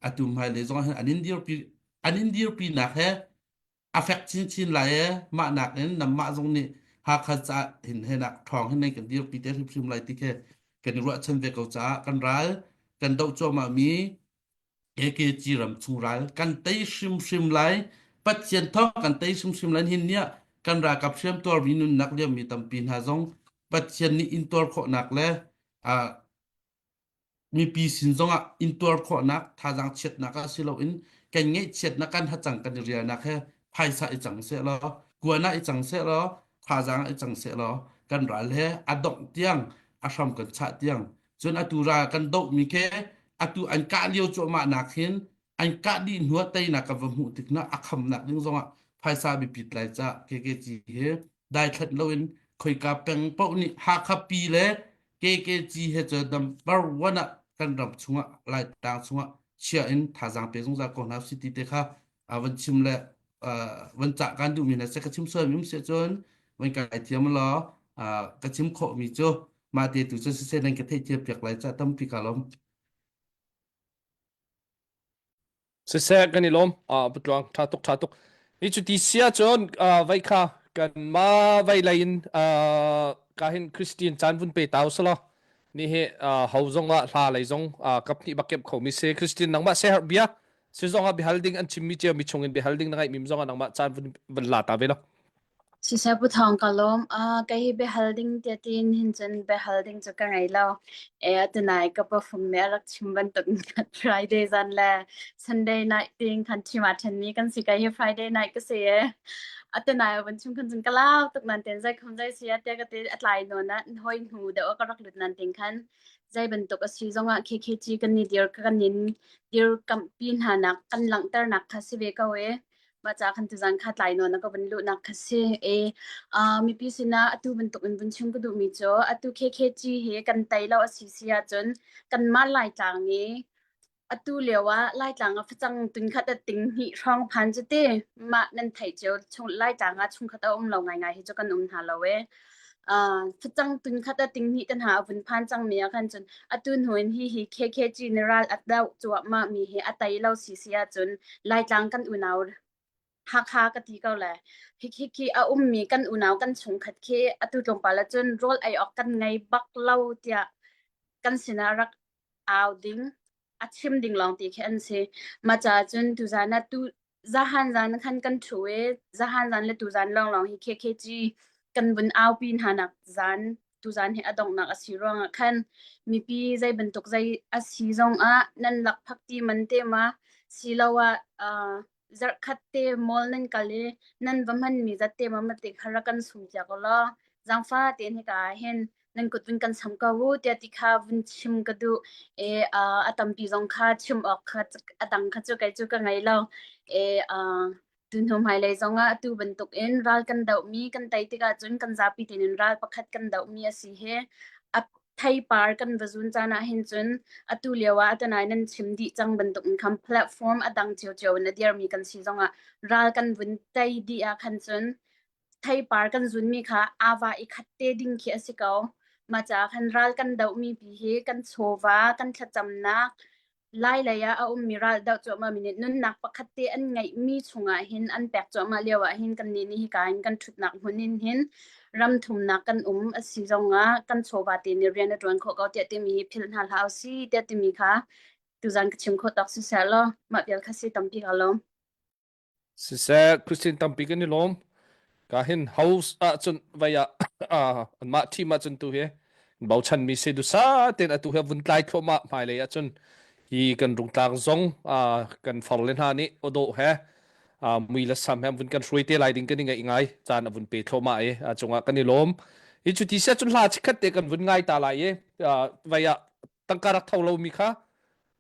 atu hmailei zong ah hin an in dirpi an in dirpi nak he a fek chinchin lai e mah nak in nanmah zong nih Hakha caah hin henak ṭhawng hin kan dirpi te hrimhrim lai ti khi kan i ruahchan ve ko caah kan ral kan doh cuahmah mi KKG ram chung ral kan tei hrimhrim lai. Pathian thawng kan tei hrimhrim lai. Hin nih kan ralkap hriam tuarmi nunnak liammi tampi hna zong Pathian nih intuar khawhnak le uh, mipi sin zongah intuar khawhnak thazaang chiatnak ah si loin kan ngeihchiatnak kan hacang kan i rialnak he phaisa i cang seh law kuan ah i cang seh law thazaang ah i cang seh law kan ral he a dongh tiang a hram kan chah tiang cun atu ral kan dohmi khi atu an kah lio cuahmah nak hin an kah dih hnu ah teinak kan va hmuh tik na a khamnak ding zongah phaisa biapit lai ca KKG he daithlat loin khoika peng paoh nih Hakha pi le KKG he cu number one ah kan ram chungah Laitlang chungah chia in thazaang pe zungzal ko hna si ti te kha van chim le van cah kan duhmi na se ka chim sual mi um si cun van kai thiam law ka chim khawh mi cu mah te tu cu siseh nan ka theihthiam piak lai ca tampi ka lawm. Siseh kan i lawm. Uh, putluang tha tuk tha tuk. Ni cu ti sia cun uh, vai kha kan ma vai lei in uh, ka hin Christian caan vun pe tau sala. Ni he uh, ho zong ah hla lei zong uh, kap hnih bak kep kho mi se Christian nangmah se har bia si zong ah bihal ding an chim mi cio mi chung in bihal ding na ngai mim zong ah nangmah caan vun vun la ta ve lo. Siseh Pu Thawng ka lawm. Uh, kei hi biahal ding tiah tiin hin cun biahal ding cu ka ngei lo. E, tunai ka pafung nih a rak chim bantuk in Friday zan le Sunday night ting khan thim ah ṭhenmi kan si. Kei hi Friday night ka si e. Atunai a vun chim khan cun ka lau tuk nan ten zei khom zei si ah tiah ka ti a tlai nawn ah hoi hnu deuh ah ka rak lut nan ting khan zei bantuk a si zongah KKG kan ni dir kan nin dirkamhpi hna nak kan langhternak kha si ve ko e. Mah ca khan tuzan kha tlai nawn a ka vun luhnak kha si. E, uh, mipi sinah atu bantuk in vun chim ka duhmi cu atu KKG hi kan tei lo a si si ahcun kanmah Laitlang i atu lio ah Laitlang ah facang tunkhat a ting hnih hrawng phan cu ti mah nan theih cio chung Laitlang ah chungkhat a um lo ngaingai hi cu kan um hna lo e. Uh, facang tunkhat a ting hnih tan ha a vun phan cang mi ah khan cun atu hnu in hi hi KKG ni ral a doh cuahmah mi hi a tei lo si si ahcun Laitlang kan unau Hakha ka ti ko le hi khi khi a ummi kan unau kan chungkhat khi atu tlawmpal ahcun rawl ei awk kan ngei bak lo tiah kan sinah rak au ding a chim ding lawng ti khi an si. Mah caah cun tuzan ah tu zahan zan khan kan ṭhu i zahan zan le tuzan lawnglawng hi KKG kan vun aupi hna nak zan tuzan hi a donghnak a si ruangah khan mipi zei bantuk zei a si zongah nan lakphak ti man te ma siloah uh, zarhkhat te mall nan kal i nan va hmanmi zat te ma mate kha rak kan sum cia ko law zaangfa tein hika ah hin nan kut vun kan sam ko u tiah ti kha vun chim ka duh e uh, a tampi zong kha chim awk kha a dang kha cu kei cu ka ngei lo e uh, tu hnu hmailei zongah atu bantuk in ral kan dohmi kan tei tikah cun kan zapi tein ral pakhat kan dohmi a si hi a theipar kan va zun caan ah hin cun atu lio ah atanai nan chim dih cang bantuk in khan platform a dang ciocio in a dirmi kan si zongah ral kan vun tei dih ah khan cun theipar kan zunmi kha ava i khat te ding khi a si ko. Mah caah khan ral kan dohmi pi hi kan chawva, kan thlacamnak, Lai lei ah a ummi ral doh cuahmah mi nih nunnak pakhat te an ngeihmi chungah hin an pek cuahmah lio ah hin kannih nih hika in kan ṭhutnak hmun in hin ram thumnak kan um a si zongah kan chawva te nih rian a ṭuan khawh ko tiah timi hi philh hna hlah usih tiah timi kha tuzan ka chim khawh tawk siseh law mah vial kha si tampi ka lawm. Siseh Christian tampi kan i lawm. Ka hin house ahcun vai ah anmah team ahcun tu hi bochan mi si dusa ten atu he vun tlai thluahmah hmailei ahcun hi kan rungtlang zong kan far le hna nih odo he mui le sam he vun kan hruai te lai ding kan i ngaih ngai caan a vun pe thluahmah i a cungah kan i lawm. Hi cu ti sia cun hla chikhat te kan vun ngai ta lai i vai ah tangka rak tho lomi kha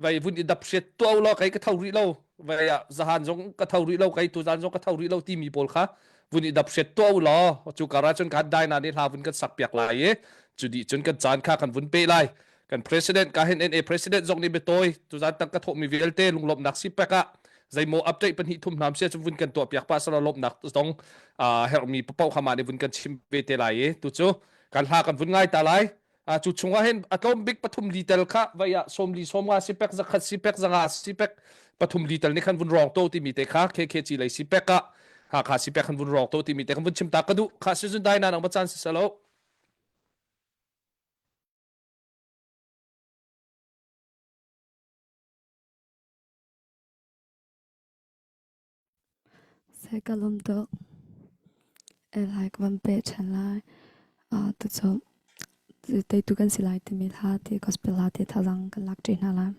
vai vun i dap hriat tuah law kei ka tho rih lo vai ah zahan zong ka tho rih lo kei tuzan zong ka tho rih lo timi pawl kha vun i dap hriat tuah law cu kar ah cun kan dai na nih hla vun kan sak piak lai i cu dih cun kan caan kha kan vun pe lai kan president ka hin NA president zong nih biatawi tuzan tang ka thawhmi vialte lunglawmhnak si pek ah zeimaw update pahnih thum hnam sia cu vun kan tuah piak pa sala lawmhnak zong herhmi papoh kha ma nih vun kan chim ve te lai i tu cu kan hla kan vun ngai ta lai Cu chungah hin a tlawm bik pathum li tel kha vai ah sawmli sawmnga sipek zakhat sipek zanga sipek pathum li tel nih khan vun rawng to timi te kha KKG lei sipek ah. Hakha si pek kan vun rawk to timi te kan vun chim ta ka duh kha si zun dai na nang ba chan si salo. Sai ka lawm tuk. Lai ka van pe ṭhan lai. Tucu teitu kan si lai timi hla ti gospel hla ti thazaang kan lak ṭi hna lai.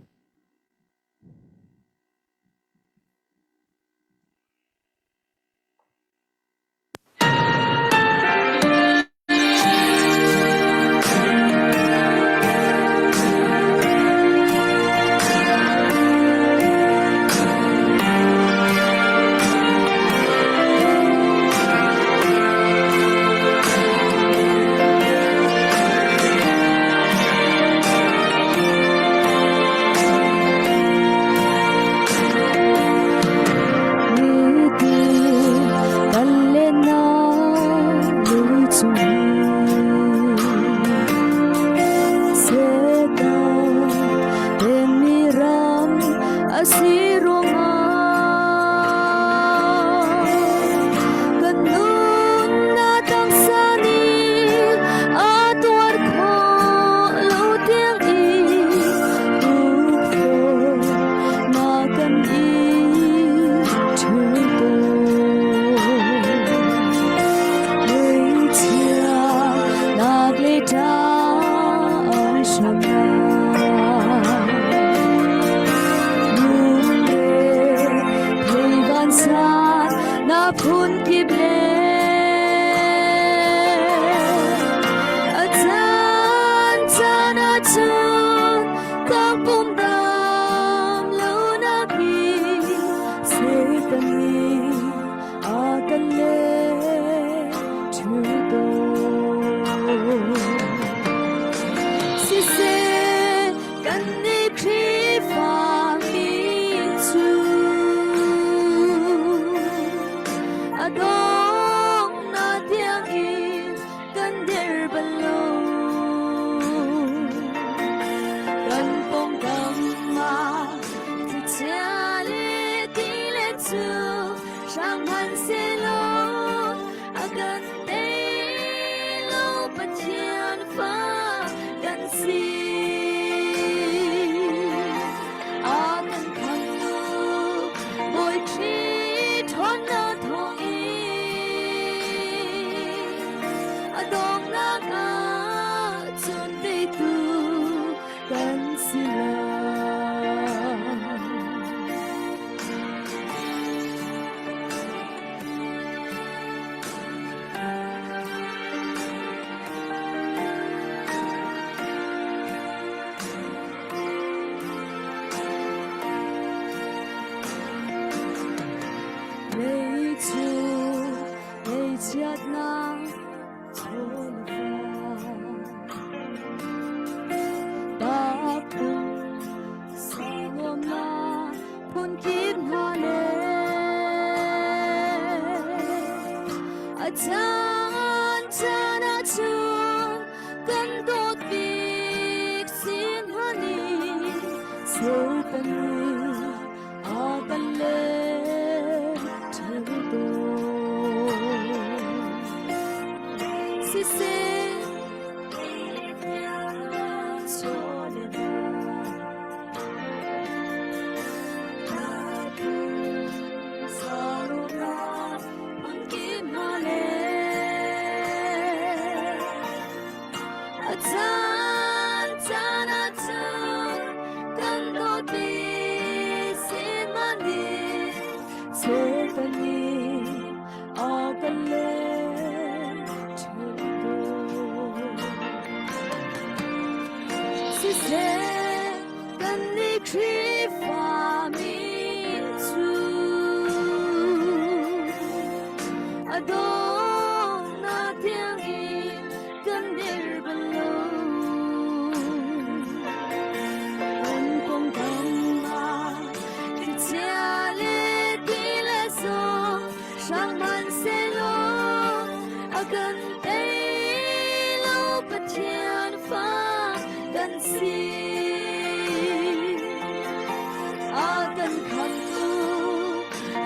A kan khamtu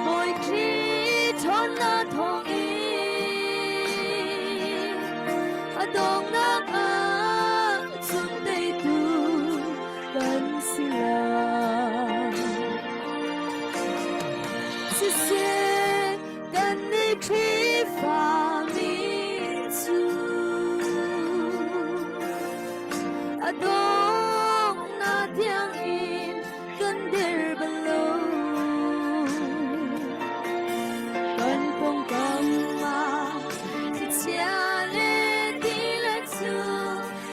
Bawi Khrih ṭhawnnak. si kan nih Khrihfa mi cu a donghnak tiangin kan dir bal lo. Kan pawngkam ah thlichia le tilet cu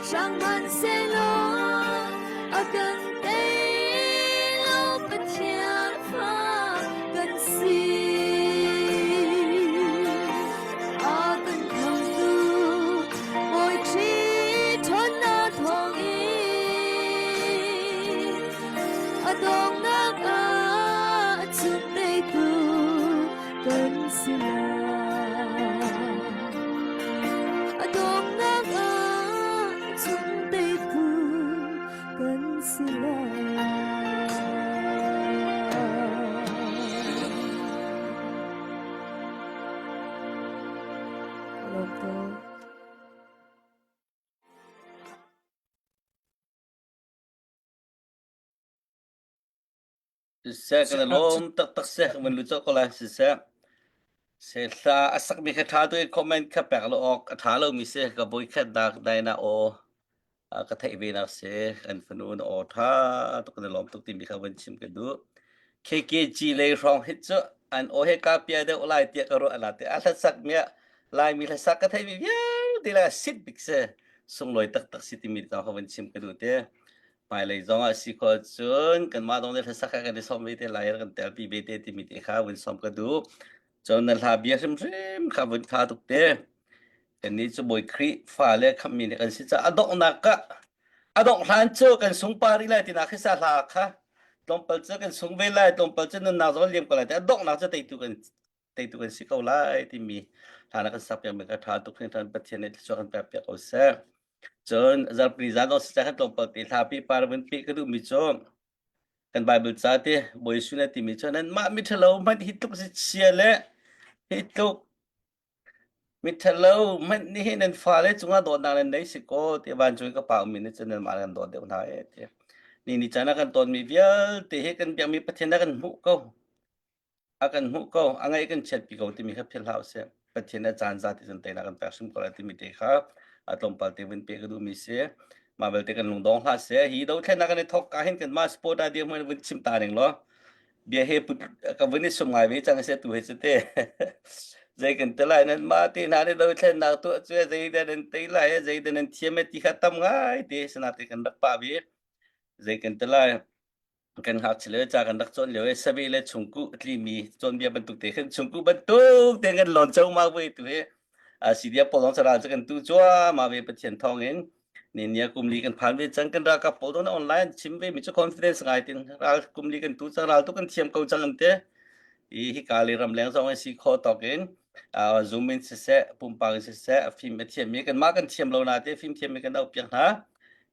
hrang hmanhsehlaw a kan tei lo Pathian fa kan si. A kan khamtu Bawi Khrih ṭhawnnak thawngin a donghnak ah chung teitu kan si lai. A donghnak ah chung teitu kan si lai. Lawm tuk. Siseh kan i lawm taktak seh kan lu cawk ko lai siseh. Se hla a sakmi kha ṭha tu in comment kha pek lo awk a ṭha lomi si ka voi khat nak dai na aw ka theih ve nak si kan fanu na aw ṭha tuk kan i lawm tuk timi kha van chim ka duh. KKG lei hrawng hit cu an aw he ka pia deuh lai tiah ka ruah la te a hlasak mi ah Laimi hlasak ka theih mi vialte la sit bik si sunglawi taktak si timi tang kha van chim ka duh te. Hmailei zong ah si khawh cun kanmah zong nih hlasak ah kan i sawm ve te lai kan telpi ve te timi te kha vun sawm ka duh. Cun na hla bia hrimhrim kha vun tha tuk te. Kannih cu Bawi Khrih fa le khammi nih kan si caah a donghnak ah a dongh hlan cu kan sungpar rih lai tinak khi sa hla kha tlawmpal cu kan sung ve lai tlawmpal cu nunnak zong liam ko lai ti a donghnak cu teitu kan teitu kan si ko lai timi hla na kan sak piak mi kha tha tuk hringhran Pathian nih thluachuah kan pek piak ko seh. Cun zarhpini zan zong si kan tlawmpal te hla pi par vun pi ka duhmi cu kan Bible ca te Bawi Jesuh nih a timi cu nanmah miṭhalo hmanh hi tluk si chia le hi tluk miṭhalo hmanh nih hin nan fale cungah dawtnak nan nei si kaw ti vancung i ka pa ummi nih cun nanmah nan dawt deuh hna ee ti. Ni ni caan ah kan tawnmi vialte hi kan biakmi Pathian a kan hmuh ko. A kan hmuh ko a ngaih kan chiatpi ko timi kha philh hlah usih Pathian a caan za ti cun teinak kan pek hrim ko lai timi te kha a tlawmpal te vun pe ka duhmi si mah belte kan lungdong hlah seh hi dothlennak kan i thawk ka hin kan mah sport ah dirhmun vun chim ta ning law bia he put ka vun i sum ngai ve cang se tu he cu te zei kan te lai nan mah te hna nih dothlennak tuah cu zei dah nan tei lai zei dah nan thiam ti kha tam ngai te sanate kan rak pah ve zei kan te lai Kan ngakchia lio ca kan rak cawn lio i sabe le chungkuh a tlimi cawnbia bantuk te khin chungkuh bantuk te kan lawn ceuma voi tu hi CDF pawl zong saral cu kan tu cuahmah ve Pathian thawng in ni nia kum li kan phan ve cang kan ralkap pawl zong online chim ve mi cu confidence ngai tin ral kum li kan tu cang ral tu kan thiam ko cang an te i hika le ramleng zong in si kho tawk in zoom in siseh pumpak in siseh fim a thiam mi kan mah kan thiam lo na te fim thiam mi kan auh piak hna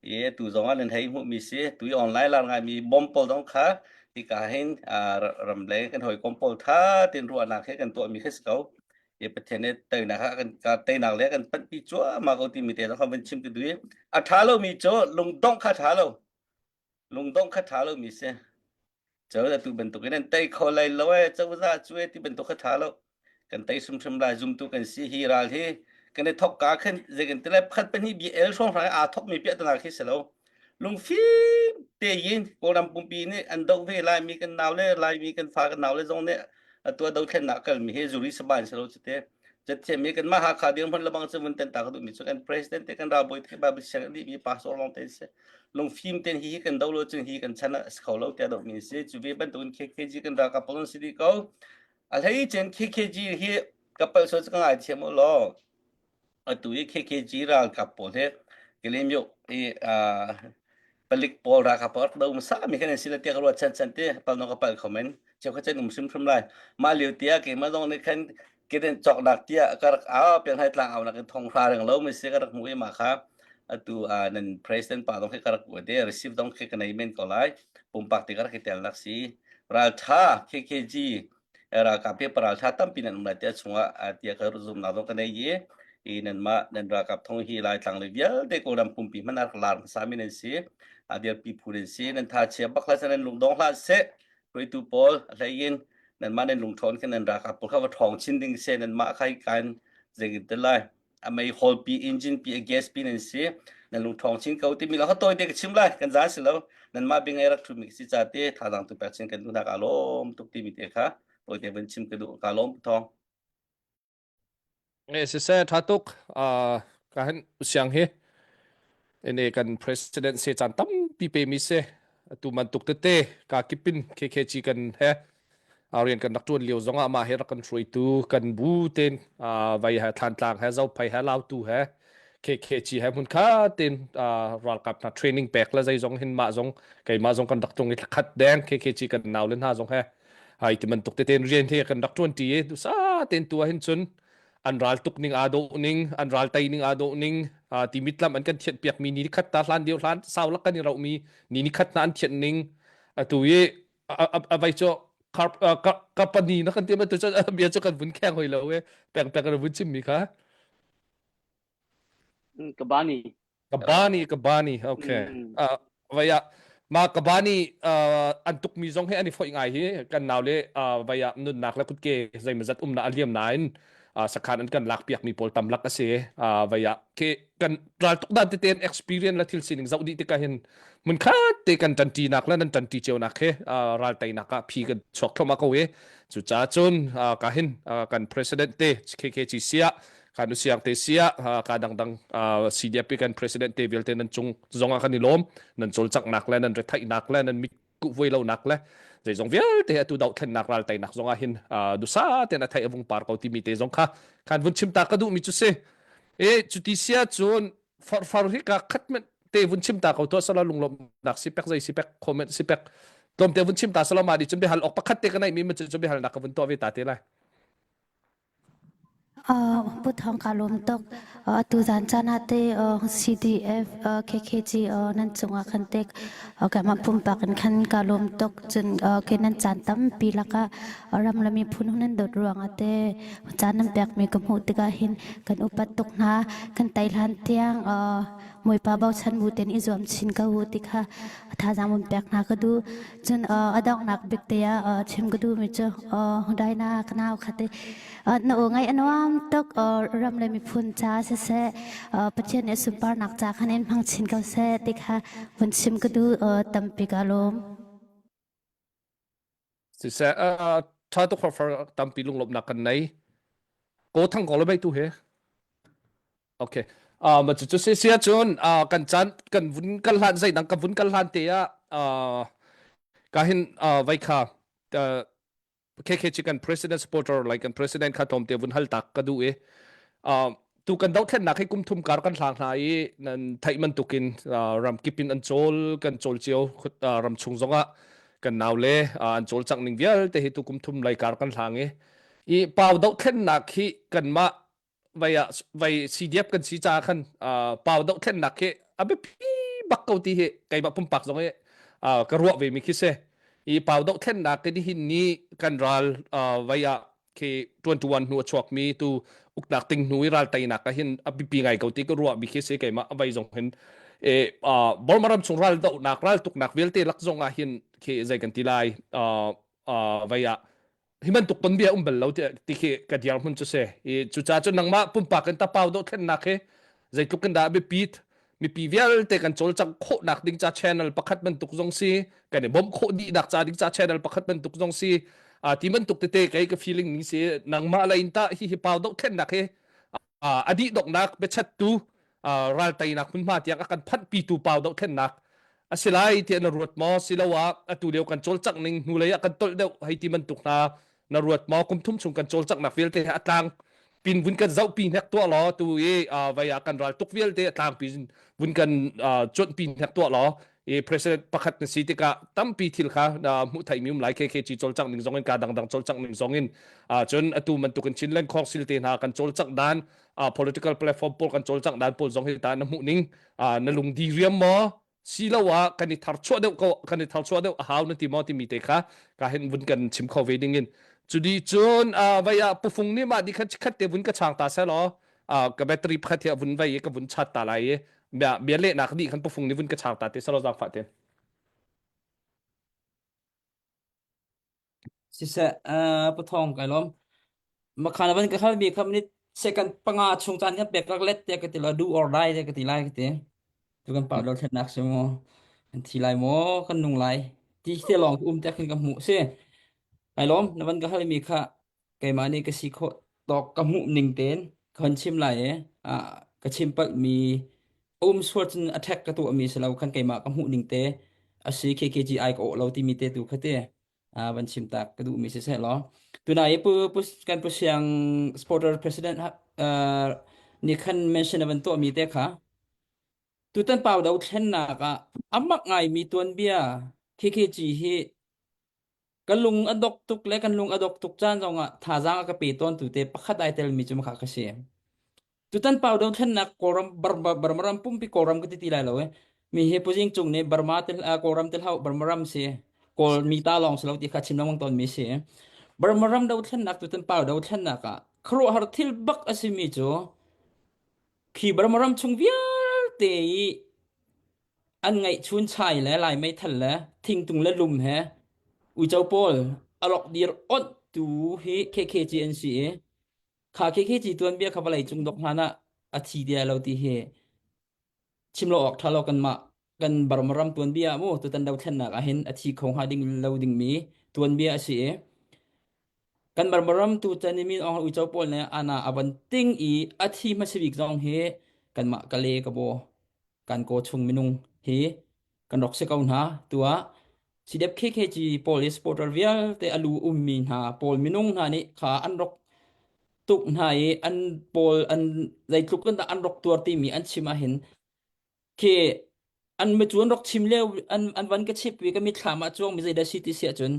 i tu zong ah nan hei hmuhmi si tu i online lar ngaimi bom pawl zong kha hika hin ramleng kan hawikom pawl tha tin ruahnak he kan tuahmi kha si ko i Pathian nih teinak ah kan teinak le kan panhpi cuahmah ko timi te zong kha van chim ti duh i a ṭha lomi cu lungdongh kha ṭha lo lungdongh kha ṭha lomi si Cun atu bantukin an tei kho lai lo ee, cozah cu ee ti bantuk kha ṭha lo. Kan tei hrimhrim lai, zumtu kan si hi ral hi kan i thok ka khin zei kan ti lai pakhat pahnih bia el hrawnghrang aa thokmi piahtana khi si lo. Lungfim tein Kawlram pumpi nih an doh ve Laimi kan nau le Laimi kan fa kan nau le zong nih atu a dothlennak kalmi hi zuri saba in si lo cu te. Cathiam i kanmah Hakha dirhmun lebang cu vun ten ta ka duhmi cu kan president te kan ralbawi te Bible siang a dihmi pastor lawng te si. Lungfim ten hi hi kan do lo cun hi kan chan ah a si kho lo tiah dohmi si. Cu ve bantukin KKG kan ralkap pawl an si dih ko. A hlei cun KKG hi ka palh sual cu ka ngaithiam u law atu i KKG ralkap pawl hi Kalaymyo i palik pawl ralkap pawl rak do hmasa mi khan an si la tiah ka ruat chan chan te pal no ka pal kho men cheu kha chan um hrimhrim lai mah lio tiah keimah zong nih khan keden cawknak tiah ka rak au piang hai tlang au nak in thong hra reng lo mi si ka rak hmu i mah kha atu nan president pa dong khi ka rak de receive dong khi ka nei men ko lai pumpak ti ka rak i tel nak si raltha KKG ralkap hi paraltha tampi nan um lai tiah chungah tiah ka zumnak zong ka nei i i nanmah nan ralkap thong hi Laitlang le vialte Kawlram pumpi hmanh a rak lar hmasa mi nan si a dirpi phu nan si nan tha chia bak hlah nan lungdong hlah seh hruaitu pawl a hlei in. Nanmah nan lungṭhawn khan nan ralkap pawl kha va ṭhawng chin ding seh nanmah kha kan zeitin te lai a meihol pi engine pi a gas pi nan si nan lungṭhawng chin ko timi la kha tawi te ka chim lai kan zan si lo nanmah bing ai rak ṭhumi si ca te thazaang tu pek chin kan duhnak aa lawm tuk timi te kha tawi te van chim ka duh ka lawm thong Eh siseh tha tuk uh, ka han siang hi ene kan president se chan tampi pe mi se tu man tuk tete ka kipin KKG kan he rian kan rak tuan lio zongah mah he rak kan hruaitu kan bu ten vai he thlantlang he zophei he lautu he KKG he hmun kha ten ralkap hna training pek le zei zong hin mah zong keimah zong kan rak tung i thlakhat deng KKG kan nau le hna zong he ai ti bantuk te ten rian he kan rak tuan ti i dusa ten tu ah hin cun an ral tuk ning aa dawh ning an ral tei ning aa dawh ning ti mitlam an kan thianh piak mi ni khat ta hlan deu hlan sau lak kan i rauh mi ni ni khat na an thianh ning atu i a vai cu company na kan ti ma tu cu bia cu kan vun kheng hoi lo e peng peng kan vun chim mi kha Kabani Kabani Kabani okay uh, vaya ma Kabani uh, an tuk mi zong he an i foih ngai hi kan nau le uh, vaya nunnak le kutke zeimazat umna aliam nain uh, sakhan an kan lak piak mi pawl tam lak ase uh, vaya ke kan ral tuk dan teten experience la thil sining zoh dih tikah hin mun khat te kan tanti nak le nan tanti cio nak he ral tai nak ah phi kan chuak thoma ko e cu cha cun ka hin kan president te KKG sia kan usiang te sia ka dang dang CDP kan president te vialte nan cung zong ah kan i lawm nan cawlcangh nak le nan retheih nak le nan mit kuhvuai lo nak le zeizong vialte atu dohthlennak ral teinak zong ah hin dusa ten a thei a vung par ko timi te zong kha khan vun chim ta ka duh mi cu si e cuti sia cun farfar hi ka khat men te vun chim ta ko to sala lunglom nak si pek zai si pek comment si pek tlom te vun chim ta sala ma di chun be hal ok pakhat te ka nei mi ma chu be hal nak ka vun to ve ta te lai Pu Thawng kaa lawm tuk. Atu zan caan ah teh CDF, KKG nan cungah khan tek keimah pumpak in khan kaa lawm tuk. Cun ke nan caan tampi lakah ram le miphun nan dawt ruangah teh caan nan pekmi ka hmuh tikah hin kan upat tuk hna. Kan tei hlan tiang Bawipa bochan bu tein i zuam chin ko u ti kha thazaang vun pek hna ka duh. Cun a donghnak bik te ah chim ka duhmi cu Daina ka nau kha te na aw ngaih a nuam tuk ram le miphun ca siseh Pathian nih a sunparnak ca khan in hmang chin ko seh ti kha vun chim ka duh tampi ka lawm. Siseh tha tuk far tampi lunglawmhnak kan nei. Ko thang ko le bai tu he. Okay. Uh, ma cu cu sia cun uh, kan caan kan vun kal hlan zei dang ka vun kal hlan te ah uh, ka hin uh, vai kha uh, KKG kan president supporter like kan president kha tlawm te vun hal tak ka du i uh, tu kan dothlennak hi kum thum kar kan hlang hna i nan theih man tukin uh, ram kip in an cawl kan cawl cio uh, ram chung zongah kan nau le uh, an cawl cang ning vialte hi tu kum thum lai kar kan hlang i i pau dothlennak hi kanmah vai ah vai CDF kan si caah khan pau dohthlennak khi a biapi bak ko ti hi keimah pumpak zong hi ka ruah ve mi khi si i pau dohthlennak hi nihin ni kan ral vai ah khi 21 hnu a chuak mi tu uknak ting hnu i ral teinak ah hin a biapi ngai ko ti ka ruah mi khi si keimah vai zong hin e Burma ram chung ral dohnak ral tuknak vialte lak zong ah hin khi zei kan ti lai vai ah hi bantuk ton bia um bal lo ti khi ka dirhmun cu si i cucaah cun nangmah pumpak in tapau dohthlennak hi zeitluk in dah biapit mipi vialte kan cawlcangh khawhnak ding ca channel pakhat bantuk zong si kan i bawmh khawh dihnak ca ding ca channel pakhat bantuk zong si ti bantuk tete kei ka feeling ning si nangmah la in ta hi hi pau dohthlennak hi a dih donghnak biachattu ral teinak hmunhma tiang a kan phanhpitu pau dohthlennak a si lai tiah na ruat maw siloah atu lio kan cawlcangh ning hnulei ah kan tolh deuh hei ti bantuk hna na ruat maw kum thum chung kan cawlcanghnak vialte he a tlang pin vun kan zohpi hnek tuah law tu i vai ah kan ral tuk vialte a tlangpi vun kan cuanhpi hnek tuah law i president pakhat na si tikah tampi thil kha hmuh theimi um lai KKG cawlcangh ning zong in ka dangdang cawlcangh ning zong in cun atu bantukin Chinland Council te hna kan cawlcangh dan political platform pawl kan cawlcangh dan pawl zong hi ta na hmuh ning na lungdi riam maw siloah kan i tharchuah deuh ko kan i tharchuah deuh a hau na ti maw timi te kha ka hin vun kan chim kho ve ding in cudi cun vai ah pufung nih mah di khan chikhat te vun ka chang ta seh law ka battery pakhat hi a vun vai i ka vun chat ta lai i bia bia lehnak dih khan pufung nih vun ka chang ta te seh law zaangfah te. Siseh, uh, pathawng kai lawm. Makhan van ka hal mi kha minute second panga chung caan kan pek rak let te ka ti lo do or die te ka ti lai ka ti. Tu kan pa lo thlennak si mu. Kan thi lai maw kan nung lai. Ti te lawng um te khin ka hmuh si. Kai lawm na van ka hal mi kha keimah nih ka si khawh tawk ka hmuh ning tein ka hon chim lai i ah ka chim palh mi um sual cun attack ka tuah mi si lo khan keimah ka hmuh ning te a si KKGI ka awh lo timi te tu kha te ah van chim tak ka duh mi si seh law tunai i pu pu kan pu siang supporter president uh, nih khan mention a van tuah mi te kha tutan pau do thlennak ah amak ngai mi tuanbia KKG hi Ka lung a dok tuk le kan lung a dok tuk caan zongah thazaang a ka pe tawntu te pakhat ai telmi cu makha ka si. Tutan pau dothlennak Kawlram Burma, Burma ram pumpi Kawlram ka ti ti lai lo eh. Mi hi puzing cung nih Burma te uh, Kawlram te hlau Burma ram si. Kawl mi ta lawng si lo ti kha chim lengmang tawn mi si. Burma ram dothlennak tutan pau dothlennak ah khuaruahhar thil bak a si mi cu khi Burma ram chung vialte i An ngeihchun chai le Lai meithal le thingtung le lum he uico pawl a lok dir onhtu hi KKG an si i kha KKG tuanbia kha vawlei cung dok hlan ah a thi ti lai lo ti hi chim lo awk ṭha lo kanmah kan Burma ram tuanbia ah mu tutan dothlennak ah hin a thi kho hnga ding lo dingmi tuanbia a si i kan Burma ram tutan i min Aung uico pawl nih ana a van ting i a thi hmasa bik zong hi kanmah Kale Kabaw kan kaw chung minung hi kan rak si ko hna tuah CDF KKG pawl i supporter vialte a lu ummi hna pawl minung hna nih kha an rak tuk hna i an pawl an zeitluk in dah an rak tuar timi an chim ahhin khi an micu an rak chim lio an an van ka chip i ka mitthlam ah cuang mi zeidah si ti si ahcun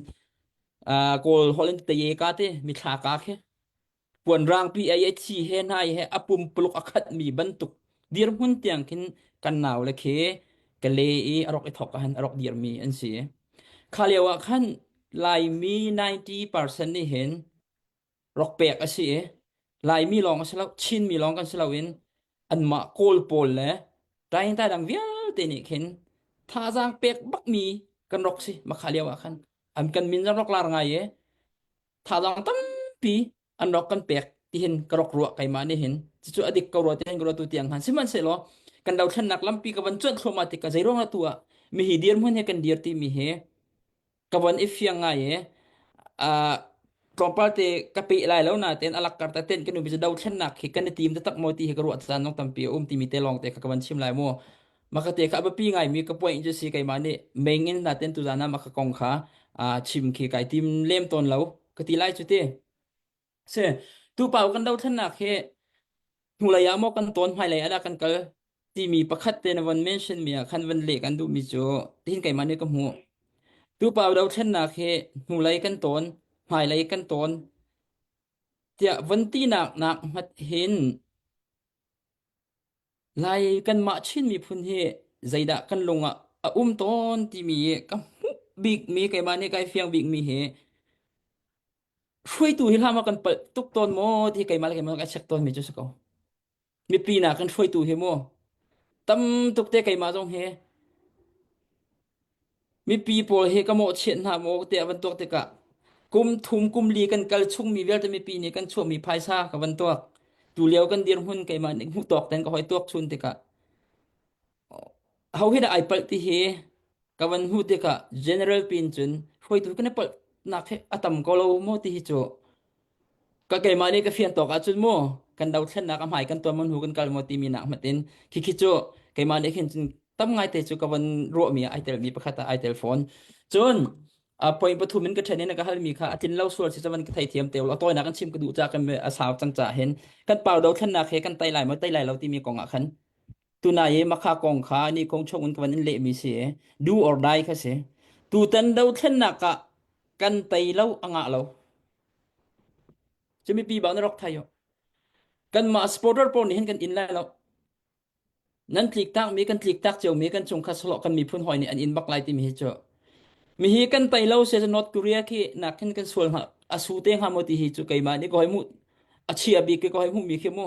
kawl holh in taye ka te mithla ka khi puanrangpi ei a thi he hnai he a pumpuluk a khatmi bantuk dirhmun tiang khin kan nau le khi ka le i a rak i thawk ahhin a rak dirmi an si. Kha lio ah khan Laimi 90% nih hin rak pek a si i Laimi lawng a si lo, Chinmi lawng kan si loin anmah Kawl pawl le tai dang vialte nih khin thazaang pek bakmi kan rak si makha lio ah khan an kan min zong rak lar ngai i thazaang tampi an rak kan pek tihin ka rak ruah keimah nih hin cucu a dik ko rua tihin ka ruah tu tiang han sihmanhsehlaw kan dothlennak lampi ka van cuanh thluahmah tik ka zeiruang ah tu ah mihi dirhmun he kan dir timi hi ka van i fiang ngai i tlawmpal te ka pe lai lo na ten alak kar ta ten kan nupi dothlennak hi kan i tim taktak maw ti hi ka ruah caan nong tampi a um timi te lawng te kha ka van chim lai mu Maka te kha a biapi ngaimi ka point cu si keimah nih meng in naten tuzan ah maka kong kha chim khi kai tim lem tawn lo ka ti lai cu ti. Si tu pau kan dothlennak hi hnulei ah maw kan tawn hmailei ah dah kan kal timi pakhat te na von mention mi ah khan van leh kan duhmi cu tihin keimah nih ka hmuh. Tu pau dothlennak hi hnulei kan tawn hmailei kan tawn tiah von tinak nak hmat hin Lai kanmah Chin miphun hi zeidah kan lung ah a um tawn timi ka hmuh bikmi keimah nih kai fiang bikmi hi hruaitu hi hlah maw kan palh tuk tawn maw ti keimah le keimah ka check tawnmi cu si ko. Mipi na kan hruaitu hi mu tam tuk te keimah zong hi Mipi pawl hi ka mawhchiat hna maw tiah van tuak tikah kum thum kum li kan kal chungmi vialte mipi nih kan chuahmi phaisa ka van tuak. Tulio kan dirhmun keimah nih hmuh tawk ten ka hoi tuak chun tikah ho hi dah ai palh ti hi ka van hmuh tikah general pin cun hruaitu kan i palh nak hi a tam ko lo maw ti hi cu Ka keimah nih ka fian tawk ahcun mu kan dothlennak a hmai kan tuan maw hnu kan kal maw timi nak hmanh in khikhi cu keimah nih khin cun tam ngaite cu ka van ruahmi ah ai telmi pakhat ah ai tel fawn. Cun a point pathum in ka ṭhen in a ka halmi kha a tlin lo sual si cu van ka theithiam te a tawinak in chim ka duh ca kan a sau cang ca hin kan pau dothlennak he kan tei lai maw tei lai lo timi kong ah khan tunai i makha kong kha ni kong chung in ka van in lehmi si do or die kha si tutan dothlennak ah kan tei lo a ngah lo Cu mipi bang na rak thai Kanmah supporter pawl nih hin kan in lai lo. Nan tlik tak mi kan tlik tak cio mi kan chung kha solo kan miphun hawi nih an in bak lai timi hi cu. Mi hi kan tei lo se North Korea khi nak hin kan sual hnga a su te hnga maw ti hi cu keimah nih ka hoi mu a chia bik ke ka hoi hmuh mi khi mu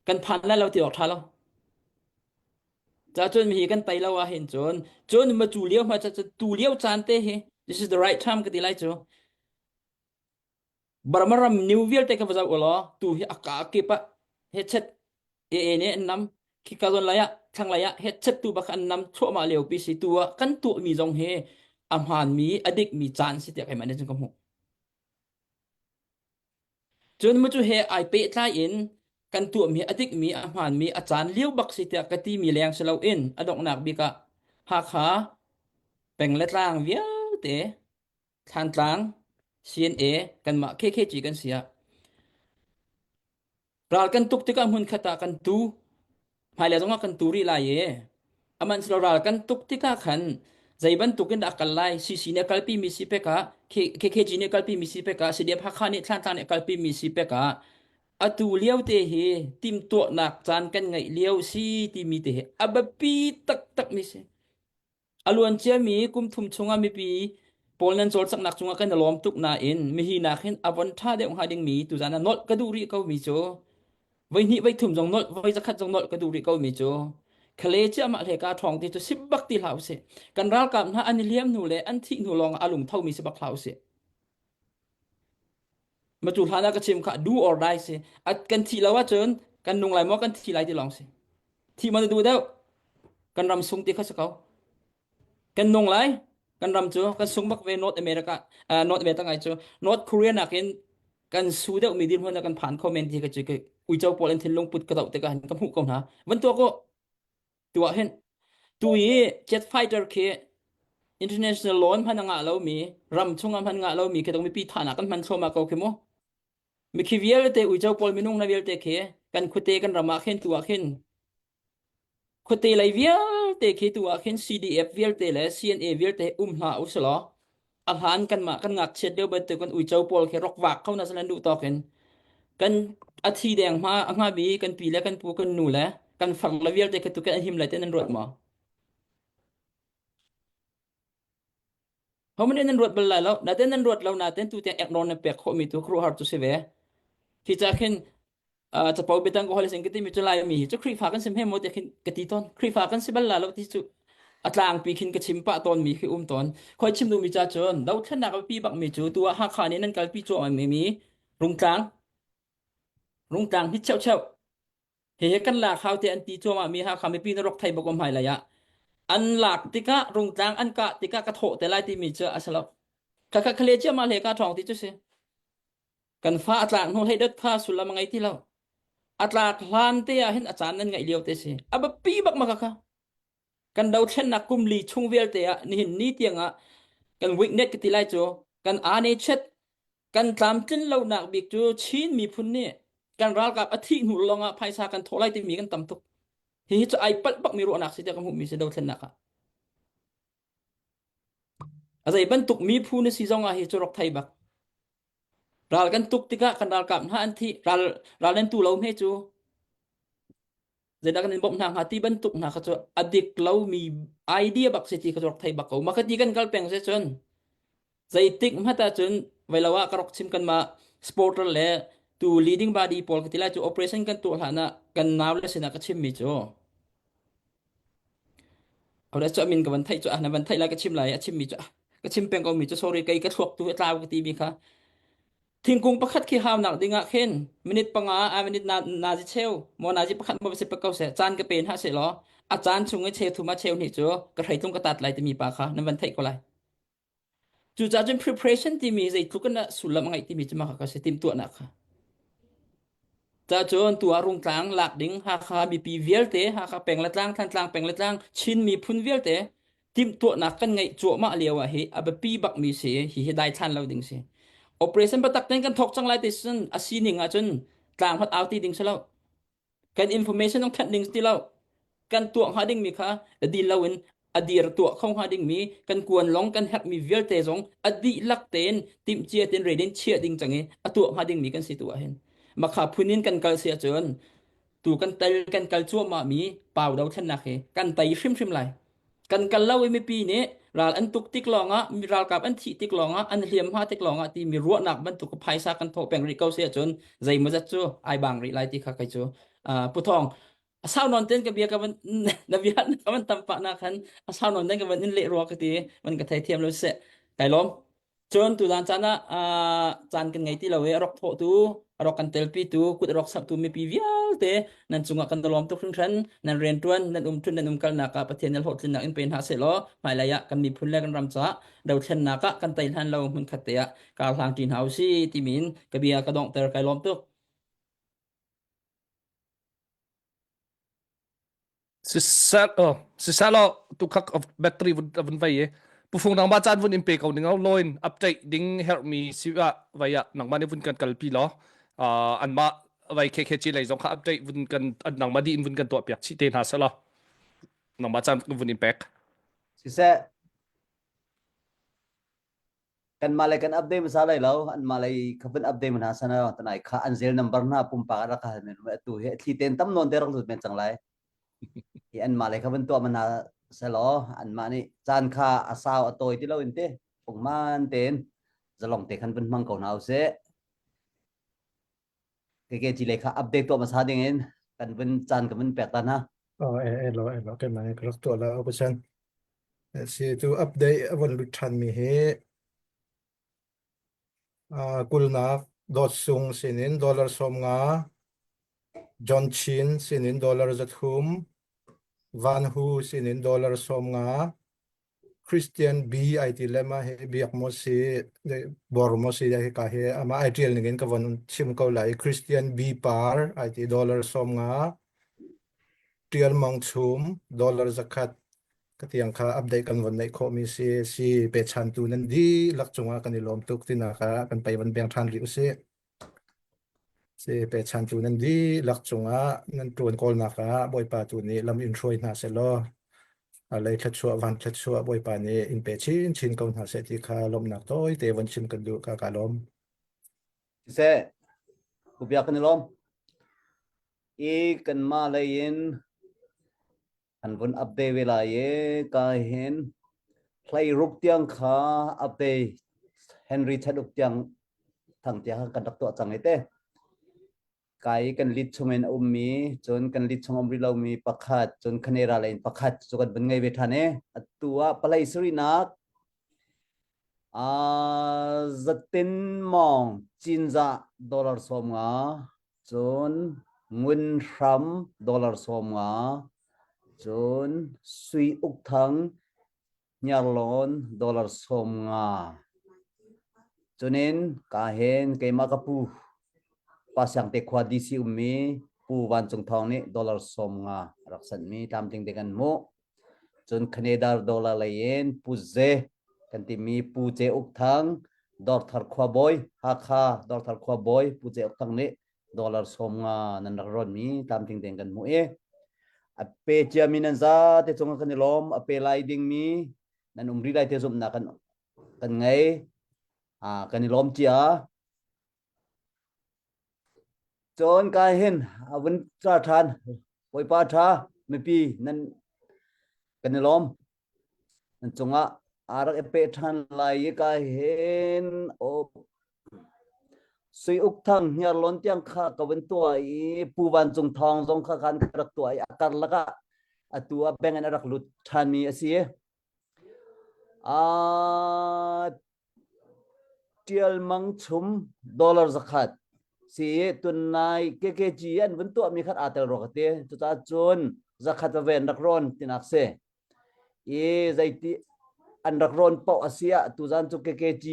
kan phan lai lo ti awk tha lo. Ca cun mi hi kan tei lo ah hin cun cun ma cu lio ma tu lio caan te hi this is the right time ka ti lai cu. Burma ram new vialte kha va zoh ulaw tu hi a ka kip ah hechet AA nih an nam khika zawn lai ah thlanglei ah hechet tu bak an nam thluahmah lio pi si tu ah kan tuahmi zong hi a hmaanmi a dikmi caan si tiah keimah nih cun ka hmuh. Cun mu cu he ai pehtlai in kan tuahmi a dikmi a hmaanmi a caan lio bak si tiah ka timi leng si loin a donghnak bik ah Hakha peng le tlang vialte Thlantlang CNA kanmah KKG kan si ah ral kan tuk tikah hmunkhat ah kan tu hmailei zongah kan tu rih lai i aman silo ral kan tuk tikah khan zei bantuk in dah kal lai CC nih a kalpi mi si pek ah KKG nih a kalpi mi si pek ah CDF Hakha nih Thlantlang nih a kalpi mi si pek ah atu lio te hi timtuahnak caan kan ngeih lio si timi te hi a biapi taktak mi si. A luanciami kum thum chungah mipi pawl nan cawlcanghnak cungah kan i lawm tuk nain mihi nak hin a von ṭha deuh hnga dingmi tuzan ah nolh ka duh rih ko mi cu voihnih voithum zong nolh voi zakhat zong nolh ka duh rih ko mi cu khale ciahmah hleka ṭhawng ti cu sip bak ti hlah usih kan ralkap hna an i hliam hnu le an thih hnu lawng ah a lungtho mi si bak hlah usih matu hlan ah ka chim kha do or die si at kan thih lo ahcun kan nung lai maw kan thi lai ti lawng si Thih man na duh deuh. Kan ram sung ti kha si ko. Kan nung lai. Kan ram cu kan sung bak ve North America uh, North America ngai cu North Korea nakin kan su deuh mi dirhmun ah kan phan kho men ti ka cu uico pawl an thinlung put ka doh tikah hin ka hmuh ko hna. Van tuah ko. Tuah hin. Tu i jet fighter khi international law in hman a ngah lomi ram chungah hman ngah lomi khi dong mipi thahnak kan hman thluahmah ko khi mu. Mikhi vialte uico pawl minung na vialte khi kan khuate kan ram ah khin tu ah khin khuate lei vialte khi tu ah khin CDF vialte le CNA vialte um hna usalaw a hlan kanmah kan ngakchiat lio bantuk kan uico pawl khi rokvak kho na salan duh tawk in kan a thi deng hma a hnga bi kan pi le kan pu kan nu le kan far le vialte khi tu kan him lai te nan ruat maw Homan in nan ruat bal lai lo. Natin nan ruat lo natin tu tiang eknawn nan pek khawhmi tu khuaruahhar cu si ve. Khi ca khin uh, capo biatang ka hol sin ka timi cu lai mi hi cu Khrihfa kan si hme maw tiah khin ka ti tawn. Khrihfa kan si bal la lo ti cu a tlangpi khin ka chim pah tawn mi khi um tawn. Khoi chim duhmi ca cun dothlennak a pi bak mi cu tu ah Hakha nih nan kalpi cuahmah mi mi Rungtlang Rungtlang hi cheu cheu Hihi kan lak hau te an ti cuahmah mi Hakha mipi na rak thei bak om hmailei ah an lak tikah rungtlang an kah tikah ka thawh te lai timi cu a si lo. Khakha khale ciammah hle ka ṭhawng ti cu si. Kan fa a tlak hnu hlei dot kha sullam a ngei ti lo. A tlak hlan te ah hin a caan nan ngaih lio te si. A biapi bak ma kha. Kan dothlennak kum li chung vialte ah nihin ni tiang ah kan weakness ka ti lai cu kan ane chet kan tlamtlin lonak bik cu Chin miphun nih kan ralkap a thih hnu lawng ah phaisa kan thawh lai timi kan tam tuk. Hihi cu ai palh bakmi ruahnak si tiah ka hmuhmi si dothlennak ah. A zei bantuk mi phu na si zong ah hi cu rak thei bak. Ral kan tuk tikah kan ralkap hna an thi ral ral nan tu lo hme cu zeidah kan in bawmh hna hnga ti bantuk hna kha cu a dik lomi idea bak si ti kha cu rak thei bak ko mah ti kan kal peng si cun zeitik hmanh ah cun vei lo ah ka rak chim kan mah supporter le tu leading body pawl ka ti lai cu operation kan tuah hlan ah kan nau le sinah ka chimmi cu Ore cu amin ka van theih cu ah na van theih lai ka chim lai a chimmi cu ah ka chim peng ko mi cu sorry kei ka thluak tu a tlau ka ti mi kha Thingkung pakhat khi haunak dingah khin minute panga a minute na nazi cheu maw nazi pakhat maw si ko seh caan ka pe hna seh law a caan chung i cheu thum a cheu hnih cu ka hreitlung ka tat lai timi pa kha nan van theih ko lai. Cucaah cun preparation timi zeitluk in dah sullam a ngeih timi cu mah kha si timhtuahnak kha. Cacun tu ah Rungtlang lak ding Hakha mipi vialte Hakha peng le tlang Thantlang peng le tlang Chin miphun vialte timhtuahnak kan ngeih cuahmah lio ah hi a biapi bakmi si hi hi daithlan lo ding si. Operation biatak tein kan thawk cang lai ti cun a sining ahcun tlang hmat au ti ding si lo. Kan information zong thanh ding si ti lo. Kan tuah hnga dingmi kha a dil loin a dir tuah kho hnga dingmi kan kuan long kan herhmi vialte zong a dihlak tein timhcia tein ready in chiah ding cang i a tuah hnga dingmi kan si tu ah hin. Makha phun in kan kal si ahcun tu kan tel kan kal cuahmah mi pau dothlennak hi kan tei hrimhrim lai kan kal lo i mipi nih ral an tuk tik lawngah mi ralkap an thih tik lawngah an hliamhma tik lawngah ti mi ruahnak bantuk phaisa kan thawh peng rih ko si ahcun zeimawzat cu ai bang rih lai ti kha kei cu Pu Thawng a sau nawn ten ka bia ka van na bia ka van tam pah na khan a sau nawn ten ka van in leh rua ka ti van ka thei thiam lo seh kai lawm. Cun tuzaan caan ah caan kan ngei ti lo i a rak thawhtu, a rak kan telpitu, kut a rak samhtu mipi vialte nan cungah kan lawm tuk hringhran. Nan rianṭuan, nan umṭhut, nan umkalnak ah Pathian nih hlawhtlinnak in pe hna sehlaw hmailei ah kan miphun le kan ram caah dothlennak ah kan tei hlan lo hmunkhat te ah kar hlang ṭi hna usih timi in ka bia ka donghter kai lawm tuk. Siseh oh siseh law tukhak of battery vun vun vai i pufung nangmah caan vun in pe ko ning loin update ding herhmi si ah vai ah nangmah nih vun kan kalpi law uh, anmah vai KKG lei zong kha update vun kan nangmah di in vun kan tuah piak chih te hna seh law nangmah caan vun in pek. Siseh kanmah lei kan update hmasa lai lo anmah lei kha vun update hna sana tanai kha an zel number hna pumpak rak hal men atu hi thli ten tam non te rak lut men cang lai hi anmah lei kha vun tuah mana selaw anmah nih caan kha a sau a tawi ti lo in te pungman ten zalong te khan vun hmang ko hna usih KKG lei kha update tuah hmasa ding in kan vun caan kan vun pek ta hna. Oh, e e lo e lo ke mai ka rak tuah la opposition si tu update a von lut ṭhan mi hi kulnak dawt sung sinin dollar 50 John Chin sinin dollar 300 Van Hu sinin dollar 50 Christian B ai ti le mah hi biak maw si bor maw si hi ka hi amah ai ṭial ning in ka von chim ko lai Christian B par ai ti dollar 50 ṭial mang chum dollar 100 ka tiang kha update kan von neih khawh mi si si pechantu nan dihlak cungah kan i lawm tuk tinak ah kan pei van beng ṭhan rih usih. Si pechantu nan dihlak cungah nan ṭuan kawlnak ah Bawipa tu nih lam in hruai hna sehlaw a lei thluachuah van thluachuah Bawipa nih in pe chinchin ko hna seh ti kha lawmhnak tawite von chim kan duh ka ka lawm. Siseh, Pu Biak kan i lawm. I kanmah lei in An vun update ve lai i ka hin hleiruk tiang kha update Henry Chan Uk tiang thang tiang kan rak tuah cang i te. Kai kan lit chung in a ummi cun kan lit chung um rih lomi pakhat cun Canada lei in pakhat cu kan vun ngei ve ṭhan i atu ah palei sarinak Zatin Mawng Cinzah dollar 50 cun Ngun Hram dollar 50 cun Sui Uk Thang Hniarlawn dollar 50 cunin ka hen keimah ka pu Pa Siangte khua DC ummi Pu Van Cung Thawng nih dollar 50 rak sanhmi tlamtling te kan hmuh. Cun Canada dollar lei in Pu Ze kan timi Pu Ce Uk Thang Dawrthar khuabawi Hakha Dawrthar khuabawi Pu Ce Uk Thang nih dollar 50 nan rak rawnmi tlamtling tein kan hmuh i a pe ciami nan zate cungah kan i lawm a pe lai dingmi nan um rih lai te zumhnak kan kan ngei kan i lawm cia Cun ka hin a vun ca ṭhan. Bawipa ṭha mipi nan kan i lawm. Nan cungah aa rak i peh ṭhan lai i ka hin Sui Uk Thang hniarlawn tiang kha ka vun tuah i Pu Van Cung Thawng zong kha khan ka rak tuah i a karlak ah atu ah bank in a rak lut ṭhanmi a si. Aa Ṭial Mang Chum dollar 100 si i tunnai KKG an vun tuahmi khat aa tel rua ka ti. Cucaah cun 100 vave an rak rawn tinak si. I zeiti an rak rawn paoh a si ah tuzan cu KKG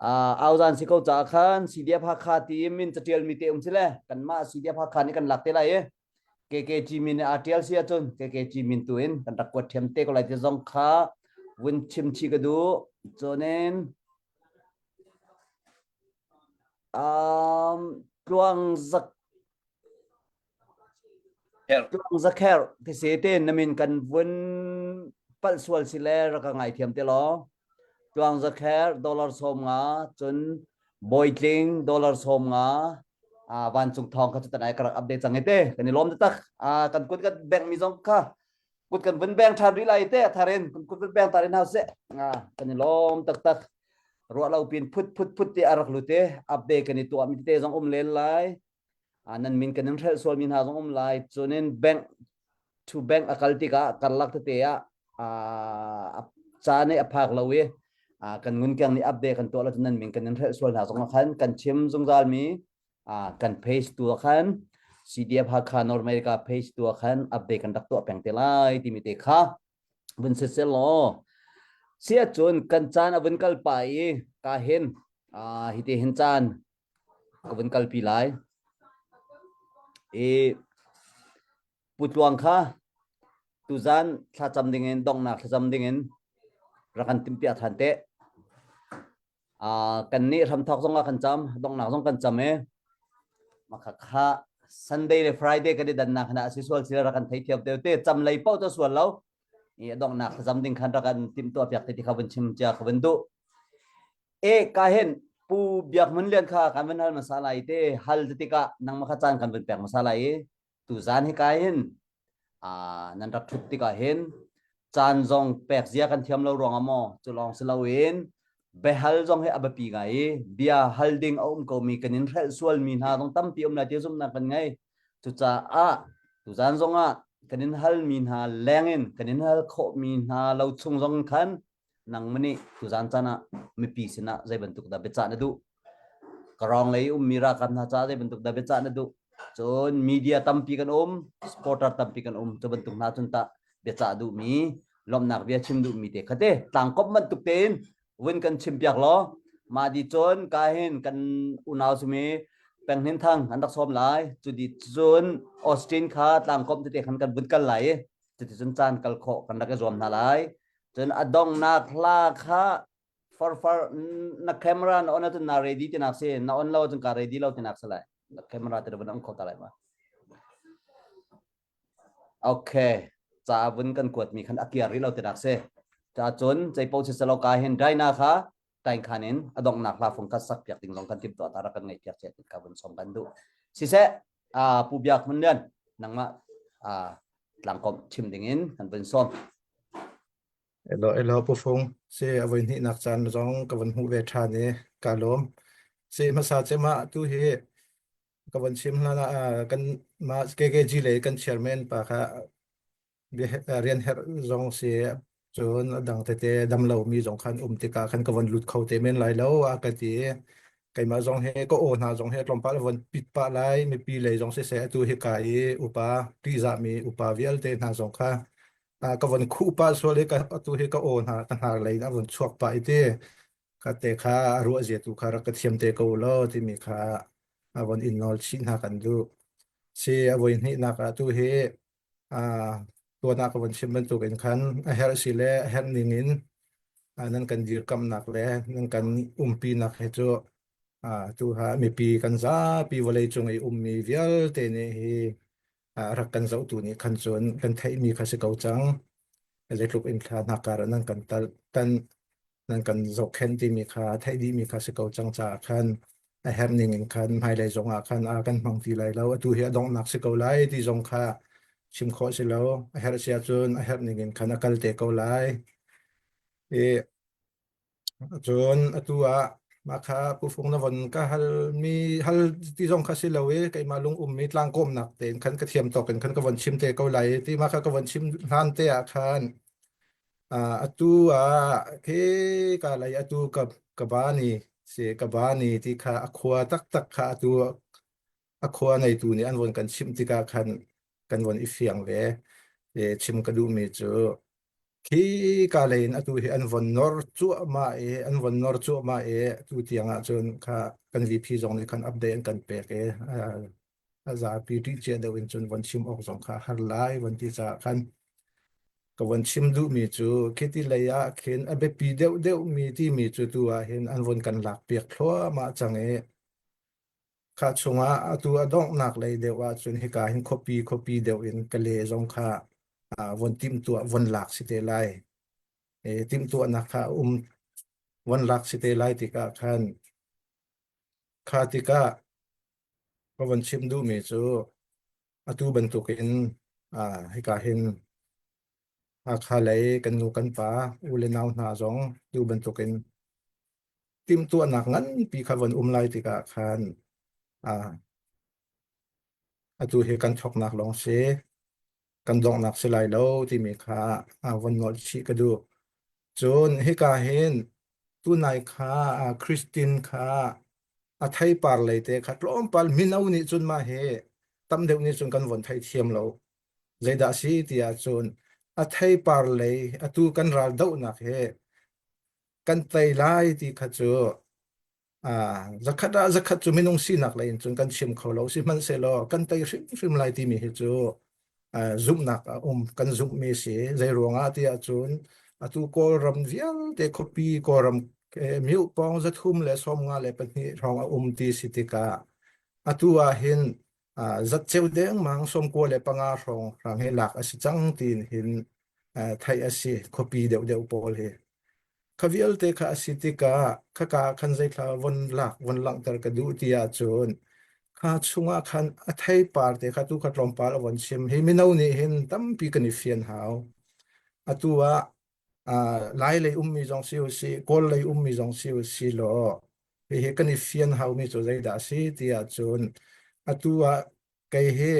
uh, auzan si ko caah khan CDF Hakha ti min catialmi te um si le kanmah CDF Hakha nih kan lak te lai i KKG min aa ṭial si ahcun KKG min tu in kan rak kuat ṭhiam te ko lai ti zong kha vun chim chih ka duh. Cunin um, tluang zak tluang zakher ti si te na min kan vun palh sual si le rak ka ngaithiam te law tluang zakher dollar 50 cun bawitling dollar 50 vancung thawng kha cu tan ai ka rak update cang te kan i lawm tak kan kut kan bank mi zong kha kut kan vun beng than rih lai te tharin kan kut vun beng tarin hau se kan i lawm taktak ruah lo pin phut phut phut te arak lu te update kan i tuah mi te zong um len lai nan min kan in hrelh sual mi hna zong um lai cunin bank to bank akal tikah karlak tete ah a ca nih a phak lo i. Kan ngun keng nih update kan tuah lo nan min kan in hrelh sual hna zong khan kan chim zungzal mi kan page tu khan CDF Hakha North America page tu khan update kan rak tuah peng te lai timi te kha vun si sel law si ahcun kan caan a vun kal pa i ka hin hi te hin caan ka vun kalpi lai i Putluang kha tuzan thlacam dingin donghnak thlacam dingin rak kan timhpiak than te. Uh, kan nih hramthawk zong ah kan cam, donghnak zong kan cam e. Makha kha Sunday le Friday kan i dannak hna asi sual sila rak kan thei thiam te te cam lei paoh cu sual lo. I donghnak thlacam ding khan rak kan timhtuah piak te ti kha vun chim cia kha vun duh. E ka hen Pu Biak Mun Lian kha kan vun hal hmasa lai te hal tikah nangmah kha caan kan vun pek hmasa lai i tuzan hi kai hin nan rak ṭhut tikah hin caan zong pek zia kan thiam lo ruangah maw cu lawng si loin biahal zong hi a biapi ngai i bia hal ding a um komi kan in hrelh sualmi hna zong tampi um lai ti zumhnak kan ngei. Cucaah tuzan zongah kan in halmi hna lengin kan in hal khawhmi hna lo chung zong khan nangmah nih tuzan caan ah mipi sinah zei bantuk dah biacah na duh? Karong lei ummi ralkap hna caah zei bantuk dah biacah na duh? Cun media tampi kan um, supporter tampi kan um, cu bantuk hna cun tah biacah duhmi, lawmhnak bia chim duhmi te kha te tlangkop bantuk tein vun kan chim piak law mah di cun ka hin kan unau simi Peng Hnin Thang an rak sawm lai. Cu di cun Austin kha tlangkop tete khan kan vun kal lai i cuticun caan kal khawh kan rak i zuam hna lai. Cun a donghnak hla kha farfar na camera na on ahcun na ready tinak si na on lo ahcun ka ready lo tinak si lai na camera te vun on kho ta lai ma okay ca vun kan kuat mi khan a kiar rih lo tinak si ca cun ceipo si selo ka hin daina kha tain khan in a donghnak hla fung kha sak piak ding zong kan timh tuah ta rak kan ngaih piak che ka vun som kan duh siseh a pu biak mun lian nangmah a tlangkom chim ding in kan vun som Elo elo Pu Fung, si a voi hnihnak caan zong ka van hmuh ve ṭhan i kaa lawm. Si hmasa cem ah tu hi ka van chim hlan ah kan mah KKG lei kan chairman pa kha rian herh zong si cun a dang tete dam lomi zong khan um tikah khan ka van lut kho te men lai lo a ka ti. Keimah zong hi ka aw hna zong hi tlawmpal von pit pah lai mipi lei zong siseh atu hi ka i upa ṭihzahmi upa vialte hna zong kha ka von khuh pah sual i ka atu hi ka aw hna ka hnar lei in a von chuak pah i ti ka te kha a ruah zia tu kha rak ka thiam te ko law timi kha a von in nawl chih hna kan duh si a voi hnihnak ah tu hi a tuan ah ka von chim bantuk in khan a herh si le a herh ning in nan kan dirkamnak le nan kan umpinak he cu tu ha mipi kan zapi vawlei cung i ummi vialte nih hi rak kan zohtu nih khan cun kan theihmi kha si ko cang. Zeitluk in thla hna kar ah nan kan tal tan nan kan zohkhenh timi kha theih dihmi kha si ko cang caah khan a herh ning in khan hmailei zong ah khan a kan hmang ti lai lo atu hi a donghnak si ko lai ti zong kha chim khawh si lo a herh si ahcun a herh ning in khan a kal te ko lai i Cun atu ah mah kha Pu Fung na von ka halmi hal ti zong kha si lo i keimah lung ummi tlangkawmnak tein khan ka thiam tawk in khan ka von chim te ko lai i ti mah kha ka von chim hlan te ah khan atu ah khi ka lei atu ka ka ba ni si ka ba ni ti kha a khua taktak kha atu a khua neitu nih an von kan chimh tikah khan kan von i fiang ve. Chim ka duhmi cu Khi ka lei in atu hi an von nor cuahmah i an von nor cuahmah i atu tiang ah cun kha kan VP zong nih khan update an kan pek i a zapi ṭih cia deuh in cun von chim awk zong kha har lai von ti caah khan ka von chim duhmi cu khiti lei ah khin a biapi deuh deuhmi timi cu tu ah hin an von kan lak piak thluahmah cang i Kha chungah atu a donghnak lei deuh ahcun hika hin khuapi khuapi deuh in Kale zong kha von timhtuah von lak si te lai. E, timhtuahnak kha um von lak si te lai tikah khan kha tikah ka von chim duhmi cu atu bantukin hika hin Hakha lei kan nu kan pa u le nau hna zong tu bantukin timhtuahnak nganpi kha von um lai tikah khan atu hi kan thawknak lawng si kan donghnak si lai lo timi kha von nolh chih ka duh. Cun hika hin. Tunai kha Christine kha a theipar lei te kha tlawmpal mino nih cun mah hi tam deuh nih cun kan von thei thiam lo. Zeidah si ti ahcun a theipar lei atu kan ral dohnak hi kan tei lai ti kha cu zakhat ah zakhat cu minung sinak lei in cun kan chim kho lo. Sihmanhsehlaw kan tei hrimhrim lai timi hi cu zumhnak a um kan zumhmi si. Zei ruangah ti ahcun atu Kawlram vialte khuapi Kawlram myu pawng 352 hrawng a um ti si tikah atu ah hin zatceu dengmang 95 hrawng hrang hi lak a si cang tiin hin theih a si khuapi deuhdeuh pawl hi. Kha vialte kha a si tikah khaka ah khan zeithla von lak von langhter ka duh ti ahcun kha chungah khan a theipar te kha tu kha tlawmpal a von chim. Hi mino nih hin tampi kan i fian hau. Atu ah Lai lei ummi zong si usih, Kawl lei ummi zong si usih law hihi kan i fian haumi cu zeidah a si ti ahcun atu ah kei hi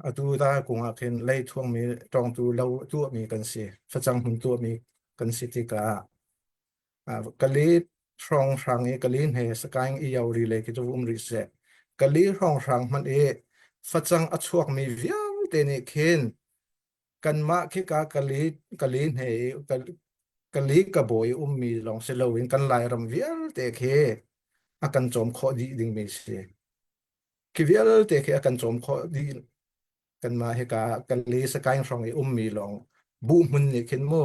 Atu ta kung ah khin lei thuangmi ṭawngtu lo tuahmi kan si. Facang hmun tuahmi kan si tikah kali hrawnghrang i kali hne sakaing i ri le khi cu um rih seh. Kali hrawnghrang hmanh i facang a chuakmi vialte nih khin kanmah khika kali kali hne i kali kabawi ummi lawng si loin kan Lairam vialte khi a kan cawm khawh dih dingmi si. Khi vialte khi a kan cawm khawh dih kanmah hika Kali Sakaing hrawng i ummi lawng buh hmun nih khin mu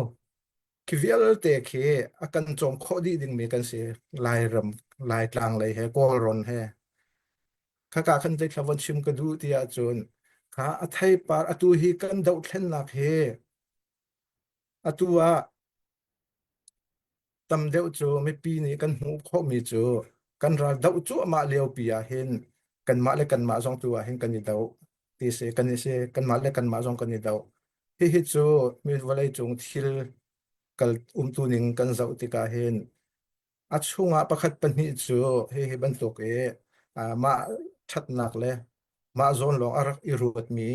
khi vialte khi a kan cawm khawh dih dingmi kan si Lairam Laitlang lei he Kawlrawn he khaka khan zeithla von chim ka duh ti ahcun kha a theipar atu hi kan dohthlennak hi atu ah tam deuh cu mipi nih kan hmuh khawhmi cu kan ral doh cuahmah liopi ah hin kanmah le kanmah zong tu ah hin kan i doh ti si kan i si kanmah le kanmah zong kan i doh hihi cu mi vawlei cung thil kal umtu ning kan zoh tikah hin a chungah pakhat pahnih cu hihi bantuk i mah ṭhatnak le mah zawn lawng a rak i ruatmi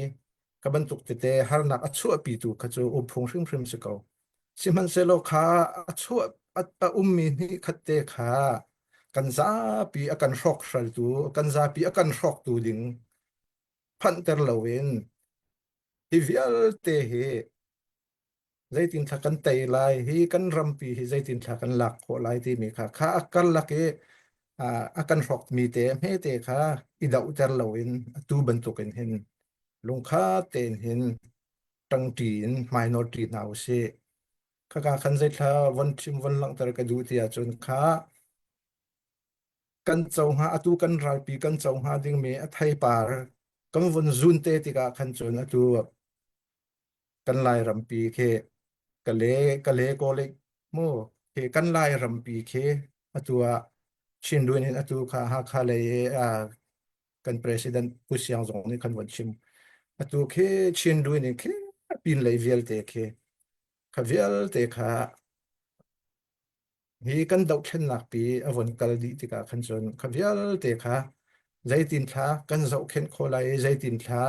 ka bantuk tete harnak a chuahpitu kha cu um phung hrimhrim si ko. Sihmanhsehlaw kha a chuah a ummi hnih khat te kha kan zapi a kan hrawkhraltu kan zapi a kan hrawktu ding phanhter loin hi vialte hi zeitin thla kan tei lai hi kan rampi hi zeitin thla kan lak khawh lai timi kha kha a karlak i a kan hrawkmi te hmete kha i dohter loin atu bantukin hin lungkha tein hin ṭangṭi in hmainawrṭi hna usih. Khaka khan zeithla von chim von langhter ka duh ti ahcun kha kan co hnga atu kan ralpi kan co hnga dingmi a theipar kan von zun te tikah khan cun atu kan Lairampi khi Kale Kale Kawlek mu khi kan Lairampi khi atu ah Chinduin in atu kha Hakha lei i kan president Pu Siang zong nih khan von chim atu khi Chinduin in khi pin lei vialte khi kha vialte kha hi kan dohthlennak pi a von kal dih tikah khan cun kha vialte kha zeitin thla kan zohkhenh khawh lai i zeitin thla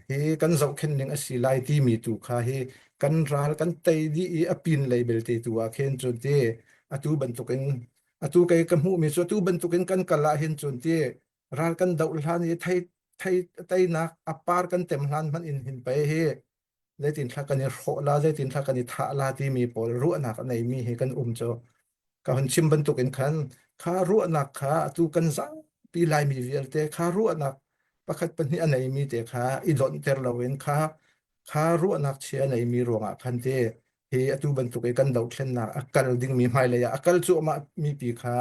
hi kan zohkhenh ning a si lai timi tu kha hi kan ral kan tei dih i a pin lei belte tu ah khin cun ti atu bantukin atu kei ka hmuhmi cu atu bantukin kan kal ah hin cun ti ral kan doh hlan i thei thei teinak a par kan tem hlan hmanh in hin pei hi zeitin thla kan i hrawh la zeitin thla kan i thah la timi pawl ruahnak a neimi hi kan um cu ka hun chim bantuk in khan kha ruahnak kha atu kan zapi laimi vialte kha ruahnak pakhat pahnih a neimi te kha i donhter loin kha kha ruahnak chia a neimi ruangah khan te hi atu bantuk i kan dohthlennak a kal dingmi hmailei ah a kal cuahmah mi pi kha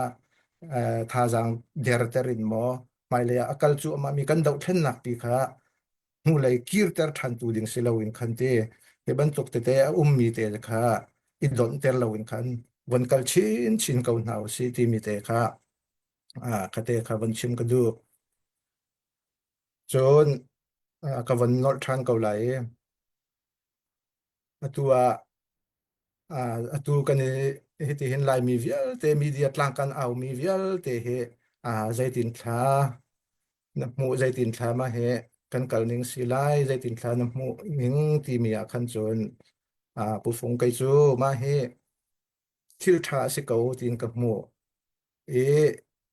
thazaang derter in maw hmailei ah a kal cuahmah mi kan dohthlennak pi kha hnulei kirter ṭhantu ding si loin khan ti hi bantuk tete a ummi te kha i donhter loin khan von kal chin chin ko hna usih timi te kha kha te kha von chim ka duh. Cun ka von nolh ṭhan ko lai i atu ah atu kan i hitihin Laimi vialte media tlang kan aumi vialte hi zeitin thla na hmuh zeitin thla ma he kan kal ning si lai zeitin thla na hmuh ning timi ah khan cun pu Fung kei cu mah hi. thil ṭha a si ko tiin ka hmuh. I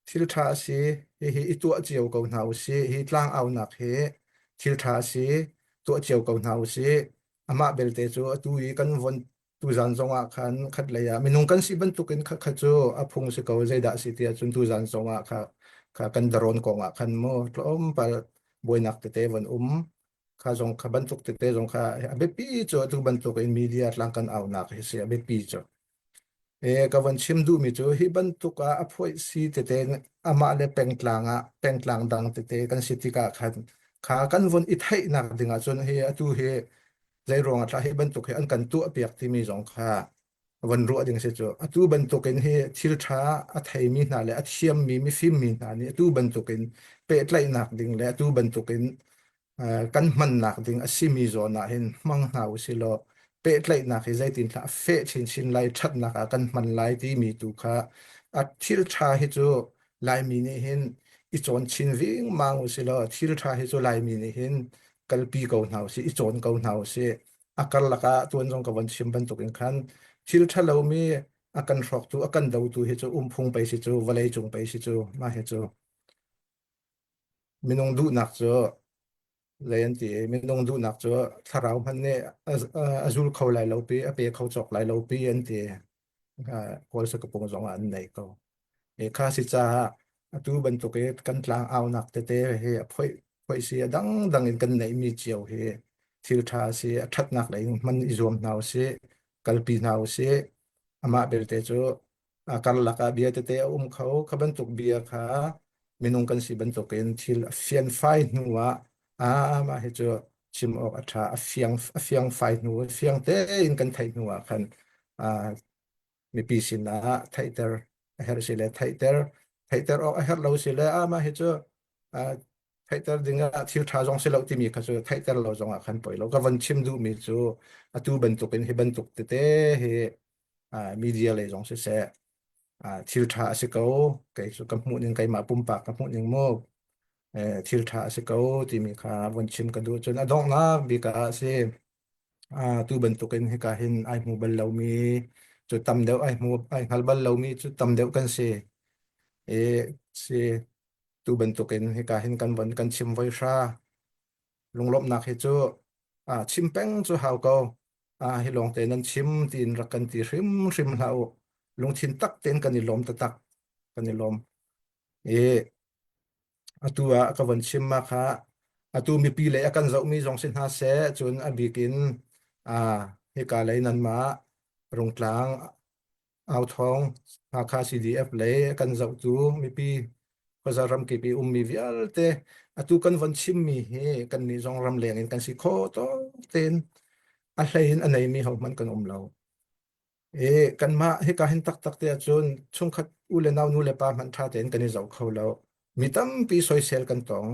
thil ṭha a si hihi i tuah cio ko hna usih. Hi tlangaunak hi thil ṭha a si tuah cio ko hna usih. Amah belte cu atu i kan von tuzan zong ah khan khatlei ah minung kan si bantukin kha cu a phung si ko zeidah si tiah cun tuzan zong ah kha kha kan daron kong ah khan mu tlawmpal buainak tete von um kha zong kha bantuk tete zong kha a biapi cu atu bantuk in media tlang kan aunak hi si a biapi cu e ka von chim duhmi cu hi bantuk ah a phoih si tete amah le pengtlang ah pengtlang dang tete kan si tikah khan kha kan von i theihnak ding ah cun hi atu hi zei ruang ah hi bantuk hi an kan tuah piak timi zong kha von ruah ding si cu atu bantukin hi thil ṭha a theimi hna le a thiammi mifimmi hna nih atu bantukin pehtlaihnak ding le atu bantukin kan hmannak ding a simi zawn ah hin hmang hna usih law pehtlaihnak hi zeitinthlah a feh chinchin lai ṭhatnak ah kan hman lai timi tu kha a thil ṭha hi cu Laimi nih hin i cawn chin vingmang usih law thil ṭha hi cu Laimi nih hin kalpi ko hna usih i cawn ko hna usih a karlak ah tuan zong ka von chim bantukin khan thil ṭha lomi a kan hrawktu a kan dotu hi cu umphung pei si cu vawlei cung pei si cu mah hi cu minung duhnak cu zei an ti minung duhnak cu thlarau hmanh nih a zul kho lai lo pi a pe kho cawk lai lo pi an ti kawl sakapung zong ah an nei ko e kha si caah atu bantuk i kan tlang aunak tete hi a phoih phoih si a dang dang in kan neih mi cio hi thil tha si a thatnak lei in hman i zuam hna usih kalpi hna usih amah belte cu a karlak ah bia tete a um kho kha bantuk bia kha minung kan si bantukin thil a fianfai hnu ah ah mah hi cu chim awk a ṭha a fiang a fiang fai hnu fiang tein kan theih hnu ah khan mipi sinah theihter a herh si le theihter theihter awk a herh lo si le ah mah hi cu theihter ding ah thil ṭha zong si lo timi kha cu theihter lo zong ah khan poi lo ka von chim duhmi cu atu bantukin hi bantuk tete hi media lei zong siseh thil ṭha a si ko kei cu ka hmuh ning keimah pumpak ka hmuh ning mu thil ṭha a si ko timi kha von chim ka duh cun a donghnak bik ah a si tu bantukin hika hin ai hmu bal lomi cu tam deuh ai hmu ai hngal bal lomi cu tam deuh kan si e si tu bantukin hika hin kan von kan chim voi hra lunglawmhnak hi cu chim peng cu hau ko hi lawng te nan chim tiin rak kan ti hrimhrim hlah u lungthin tak tein kan i lawm taktak kan i lawm i atu ah ka von chim ma kha atu mipi lei a kan zohmi zong si hna seh cun a bik in hika lei nanmah Rungtlang Authawng Hakha CDF lei a kan zohtu mipi khuaza ramkip i ummi vialte atu kan von chimmi hi kannih zong ramleng in kan si kho tawk tein a hlei in a neimi hohmanh kan um lo. I kanmah hika hin taktak te ahcun chungkhat u le nau nu le pa hmanh ṭha tein kan i zoh kho lo. Mi tampi soisel kan tong.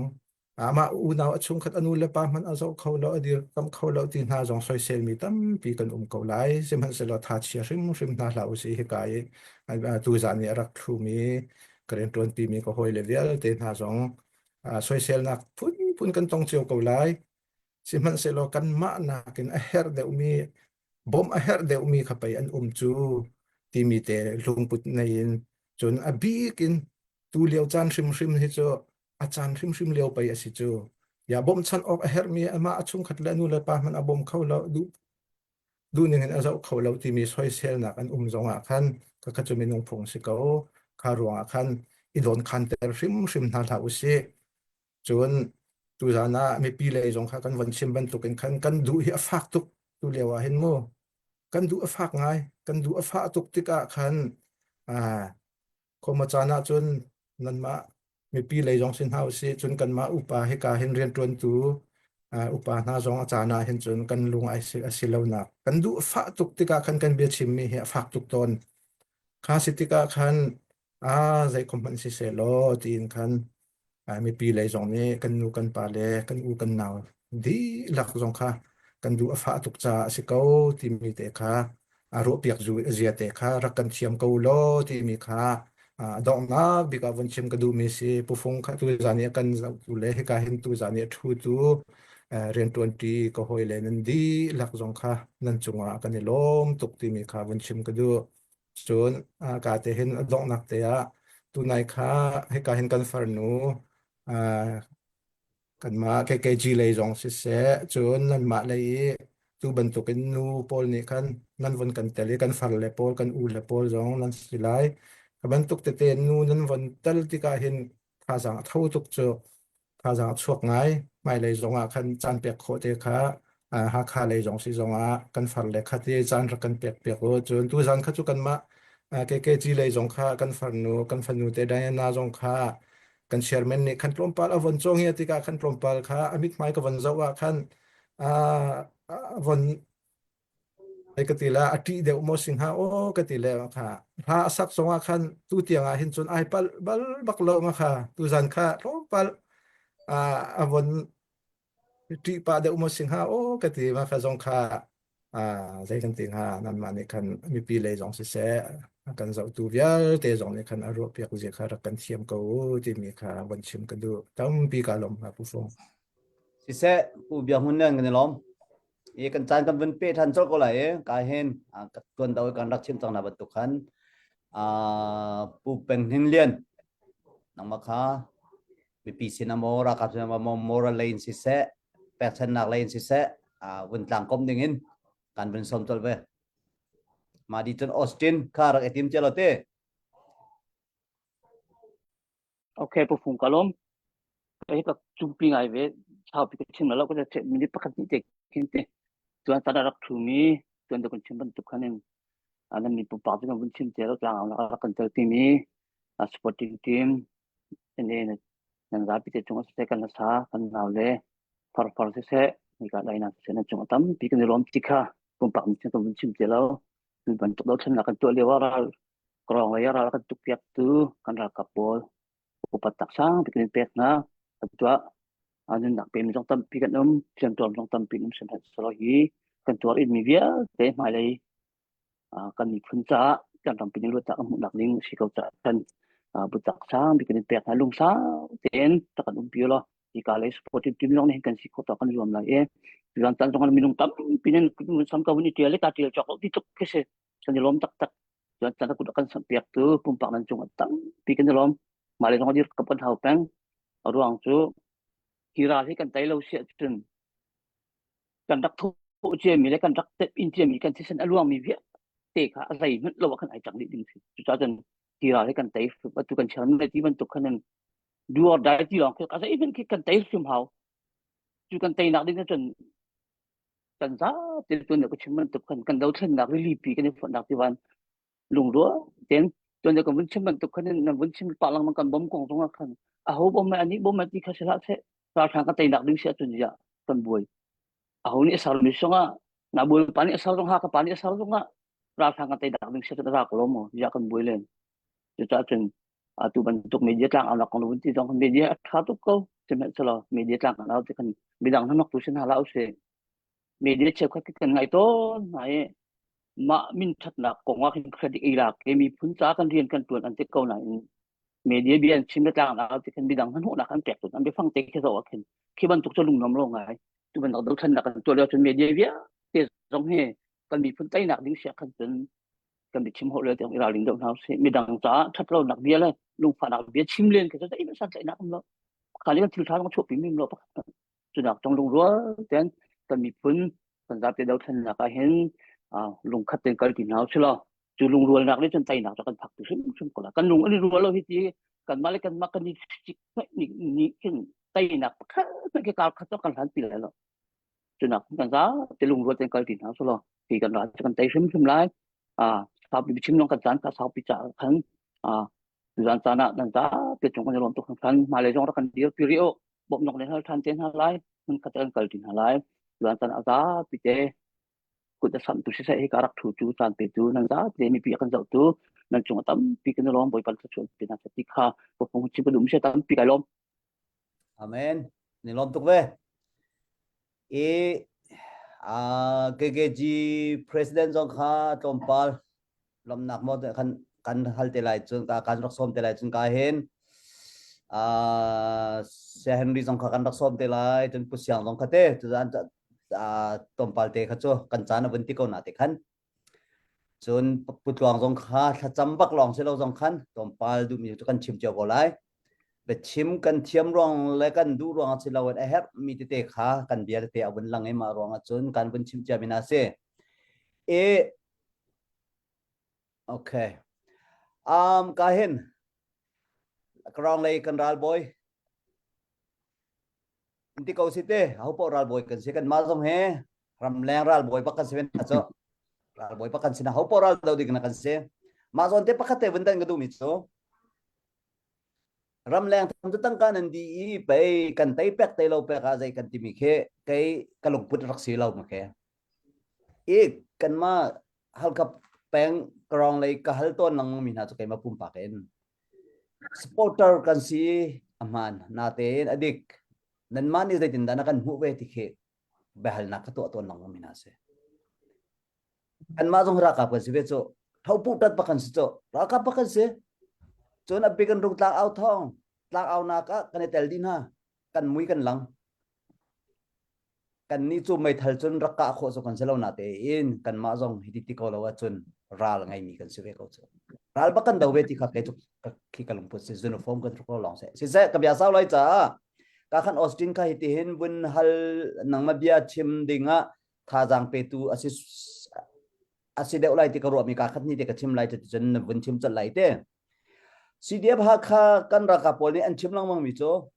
Amah unau a chungkhat a nu le pa hmanh a zoh kho lo, a dirkamh kho lo ti hna zong soiselmi tampi kan um ko lai. Sihmanhsehlaw tha chia hrimhrim hna hlah usih hika i tuzan i a rak thlumi ka rianṭuanpimi ka hawile vialte hna zong soiselnak phunphun kan tong cio ko lai. Sihmanhsehlaw kanmah nakin a herh deuhmi bawmh a herh deuhmi kha pei an um cu timi te lungput nei in cun a bik in tu lio caan hrimhrim hi cu a caan hrimhrim lio pei a si cu ya bawmhchanh awk a herhmi amah a chungkhat le nu le pa hmanh a bawm kho lo duh duhning in a zoh kho lo timi soiselnak an um zong ah khan ka kha cu minung phung si ko kha ruangah khan i dawn khan ter hrimhrim hna hlah usih cun tuzan ah mipi lei zong kha kan von chim bantukin khan kan duh hi a fak tuk tu lio ah hin mu kan duh a fak ngai kan duh a fah tuk tikah khan khoma caan ah cun nanmah mipi lei zong si hna usih cun kanmah upa hika hin rianṭuantu upa hna zong a caan ah hin cun kan lung ai si a si lonak kan duh fah tuk tikah khan kan bia chimmi hi a fak tuk tawn kha si tikah khan a zei khom hmanh si seh law tiin khan mipi lei zong nih kan nu kan pa le kan u kan nau dihlak zong kha kan duh a fah tuk caah a si ko timi te kha a ruahpiak zia te kha rak kan thiam ko law timi kha a donghnak bik ah vun chim ka duhmi si pufung kha tu zan i a kan zohtu le hika hin tu zan i a ṭhu tu rianṭuanṭi ka hawi le nan dihlak zong kha nan cungah kan i lawm tuk timi kha vun chim ka duh. Cun ka te hin a donghnak te ah tunai kha hika hin kan farnu kanmah KKG lei zong siseh cun nanmah lei i tu bantukin nu pawl nih khan nan von kan tel i kan farle pawl kan u le pawl zong nan si lai. Ka bantuk tete nu nan von tel tikah hin thazaang a tho tuk cu thazaang a chuak ngai. Hmailei zong ah khan caan pek khawh te kha Hakha lei zong si zong ah kan farle kha te caan rak kan pek piak u. Cun tuzan kha cu kanmah KKG lei zong kha kan farnu kan fanu te Diana zong kha kan chairman nih khan tlawmpal a von cawng hi tikah khan tlawmpal kha a mithmai ka von zoh ah khan a von ai ka ti la a ṭih deuh maw si hnga aw ka ti le kha hla a sak zong ah khan tu tiang ah hin cun ai palh bal bak lo ma kha tuzan kha tlawmpal a von ṭih pah deuh maw si hnga aw ka ti ma kha zong kha zei kan ti hnga nanmah nih khan mipi lei zong siseh a kan zohtu vialte zong nih khan a ruahpiak zia kha rak kan thiam ko u timi kha von chim ka duh tampi ka lawm hna Pu Fung. Siseh Pu Biak Hmun nan kan i lawm. I kan caan kan vun pe ṭhan colh ko lai i ka hin tuan do kan rak chim cang na bantuk khan Pu Peng Hnin Lian nangmah kha mipi sin ah maw ralkap sin ah maw moral lei in siseh pekchannak lei in siseh vun tlang kom ding in kan vun som colh ve. Mah di cun Austin kha rak i tim cia lo te. Okay, pu fung kalom. Ka hi ka cumpi ngai ve. Saupi ka chim lo ka che minute pakhat ni te khin te. Tuan tan rak thu mi tuan da kun chim bantuk khan in anan mi pumpak cu kan vun chim te lo tlang ang rak kan tel ti mi supporting team ene nan zapi te chung siseh kan sa kan nau le far far siseh nika dai na siseh nan chung tampi kan i lawm ti kha pumpak nih kan vun chim te lo tu bantuk dothlennak kan tuah lio ah ral krong lei ral kan tuk piak tu kan ralkap pawl upat tak sang pi kan pek hna kan tuah nunnak pe mi zong tampi kan um hliamtuar zong tampi um sihmanhsehlaw hi kan tuar in mi vialte hmailei kan miphun caah kan rampi nih luatnak a hmuhnak ding si ko caah kan butak sang bik kan in pek hna lungsau tein tak kan umpi lo hika lei supportive team zong nih kan si khawh kan zuam lai i tuan tan zong minung tampi nan sam ka vun i tial ka tial cawk lo ti tuk khi si kan i lawm taktak tuan tan kut kan sam piak tu pumpak nan cung tampi kan i lawm mah le zong dir ka pan hau peng a ruang cu hi ral hi kan tei lo si ahcun kan rak thawh ciami le kan rak tep in ciami kan thisen a luangmi vialte kha a zeihmanh lo ah khan ai cang dih ding si. Cucaah cun hi ral hi kan tei atu kan chiar ti bantuk khan in do or die ti lawng khi a zeihmanh khi kan tei hrim hau. Cu kan teinak ding cun kan zapi tuan ka chim bantuk khan kan dothlennak rilipi kan i fonhnak tivan lungrual tein tuan kan vun chim bantuk khan nan vun chim pah lengmang kan bom kong zong ah khan aho bom mai anih bom mai ti kha si hlah seh ralhrang kan teinak ding si ahcun ya kan buai aho nih a ser mi zong ah na bawipa nih a ser zong ha ka pa nih a ser zong ah ralhrang kan teinak ding si ahcun a ra ko lo maw ya kan buai len cucaah cun atu bantuk media tlang au nak kong vun ti zong media a tha tuk ko sihmanhsehlaw media tlang kan au ti kan midang hnok tu sin hala usih media cheukhat kan ngai tawn hna i mah min ṭhatnak kong ah khin credit ei lak i miphun ca kan rian kan ṭuan an ti ko nain media bia an chim le tlang au ti khin midang hnahnawhnak an pek tawn an biafang te khi zoh ah khin khi bantuk cu lungnuam lo ngai tu bantuk dothlennak kan tuah lio cun media vialte zong hi kan miphun teinak ding sia khan cun kan biachim hawh le tiang i ralring deuh hna usih midang caah ṭhat lonak bia le lungfahnak bia chim len khi cu zeihmanh santlaihnak um lo khali kan thil ṭha zong chuahpi mi lo pakhat cunak tong lungrual ten kan miphun kan zapi dothlennak ah hin lungkhat ten kal ti hna usih law cu lungrualnak nih cun teinak cu kan phak ti hrimhrim ko la kan lung an i rual lo hi ti kanmah le kanmah kan i cik ni ni khin teinak pakhat hmanh khi kar khat cu kan hlan ti lai lo cunak kan za te lungrual ten kal ti hna usih law hi kan ral cu kan tei hrimhrim lai a saupi biachim lawng kan caan kha saupi ca khan a Tuzan caan ah nan zapi cung kan i lawm tuk hringhran. Hmailei zong rak kan dirpi rih u. Bawmhnak le hal ṭhan te hna lai. Hmunkhat kan kal ṭi hna lai. Tuzan caan ah zapi te kut a samhtu siseh hika rak ṭhutu caan petu nan zapi mipi a kan zohtu nan cung ah tampi kan i lawm. Bawipa thluachuah pe hna seh ti kha pawfung chim ka duh mi si tampi kai lawm. Amen. Ni lawm tuk ve. I uh, KKG president zong kha tlawmpal lawmhnak maw kan kan hal te lai cun ka kan rak sawm te lai cun ka hin uh, Saya Henry zong kha kan rak sawm te lai cun Pu Siang zong kha te tuzan tlawmpal te kha cu kan caan a vun ti ko na te khan. Cun putluang zong kha thlacam bak lawng si lo zong khan tlawmpal duhmi cu kan chim cio ko lai. Biachim kan thiam ruang le kan duh ruang si loin a herhmi tete kha kan bia tete a vun lang i mah ruang ahcun kan vun chim cia mi hna si. E okay. Um, ka hin Karang lei kan ralbawi Inti ko si te ho po ralbawi kan si kan mah zong he ramleng ralbawi bak kan si ven cu ralbawi bak kan si na ho po ral do ding na kan si mah zawn te pakhat te vun dan ka duh mi cu ramleng tham cu tangka nan di i pei kan tei pek tei lo pek ah zei kan timi khi kei ka lungput rak si lo ma ke i kanmah Halkha peng karong lei ka hal tawn lengmang mi hna cu keimah pumpak in supporter kan si a hmaan natein a dik nanmah nih zeitindah na kan hmuh ve ti khi biahalnak ka tuah tawn lengmang mi hna si kanmah zong ralkap kan si ve cu thopu tat bak kan si cu ralkap bak kan si cun a bik kan rung tlang au thong tlang au nak ah kan i tel dih hna kan mui kan lang Kannih cu meithal cun rak kah khawh cu kan si lo natein kanmah zong hiti ti ko lo ahcun ral ngeimi kan si ve ko cu. Ral bak kan do ve ti kha kei cu khi ka lungput si uniform kan hruk lo lawng si. Siseh ka bia sau lai caah ka khan Austin kha hiti hin vun hal nangmah bia chim ding ah thazaang petu asi asi deuh lai ti ka ruahmi ka khat ni te ka chim lai ti cun na vun chim colh lai te. CDF Hakha kan ralkap pawl nih an chim lengmang mi cu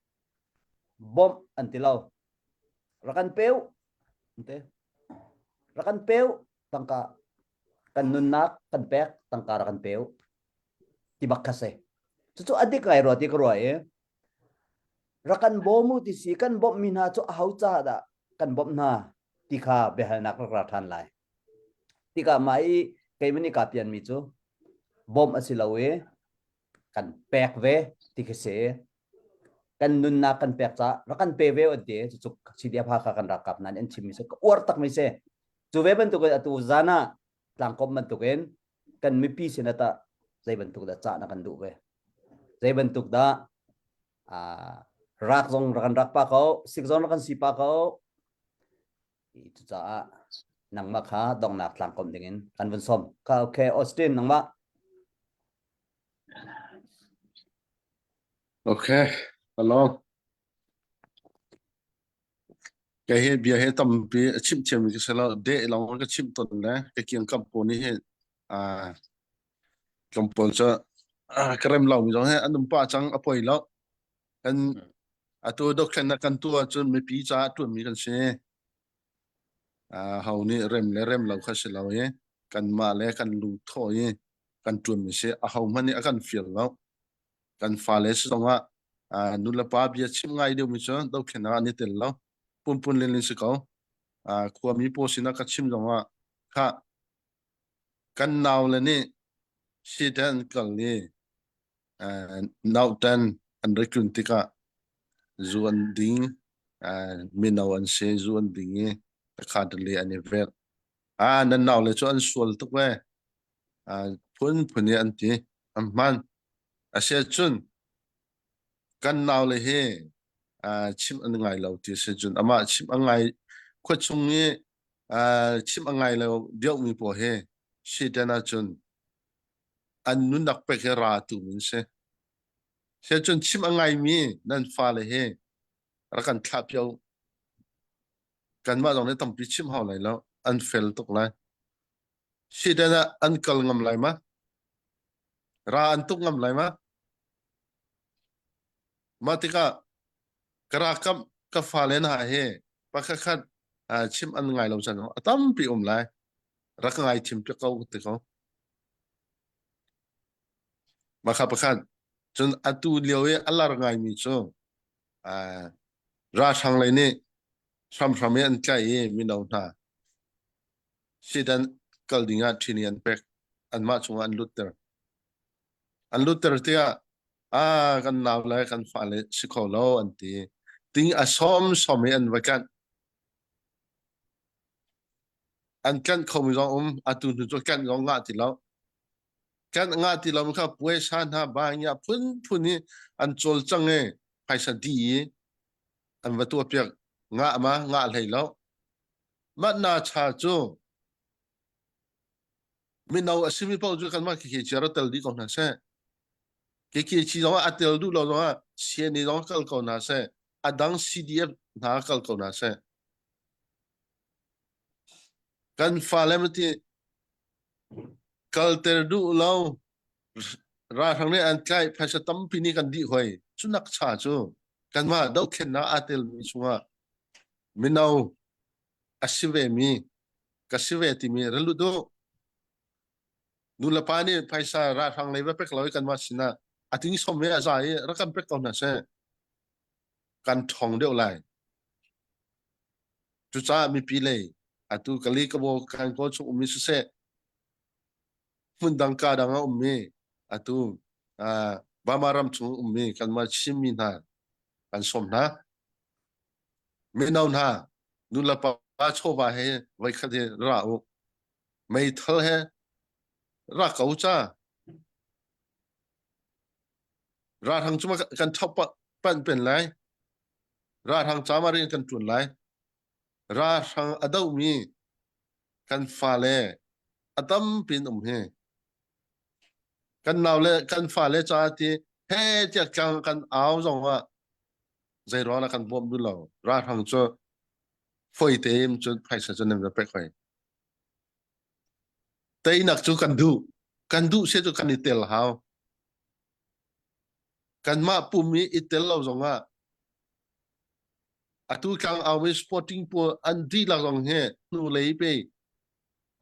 bomh an ti lo. Rak kan peu te. Rak kan peu tangka kan nunnak kan pek tangka rak kan peu ti bak kha si. Cucu a dik ngai rua ti ka ruah i rak kan bawm u ti si kan bawmh mi hna cu aho caah dah kan bawmh hna ti kha biahalnak rak ra ṭhan lai. Tikah mah i keimah nih kaa pian mi cu bawmh a si lo i kan pek ve ti khi si. Kan nunnak kan pek caah rak kan pe ve an ti. Cucu CDF Hakha kan ralkap hna nih an chimmi si. Ka uar takmi si. Cu ve bantukin atu zan ah tlangkawm bantukin kan mipi sin ah tah zei bantuk dah cah na kan duh ve. Zei bantuk dah uh, rak zong rak kan rak pa ko, sik zong rak kan si pa ko. Cucaah nangmah kha donghnak tlangkawm dingin kan vun sawm. Ka okay, Austin nangmah. Okay, hello. Kei hi bia he tampi a chimh thiammi ka si lo. Deh lawng ka chimh tawn le ka kiangkap pawl nih hin ah tlawmpal cu ah, ka rem lomi zong hi an um pah cang a poi lo. Kan atu dothlennak kan tuah ahcun mipi caah ṭuanmi kan si. Ah, ho nih rem le rem lo kha si lo i kanmah le kan lungthawh i kan ṭuanmi si. Aho hmanh nih a kan fial lo. Kan fale si zongah ah, nulepa bia chim ngai deuhmi cu dothlennak ah an i tel lo. Punpun len si ko. Ah, khuami pawl sinah ka chim zongah khah kan naule nih sit an kal i ah, nautan an rak tlun tikah zu an ding, ah, mino an si, zu an ding i takha le an i velh. Ah, nan naule cu an sual tuk ve. Ah, phunphun i an ti. An hman. Asiahcun kan naule hi ah, chimh an ngai lo ti a si cun amah chimh a ngai khuachung i ah, chimh a ngai lo deuhmi pawl hi Satan ahcun an nunnak pek hi ra tu min si. Siahcun chimh a ngaimi nan fale hi rak kan thlah pio. Kanmah zong nih tampi chimh hau lai lo. An fel tuk lai. Satan ah an kal ngam lai ma? Ra an tuk ngam lai ma? Mah tikah ka rakam ka fale hna hi pakhat khat chim an ngai lo chan a tampi um lai. Rak ngai thim piak ko ti ko. Mah kha pakhat cun atu lio i a lar ngaimi cu ralhrang lei nih hramhram i an tlaih i mino hna Sidan kal ding ah ṭhini an pek anmah chungah an lutter an lutter tiah ah kan nau le kan fale si kho lo an ti ting a sawm sawm i an va tlanh an tlanh khomi zong um atu hnu cu tlanh zong ngah ti lo tlanh ngah ti lo kha puaisa hna bangya phunphun i an cawlcang i phaisa dih i an va tuah piak ngah ma ngah hlei lo mah na cha cu. Mino a simi paoh cu kanmah KKG ah rak tel dih ko hna seh. KKG zong ah a tel duh lo zong ah CNA zong kal ko hna seh. A dang CDF hna kal ko hna seh. Kan fale mati kalter duh lo ralhrang nih an tlaih phaisa tampi nih kan dih hoi. Cu nak cha cu kanmah dohthlennak aa telmi chungah mino a si ve mi ka si ve timi ra lut u. Nu le pa nih phaisa ralhrang lei va pek lo i kanmah sinah a ting som he a za i rak kan pek ko hna seh. Kan ṭhawng deuh lai. Cucaah mipi lei atu kali kabo kan kawl chung ummi siseh hmundang ka dang ah ummi atu uh, Burma ram chung ummi kanmah Chinmi hna kan sawm hna. Mino hna nu le pa chawva he voikhat he ra u. Meithal he ra ko ca. Ralhrang cu kan thop panh pen lai. Ralhrang ca ma rian kan ṭuan lai. Ralhrang a dohmi kan fale a tampi in um hi. Kan nau le kan fale ca ti he tiah tlang kan au zong ah zei ruang ah kan bawmh duh lo. Ralhrang cu foi tein cun phaisa cu nan va pek hoi. Teinak cu kan duh. Kan duh se cu kan i tel hau. Kanmah pum i i tel lo zongah atu tlang aumi sporting pawl an dihlak zong hi hnulei pe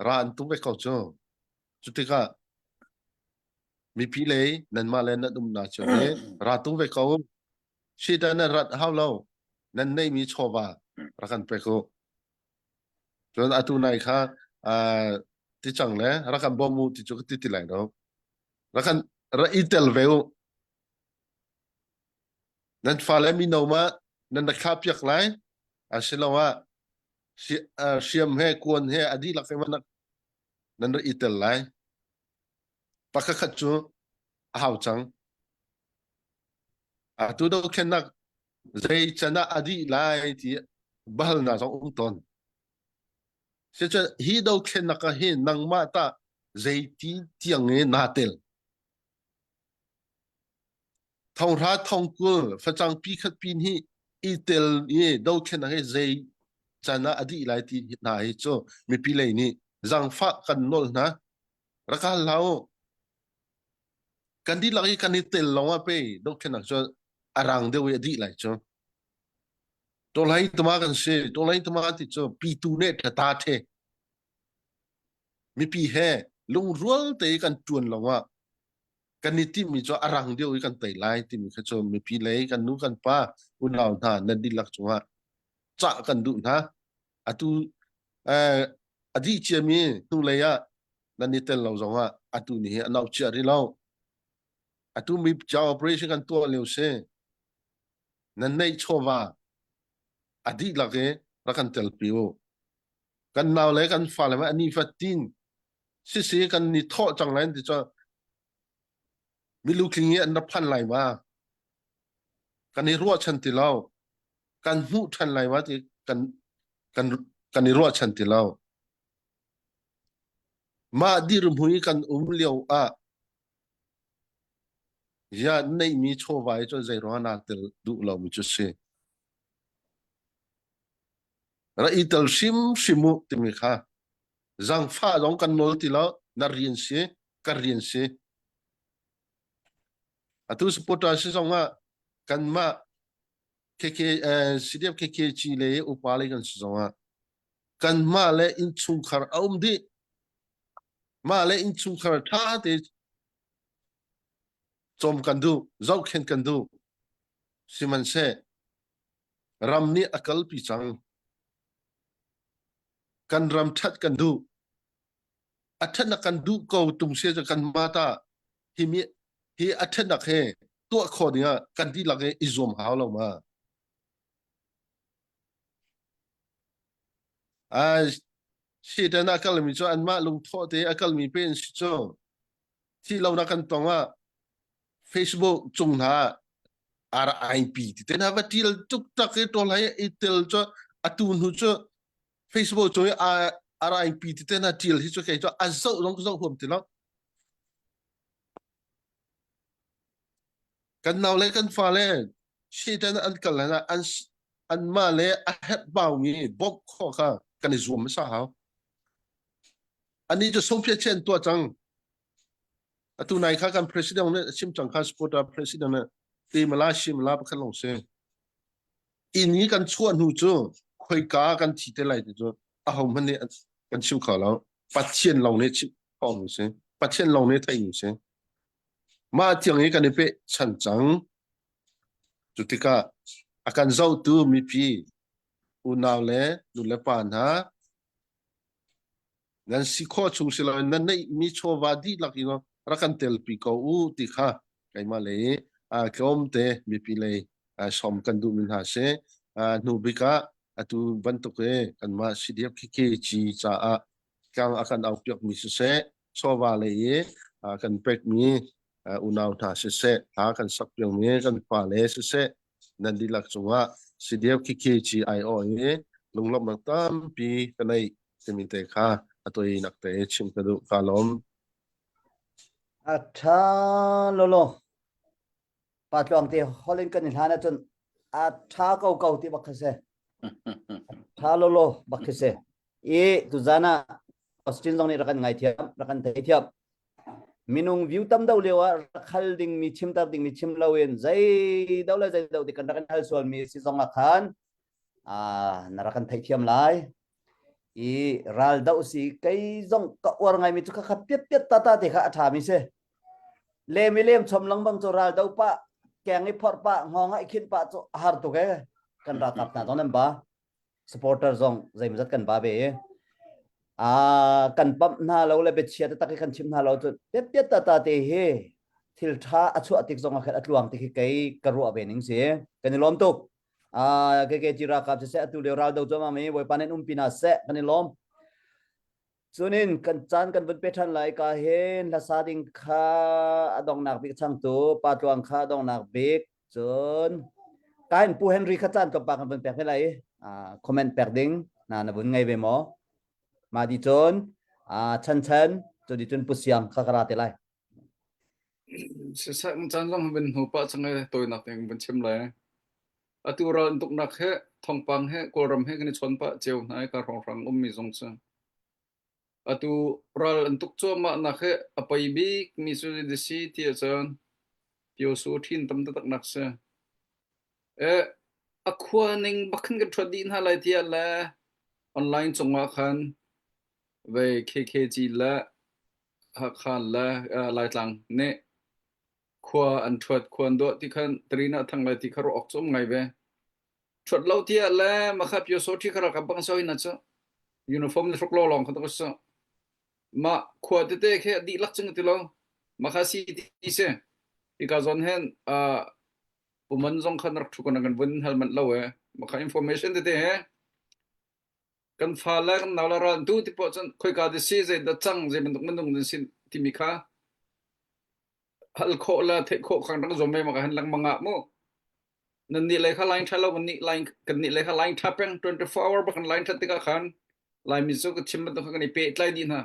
ra an tum ve ko cu. Cutikah mipi lei nanmah le nan umnak cio hi ra tum ve ko. Sita nan rat hau lo. Nan neihmi chawva rak kan pek u. Cun atu nai kha uh, ti cang le rak kan bawm u ti cu ka ti ti lai lo. Rak kan ra i tel ve u. Nan fale mino ma nan rak thlah piak lai. Asiloah hriam he kuan he a dihlak he nan rak i tel lai. Pakhat cu a hau cang. Atu dothlennak zei can ah a dih lai ti bahalnak zong um tawn. Sicun hi dothlennak ah hin nangmah tah zeiti tiang in naa tel? Thonghra thongkul facang pi khat pin hi i tel i dothlennak hi zei can ah a dih lai ti hna hi cu mipi lei nih zangfah kan nawl hna. Rak hal hlah u. Kan dihlak i kan i tel lawng ah pei dothlennak cu a rang deuh i a dih lai cu. Tawlai tama kan si. Tawlai tama ti cu pitu ne tata the. Mipi he lungrual te i kan tuan lawng ah kan i timmi cu a rang deuh i kan tei lai timi kha cu mipi lei kan nu kan pa unau hna nan dihlak cungah cah kan duh hna. Atu eh, a dih ciami hnulei ah nan i tel lo zongah atu ni hi a nau chia rih lo. Atu mi operation kan tuah lio si. Nan neih chawva a dihlak i rak kan telpi u. Kan nau le kan fale ma ani fatin sisi kan ni thawh cang lai ti cu milu tling i an ra phan lai ma kan i ruahchan ti lo kan hmuh ṭhan lai ma ti kan kan kan i ruahchan ti lo Mah dirhmun i kan um lio ah ya neihmi chawva hi cu zeiruang ah naa tel duh lomi cu si. Ra i tel hrimhrim u timi kha zangfah zong kan nawl ti lo na rian si ka rian si. Atu supporter si zong ah kanmah KK eh, CDF KKG le upa le kan si zong ah kanmah le innchungkhar a um dih. Mah le innchungkhar ṭha te cawm kan duh, zohkhenh kan duh. Sihmanhseh ram nih a kalpi cang. Kan ram ṭhat kan duh. A ṭhatnak kan duh ko tung sia cu kanmah ta hi mi hi a ṭhatnak he tuah khawh dingah kan dihlak i i zuam hau lo ma. Satan a kalmi cu anmah lungthawh te a kalmi pe an si cu. Thih lonak kan tong ah Facebook cung hna RIP ti te hna va tial tuk tak i tol hai i tel cu atu hnu cu Facebook cung i. RIP ti te na ṭial hi cu kei cu a zoh zong ka zoh huam ti lo. Kan nau le kan fale Satan an kal hlan ah an anmah le a herh baumi bawmh khawh kha kan i zuam hmasa hau. Anih cu Sophia chen tuah cang. Atu nai kha kan president nih a chim cang kha supporter president nih ti mala shi mala pakhat long si. Inn i kan chuah hnu cu khoika kan thi te lai ti cu aho hmanh nih kan chim kho lo. Pathian lawng nih chim kho mi si. Pathian lawng nih thei mi si. Mah tiang i kan i peh chan cang. Cu tikah a kan zohtu mipi unau le nu le pa hna nan si khawh chung si loin nan neihmi chawva dihlak in rak kan telpi ko u ti kha keimah lei tlawmte mipi lei sawm kan duhmi hna si. Hnu bik ah atu bantuk i kanmah CDF KKG caah tlang a kan aupiakmi siseh, chawva lei i kan pekmi unau hna siseh, hla kan sakpiakmi kan fale siseh, nan dihlak cungah CDF KKG aiawh i lunglawmhnak tampi ka neih timi te kha a toinak te chim ka duh ka lawm. A ṭha lolo. Pa tluang te holin kan i hlan ahcun a ṭha ko ko ti bak kha si. A ṭha lolo bak khi si. I tuzan ah Austin zong nih rak kan ngaithiam, rak kan theithiam. Minung view tam deuh lio ah rak hal dingmi chimter dingmi chim loin zei do le zei do ti kan rak kan hal sualmi si zong ah khan ah na rak kan theihthiam lai. I ral doh si kei zong ka uar ngaimi cu kha piat piat ta ta te kha a ṭhami si. Lem i lem chom lengmang cu ral do pah keng i phorh pah hngawng ah i khinh pah cu a har tuk ee kan ralkap hna zong nan ba supporter zong zeimawzat kan ba ve i a kan pamh hna lo le biachia taktak i kan chim hna lo cu piat piat ta ta te hi thil ṭha a chuah tik zong ah khan a tluang ti khi kei ka ruah ve ning si kan i lawm tuk a KKG ralkap siseh atu lio ral do cuahmah mi Bawipa nih umpi hna seh kan i lawm Cunin kan caan kan vun pe ṭhan lai ka hin hlasa ding kha a donghnak bik changtu Pa Tluang kha a donghnak bik cun ka hin Pu Henry kha caan tlawmpal kan vun pek ve lai comment pek ding na na vun ngei ve maw? Ma di cun chan chan cu di cun Pu Siang kha ka ra te lai. Siseh caan zong vun hnu pah cang i tawinak ding vun chim lai. Atu ral tuknak he thawngpang he Kawlram he kan i chawn pah cio hna i ka hrawnghrang ummi zong cu. Atu ral an tuk cuahmah nak he a poi bik mi cu zeidah si ti ahcun Pyosu ṭhin tam taktak nak si. E, a khua ning bak khin kan ṭhuat dih hna lai tiah le online cungah khan vei KKG le Hakha le Laitlang nih khua an ṭhuat khua an duah ti khan Tarina thang lai ti kha ruah awk cu um ngai ve. Ṭhuat lo tiah le makha pio so ṭhi kha ralkap bang so ina cu uniform ni hruk lo lawng kha to so ma khua tete khe dihlak ching ti lo makha si ti se ika zon hen puman zong khan rak thu kan kan vun hal man lo e makha information tete he kan fa le kan nau le ral tu ti poh cun khoika ti si zei dah cang zei bantuk minung nan sin timi kha hal khawh le theih khawh khan rak zuam ve ma han lengmang ah mu nan nih lei kha line tha lo kan nih line kan nih lei kha line tha peng 24 hour bak kan line that tikah khan laimi cu ka chim bantuk kha kan i pehtlai dih hna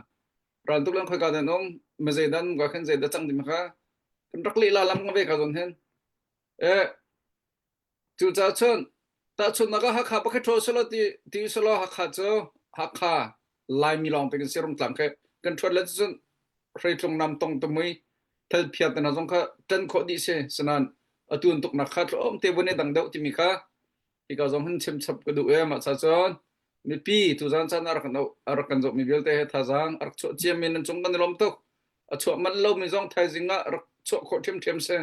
ral tuk lang khoika dan um ma zei dan ka khan zei dah cang ti ma kha kan rak leh la lam ka ve ka zon hen eh Cucaah cun tahchunhnak ah Hakha pakhat ṭhaw selaw ti ti selaw Hakha cu Hakha Laimi lawngte kan si Rungtlang khi kan ṭhuat le cun hreitlung nam tong tumui thelphiat te hna zong kha ṭan khawh dih si sinain atu an tuknak kha tlawmte vun i dang deuh timi kha hika zong hin chim chap ka duh e mah ca cun mipi tuzaan caan a rak kan a rak kan zohmi vialte he thazaang a rak chuah ciami nan cung kan i lawm tuk a chuah manh lomi zong thaizing ah rak chuah khawh ṭhiamṭhiam si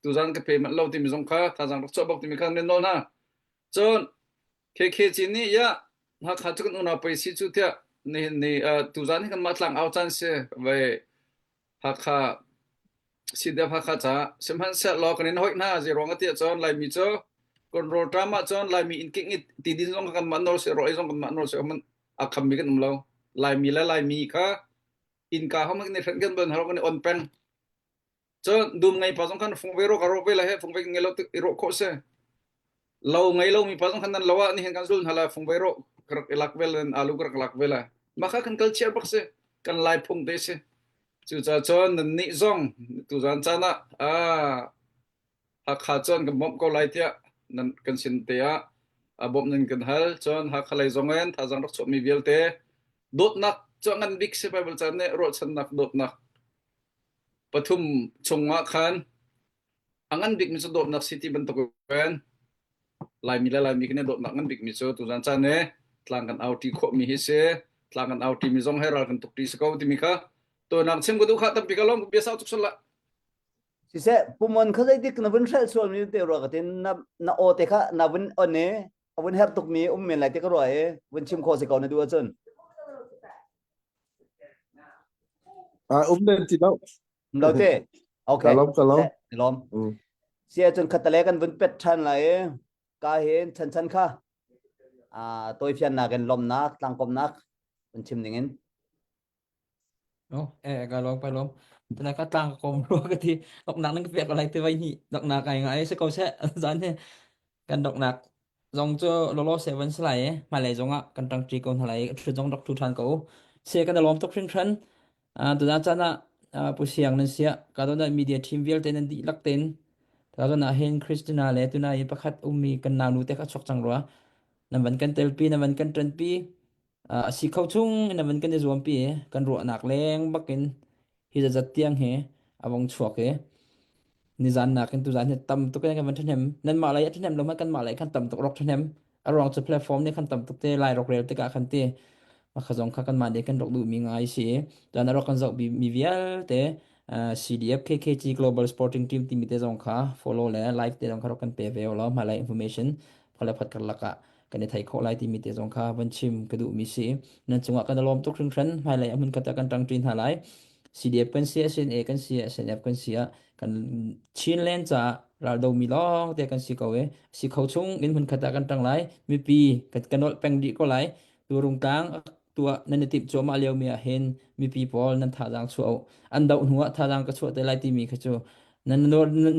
tuzaan ka pe manh lo timi zong kha thazaang rak chuah bak timi kha nan nawl hna cun KKC nih ya Hakha cu kan unau pei si cu tiah nihin ni tuzaan hi kanmah tlang au caan si ve Hakha CDF Hakha ca sihmanhsehlaw kan in hoih hna zei ruang ah tiah cun Laimi cu kan rawlṭam ah cun Laimi inn king i ti din zong kha kanmah nawl seh rawl ei zong kanmah nawl seh a khammi kan um lo Laimi le Laimi kha innka hom kan i hrenh kan ban haro kan i on peng Cun dum ngei pa zong khan fungve ro ka ro ve la he fungve ngei lo i rawh khawh si. Lo ngei lo mi pa zong khan nan lo ah nihin kan zul hna la fungve ro ka rak i lak ve la alu ka rak lak ve la. Mah kha kan culture bak si. Kan Lai phung te si. Cucaah cun nannih zong tuzaan caan ah ah Hakha cun kan bawmh ko lai tiah nan kan sin te ah a bawmh nan kan hal. Cun Hakha lei zong in thazaang rak chuahmi vialte dawtnak cu a ngan bik si Bible caan nih ruahchannak dawtnak pathum chungah khan a ngan bikmi cu dawtnak si ti bantuk in Laimi le Laimi kan i dawtnak ngan bikmi cu tuzaan caan i tlang kan auṭi khawhmi hi si. Tlang kan auṭimi zong he ral kan tukṭi si ko timi kha tunak chim ka duh kha tampi ka lawm bia sau tuk sal Siseh pumon kha zeitik na vun hrelh sualmi te rua ka tin na na aw te kha na vun on i a vun herh tukmi um men lai ti ka ruah i vun chim khawh si ko na duh ahcun. Ah um len ti lo. Um lo te. Okay. Ka lawm ka lawm. Ka lawm. Si ahcun khatale kan vun pet ṭhan lai i ka hin chan chan kha ah tawifiannak in lawmnak tlangkawmnak vun chim ding in. Oh, eh ka lawm ka lawm. Tana ka tlang ka kom rua ka ti. Doknak nan ka pek lai te vai ni. Doknak ai ngai se ko se zan he. Kan doknak zong cu lolo seven se lai e. Hmailei zong ah kan ṭangṭi ko hna lai. Thu zong rak thu ṭhan ko. Se kan i lawm tuk hringhran. Ah tuna caan ah ah, Pu Siang nan siah ka don ah media team vialte nan dihlak ten. Ka don ah hin Christina le tuna i pakhat ummi kan nau nu te kha chuak cang rua. Nan van kan telpi, nan van kan ṭanpi. A si kho chung in a van kan i zuampi i kan ruahnak leng bakin hi zat tiang hi a vong chuak i nizan nakin tuzan hi tam tuk in kan van ṭhahnem. Nanmah lei a ṭhahnem lo hmanh kanmah lei khan tam tuk rak ṭhahnem. A ruang cu platform nih khan tam tuk te lai rak rel tikah khan ti mah kha zong kha kanmah nih kan rak duhmi ngai si i tuan a rak kan zoh mi vialte CDF KKG Global Sporting Team timi te zong kha follow le like te zong kha rak kan pe ve law hmailei information phale phat karlak ah kan i thei khawh lai timi te zong kha van chim ka duhmi si. Nan cungah kan i lawm tuk hringhran. Hmailei a hmun khat ah kan ṭangṭi hna lai. CDF kan si, SNA kan si, SNF kan si ah kan Chinland caah raldomi lawng te kan si ko i si kho chung in hmun khat ah kan ṭang lai. Mipi kan kan nolh peng dih ko lai. Tu rungtlang tuah nan i timh cuahmah liomi ah hin mipi pawl nan thazaang chuah u. An doh hnu ah thazaang ka chuah te lai timi kha cu nan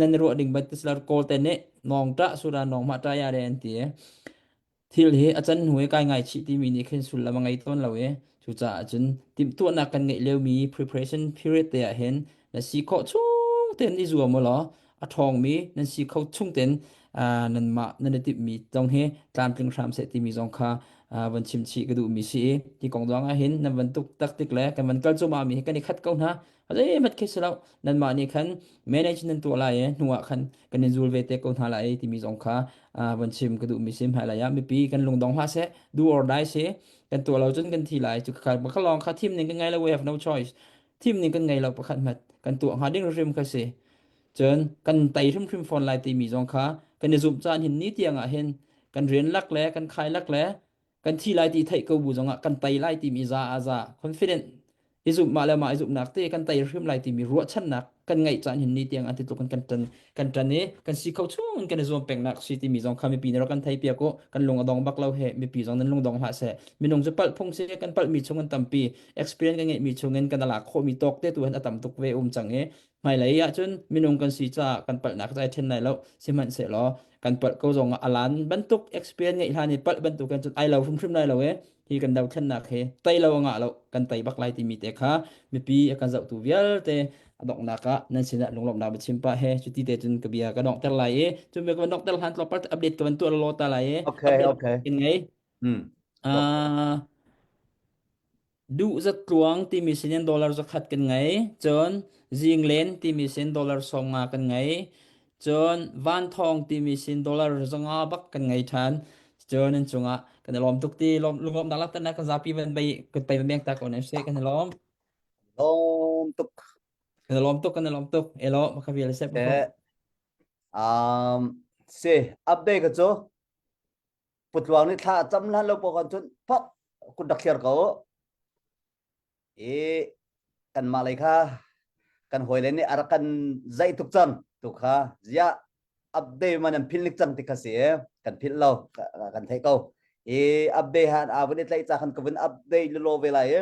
nan ruah ding bat tislar kawl te nih nawng ṭah sura nawng mah ṭah ya re an ti thil hi a can hnu i kai ngai chih timi nih khin sullam a ngei tawn lo i cucaah cun timhtuahnak kan ngeih liomi preparation period te ah hin na si khawh chung tein i zuam u law a ṭhawngmi nan si kho chung tein nanmah nan i timhmi zong hi tlamtling hram seh timi zong kha van chim chih ka duhmi si i hi kong zong ah hin nan van tuk taktik le kan van kal cuahmah mi hi kan i khat ko hna zeihmanh khi si lo nanmah nih khan manage nan tuah lai i hnu ah khan kan in zul ve te ko hna lai timi zong kha van chim ka duhmi si hmailei ah mipi kan lungdong hlah seh do or die si kan tuah lo cun kan thi lai cu kha kha lawng kha thim ning kan ngei lo we have no choice thim ning kan ngei lo pakhat hmat kan tuah hnga ding hrim kha si cun kan tei hrimhrim fawn lai timi zong kha kan i zumh caan hin ni tiang ah hin kan rian lak le kan khai lak le kan thi lai ti theih ko bu zongah kan tei lai timi za a za confident i zumh mah le mah i zumhnak te kan tei hrim lai timi ruahchannak kan ngeih caan hin ni tiang an ti tluk in kan tan kan tan i kan si kho chung kan i zuam pengnak si timi zong kha mipi nih rak kan thei piak u kan lung a dong bak lo he mipi zong nan lung dong hlah seh minung cu palh phung si kan palh mi chung an tampi experience kan ngeih mi chung in kan lak khawh mi tawk te tu hin a tam tuk ve um cang i Hmailei ahcun minung kan si caah kan palhnak cu ai ṭhen lai lo. Sihmanhsehlaw kan palh ko zong ah alan bantuk experience ngeih hlan i palh bantuk in cun ai lo hrimhrim lai lo i hi kan dothlennak hi tei lo a ngah lo kan tei bak lai timi te kha mipi a kan zohtu vialte a donghnak ah nan sinah lunglawmhnak biachim pah he cuti te cun ka bia ka donghter lai i cu bia ka van donghter hlan tlawmpal update ka van tuah lawlaw ta lai i Okay, update okay. in ngei. Hmm. Uh, Duhzat tluang timi sinin dollar zakhat kan ngei. Cun zinglen timi sin dollar 50 kan ngei. Cun vanthawng timi sin dollar 500 bak kan ngei ṭhan. Cun an cungah kan i lawm tuk ti lawm lunglawmhnak langhternak kan zapi van bei kan pei van beng ta ko ne seh kan i lawm. Lawm tuk. Kan i lawm tuk kan i lawm tuk. Elo maka vial sep. Eh, um, si update ka cu putluang nih thla a cam hlan lo pawh kan cun pop kut rak thliar ko i kanmah lei kha kan hawile nih a rak kan zaih tuk cang tu kha ziah update man an philh nik cang ti kha si kan philh lo kan theih ko i update han a vun i tlaih ca khan ka vun update lilo ve lai i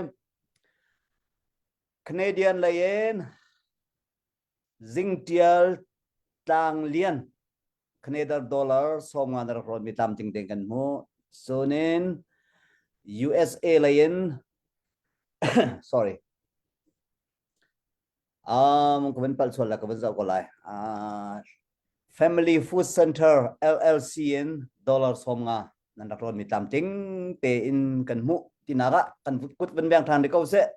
Canadian lei in Zingtial tlang lian Canada dollar 50 na rak rawnmi tlamtling tein kan hmuh. Cunin USA lei in Sorry. Um, ka van palh sual la ka van zoh ko lai. Uh, Family Food Center LLC in dollar 50 nan rak rawn mi tlamtling tein kan hmuh tinak ah kan kut van beng than ko seh.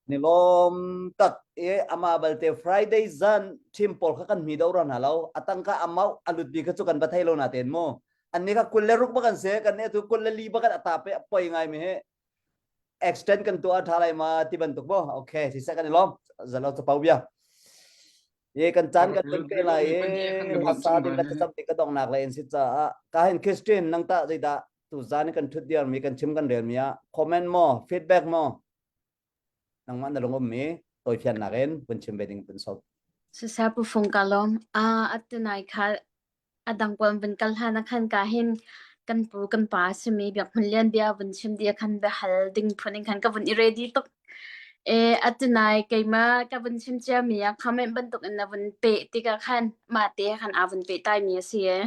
Ni lawm tak e ama balte Friday zan team pawl kha kan mi do ran halo atangka amau alut bi kha chu kan va thei lo na ten mu an ni kha kul le ruk ba kan se kan ne tu kul le li ba kan ata pe poi ngai mi he extend kan tuah tha lai ma ti bantuk bo okay si sa kan i lawm zalo chapau bia ye kan chan kan tum ke lai e hasa ding ka cham ti ka dong nak lai in si cha ka hin Christian nang ta zeida tu zan kan thut diar mi kan chim kan rel mi a comment mo feedback mo nangmah na lungum mi toifian nak in vun chim ve ding vun so Sisa pu fung ka lawm. Ah, atunai kha A dang pawl an vun kal hlan ah khan ka hin kan pu kan pa a simi Biak Hmun Lian bia vun chim dih ah khan biahal ding phun in khan ka vun i ready tuk. E, atunai keimah ka vun chim ciami ah comment bantuk in na vun peh tikah khan mah te khan aa vun pehtai mi a si e.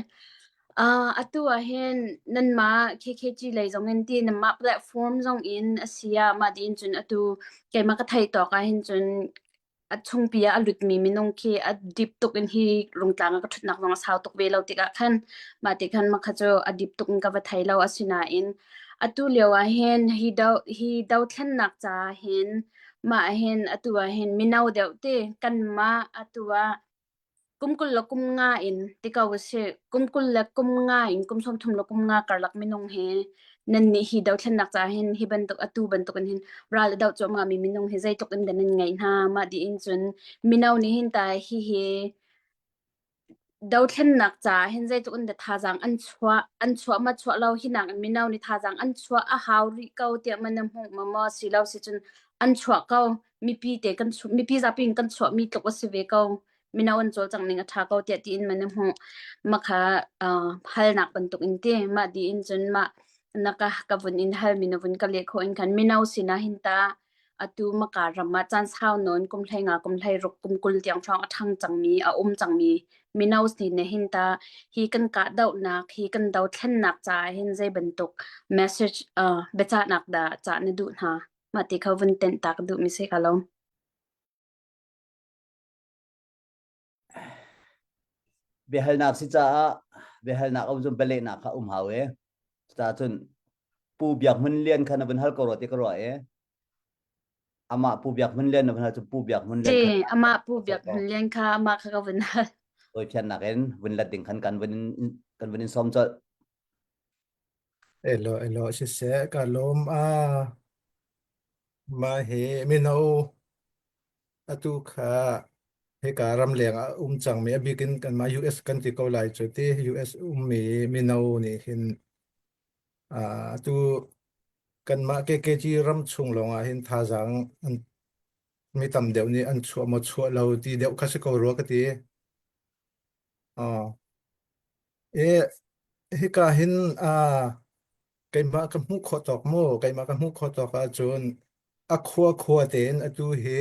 Uh, atu ah hin nanmah KKG lei zong in ti nanmah platform zong in a si ah mah tiin cun atu keimah ka theih tawk ah hin cun a chungpi ah a lutmi minung khi a dip tuk in hi rungtlang ah ka ṭhutnak zong a sau tuk ve lo tikah khan mah ti khan mah kha cu a dip tuk in ka va thei lo asinain atu lio ah hin hi do hi dothlennak caah hin mah hin atu ah hin mino deuh te kanmah atu ah Kum 20 le kum nga in ti ko usih. Kum 20 le kum nga in kum 30 le kum nga karlak minung hi nannih hi dothlennak caah hin hi bantuk atu bantuk in hin ral a doh cuahmah mi minung hi zeitluk in dah nan ngeih hna. Mah dih in cun mino nih hin ta hihi dothlennak caah hin zeitluk in dah thazaang an chuah an chuah ma chuah lo hi nak in mino nih thazaang an chuah a hau rih ko tiah ma na hmuh ma maw si lo si cun an chuah ko mipi te kan mipi zapi in kan chuah mi tluk a si ve ko mino an cawlcangh ning a ṭha ko tiah tiin man na hmuh makha uh, halnak bantuk in ti mah di in cun mah na ka ka vun in hal mi na vun ka leh khawh in khan mino sinah hin ta atu maka ram ah caan sau nawn kum hlei nga kum hlei ruk kum 20 tiang hrawng a ṭhang cangmi a um cangmi mino sin ne hin ta hi kan kah dohnak hi kan dothlennak caah hin zei bantuk message uh, biacahnak dah cah na duh hna mah ti kha vun tenh ta ka duh mi si ka lo. Biahalnak si caah biahalnak a um cun bialehnak kha um hau e. Cucaah cun Pu Biak Hmun Lian kha na vun hal ko rua ti ka ruah e. Amah Pu Biak Hmun Lian na vun hal cu Pu Biak Hmun Lian Ci, amah Pu Biak Hmun Lian kha amah kha ka vun hal. Tawifiannak in vun let ding khan kan vun kan vun in sawm colh. Elo elo siseh ka lawm a mah hi mino Atu kha hika ramleng ah um cangmi a bik in kanmah US kan ti ko lai cu ti US ummi mino nih hin uh, atu kanmah KKG ram chung lawng ah hin thazaang an mi tam deuh nih an chuah maw chuah lo ti deuh kha si ko rua ka ti. Uh, e hika hin uh, keimah ka hmuh khawh tawk mu keimah ka hmuh khawh tawk ahcun a khua khua tein atu hi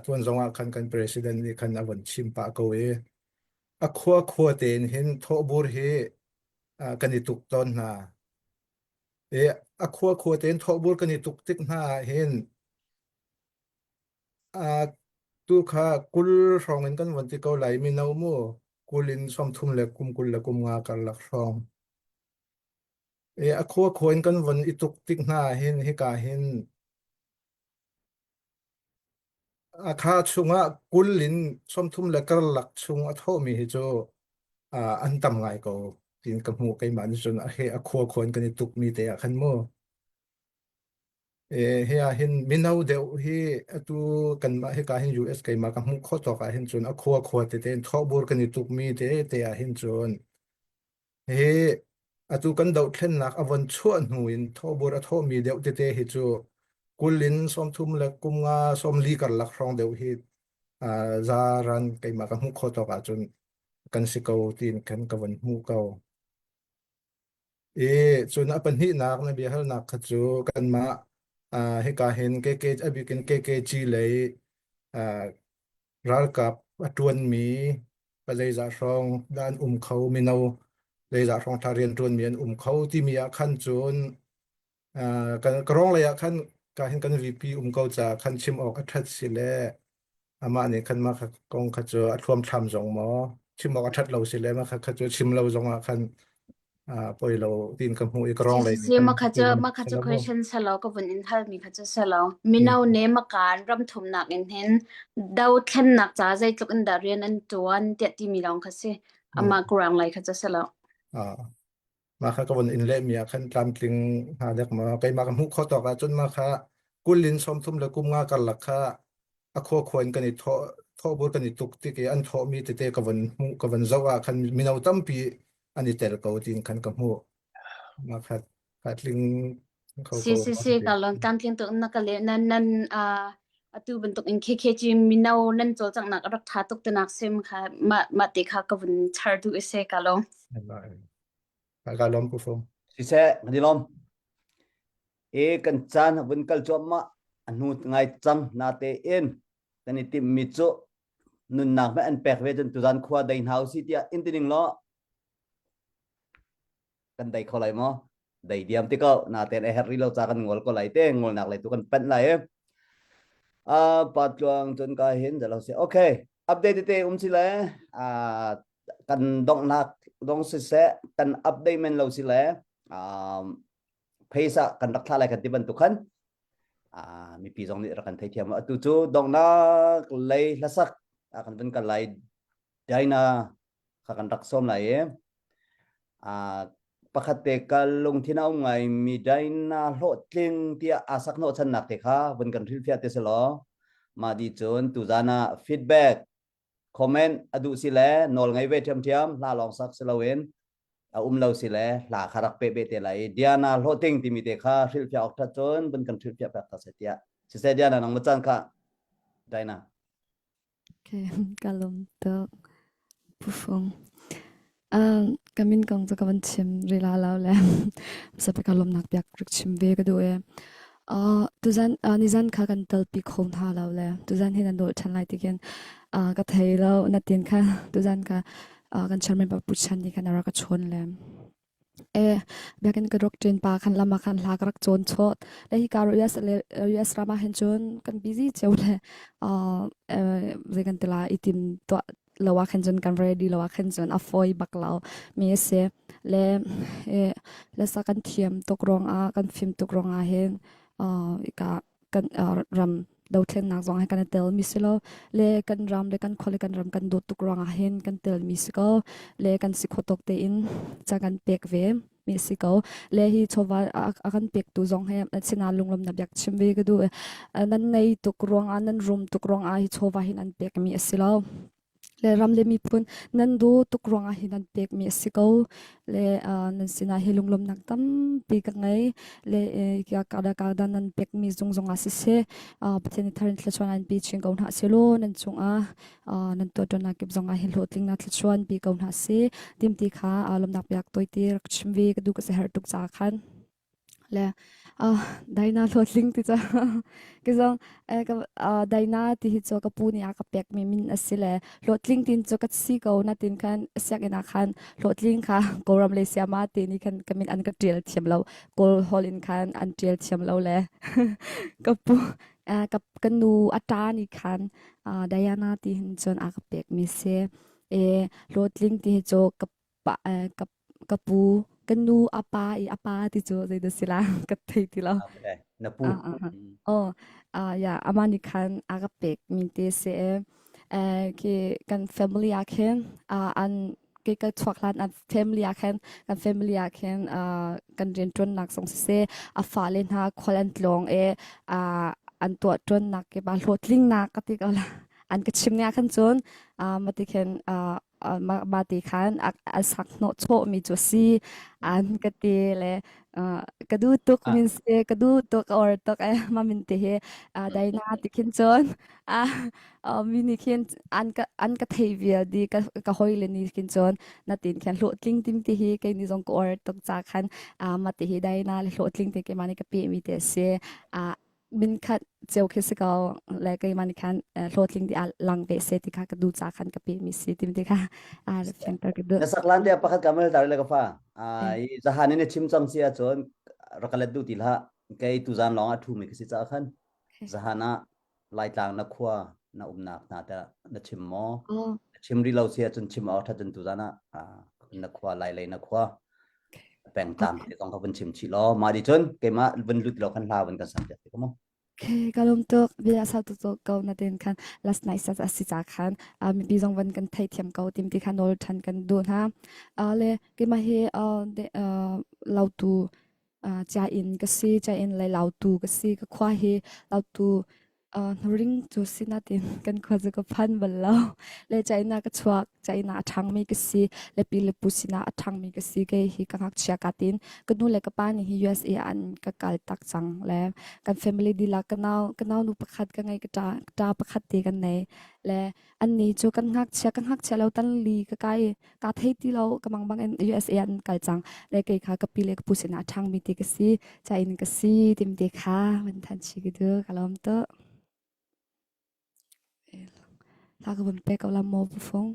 tuan zong ah khan kan president nih khan a von chim pah ko i a khua khua tein hin thawhbur hi kan i tuk tawn hna i a khua khua tein thawhbur kan i tuk tik hna ah hin tu kha 20 hrawng in kan von ti ko lai mino mu 20 in 30 le kum 20 le kum nga karlak hrawng E a khua khua in kan von i tuk tik hna hin hika hin a kha chungah 20 in 30 le karlak chung a thawhmi hi cu uh, an tam ngai ko tiin ka hmuh keimah nih cun a he a khua khua in kan i tukmi te ah khan mu. E, hi ah hin mino deuh hi atu kanmah hika hin US keimah ka hmuh khawh tawk ah hin cun a khua khua tete in thawhbur kan i tukmi te te ah hin cun Hi atu kan dohthlennak a von chuah hnu in thawhbur a thawhmi deuh tete hi cu 20 in 30 le kum nga 40 karlak hrawng deuh hi uh, zaran keimah ka hmuh khawh tawk ahcun kan si ko tiin khan ka von hmuh ko. I cun a pahnihnak na biahalnak kha cu kanmah uh, hika hin KK a bikin KKG lei uh, ralkap a ṭuanmi pazeizah hrawng dah an um kho, mino zeizah hrawng ṭha rian ṭuanmi an um kho timi ah khan cun uh, ka, ka rong lei ah khan Ka hin kan VP um ko ca khan chim awk a ṭhat si le amah nih khan mah kha kong kha cu a thluamthlam zong maw chim awk a ṭhat lo si le mah kha kha cu chim lo zong ah khan ah poi lo tiin ka hmuh i ka rong lei Si nih ma khan kha ti cu man ma kha si cu lo mu. question salo ka vun in hal mi kha cu salo mino Mm. ne makan ram thumnak in hin do thlennak ca zeitluk in dah rian an tuan tiah timi lawng kha si Mm. amah kurang lei kha cu salo Ah mah kha ka von in leh mi ah khan tlamtling hna dek ma keimah ka hmuh khawh tawk ahcun mah kha 20 in 30 le kum nga karlak kha a khua khua in kan i thawh thawhbur kan i tuk tik i an thawhmi tete ka von hmuh ka von zoh ah khan mino tampi an i tel ko tiin khan ka hmuh. Mah kha kha tling kho Si ko si ma si ti. ka lon tlamtling tuk na ka le nan nan uh, atu bantuk in KKG mino nan cawlcanghnak a rak tha tuk tinak sim kha mah mah te kha ka vun char du ise ka lo. Ka lom pu fong. Siseh, kan i lawm. E kan caan vun kal cuahmah a hnu ngai cang natein kan i timhmi cu nunnak hmanh an pek ve cun tuzan khua dei hna usih tiah in ti ning law kan dei kho lai maw dei diam ti ko natein a herh rih lo ca kan ngol ko lai te ngolnak lei tu kan panh lai e a pa tluang cun ka hin zalo si okay update te um si le a kan donghnak dong siseh kan update men lo si le um phaisa kan rak thla lai kan ti bantuk khan mipi zong nih rak kan theithiam atu cu donghnak lei hlasak a kan vun kal lai Dina kha kan rak sawm lai i pakhat te ka lungthin a um ngai mi Dina hlawhtling tiah aa sak hnawh channak te kha vun kan hrilhfiah te selaw mah di cun tuzan ah feedback comment a duh si le nawl ngei ve ṭhiamṭhiam hla lawng sak si loin a um lo si le hla kha rak pe be te lai i Diana hlawhting timi te kha hrilhfiah awk ṭhat cun vun kan hrilhfiah piak ta seh tiah siseh Diana nang ma caan kha Diana Okay, ka lawm tuk. Pu Fung. Um, ka min kong cu ka van chim rila lo le sape ka lawmnak biak rak chim ve ka duh e. Uh, tuzan uh, nizan kha kan telpi kho hna lo le tuzan hin an dol ṭhan lai tikin uh, ka thei lo na tin kha tuzan kha uh, kan chairman pa Pu Chan nih khan a rak ka chawn le E biakinn ka rak ṭin pa khan lam ah khan hla ka rak cawn chawt. Le hika US le US ram ah hin cun kan busy cio le uh, zei kan ti lai i tim tuah lo ah khan cun kan ready lo ah khan cun a fawi bak lo mi a si. Le e, le sa kan thiam tuk ruang ah kan fim tuk ruang ah hin uh, ika kan uh, ram dothlennak zong hi kan i tel mi si lo le kan ram le kan khua le kan ram kan dawt tuk ruangah hin kan tel mi si ko le kan si kho tok tein ca kan pek ve mi si ko le hi chawva a kan pek tu zong he sina lunglom na biak chim ve ka du nan nei tuk ruangah nan rum tuk ruangah hi chawva hin an pek mi a si lo le ram le miphun nan daw tuk ruangah hi nan pekmi a si ko le uh, nan sinah hi lunglawmnak tampi ka ngei le kada kada nan pekmi zung zong ah siseh uh, Pathian nih thar in thluachuah an pi chin ko hna selaw nan cungah uh, nan tuahṭuannak kip zongah hi hlawhtlingnak thluachuan pi ko hna seh timti kha uh, lawmnak biak toite rak chim ve ka duh ka herh tuk ca khan Le ah Daina hlawhtling ti cu ki zong eh, ka ah, Daina ti hi cu ka pu nih a ka pekmi min a si le hlawhtling tin cu ka si ko natin khan sianginn ah khan hlawhtling kha Kawlram lei siama te nih khan ka min an ka ṭial thiam lo. Kawl holh in khan an ṭial thiam lo le ka pu eh, ka ka nu a ṭa nih khan ah, Diana ti hin cun a ka pekmi si. E hlawhtling ti hi cu ka pa eh, ka ka pu ka nu a pa i a pa ti cu zeidah si la ka thei ti lo. Okay. Na pu. Ah, ah, ah. Oh, ah, ya ama nih khan a ka pek mi te si e. Eh, khi kan family ah khin ah an ke ka chuak hlan an family ah khan kan family ah khin ah kan rian ṭuannak zong siseh a fale hna khual an tlawng e ah an tuah ṭuannak ke ba hlawhtlingnak ka ti ko la an ka chim ne ah khan cun ah mati khin ah mah ti khan a sak hnawh chawhmi cu si an ka ti le ka duh tuk min si ka duh tuk or tuk eh ma min ti hi daina ti khin cun mi nih khin an ka an ka thei vial di ka ka hoi le ni khin cun na tin khan hlawhtling tim ti hi kei ni zong ka or tuk ca khan ma ti hi daina le hlawhtling te ke ma ni ka pe mi te si min khat ceu khi si ko le keimah nih khan hlawhtling ti ah lang ve se ti kha ka duh ca khan ka pe mi si tim ti kha a fianter ka duh Na sak lan te pakhat kamal tar le ka fa. Ai zahan in chim chang si ahcun rak let du ti hlah. Kei tuzan lawng ah ṭhumi ka si caah khan zahan ah Laitlang na khua na umnak hna teh na chim maw? Na chim rih lo si ahcun chim awk ṭhat cun tuzan ah na khua Lailei na khua pengtlang te zong kha vun chim chih law mah di cun keimah vun lut law khan hla vun kan sam piak te ko mu. Okay, ka lawm tuk. Bia sau tuk tuk ko na tin khan last night sa a si ca khan mipi zong van kan thei thiam ko tim ti khan nawl ṭhan kan duh hna. Le keimah hi lautu Cainn ka si, cainn le lautu ka si. Ka khua hi lautu hnuring cu si natin kan khua cu ka phan bal lo. Le cainn ah ka chuak, cainn ah a ṭhangmi ka si, le pi le pu sinah a ṭhangmi ka si. Kei hi ka ngakchia ka tin. Ka nu le ka pa nih hi USA ah an ka kal tak cang. Le kan family dihlak ka nau, ka nau nu pakhat ka ngei, ka ṭa, ka ṭa pakhat te kan nei. Le annih cu kan ngakchia, ka ngakchia lo tan li ka kai kaa thei ti lo ka mang bang in USA an kal cang le kei kha ka pi le ka pu sinah a ṭhangmi ti ka si ca in ka si tim te kha van than chi ka du ka lawm tu hla ka vun pe ko la maw bufung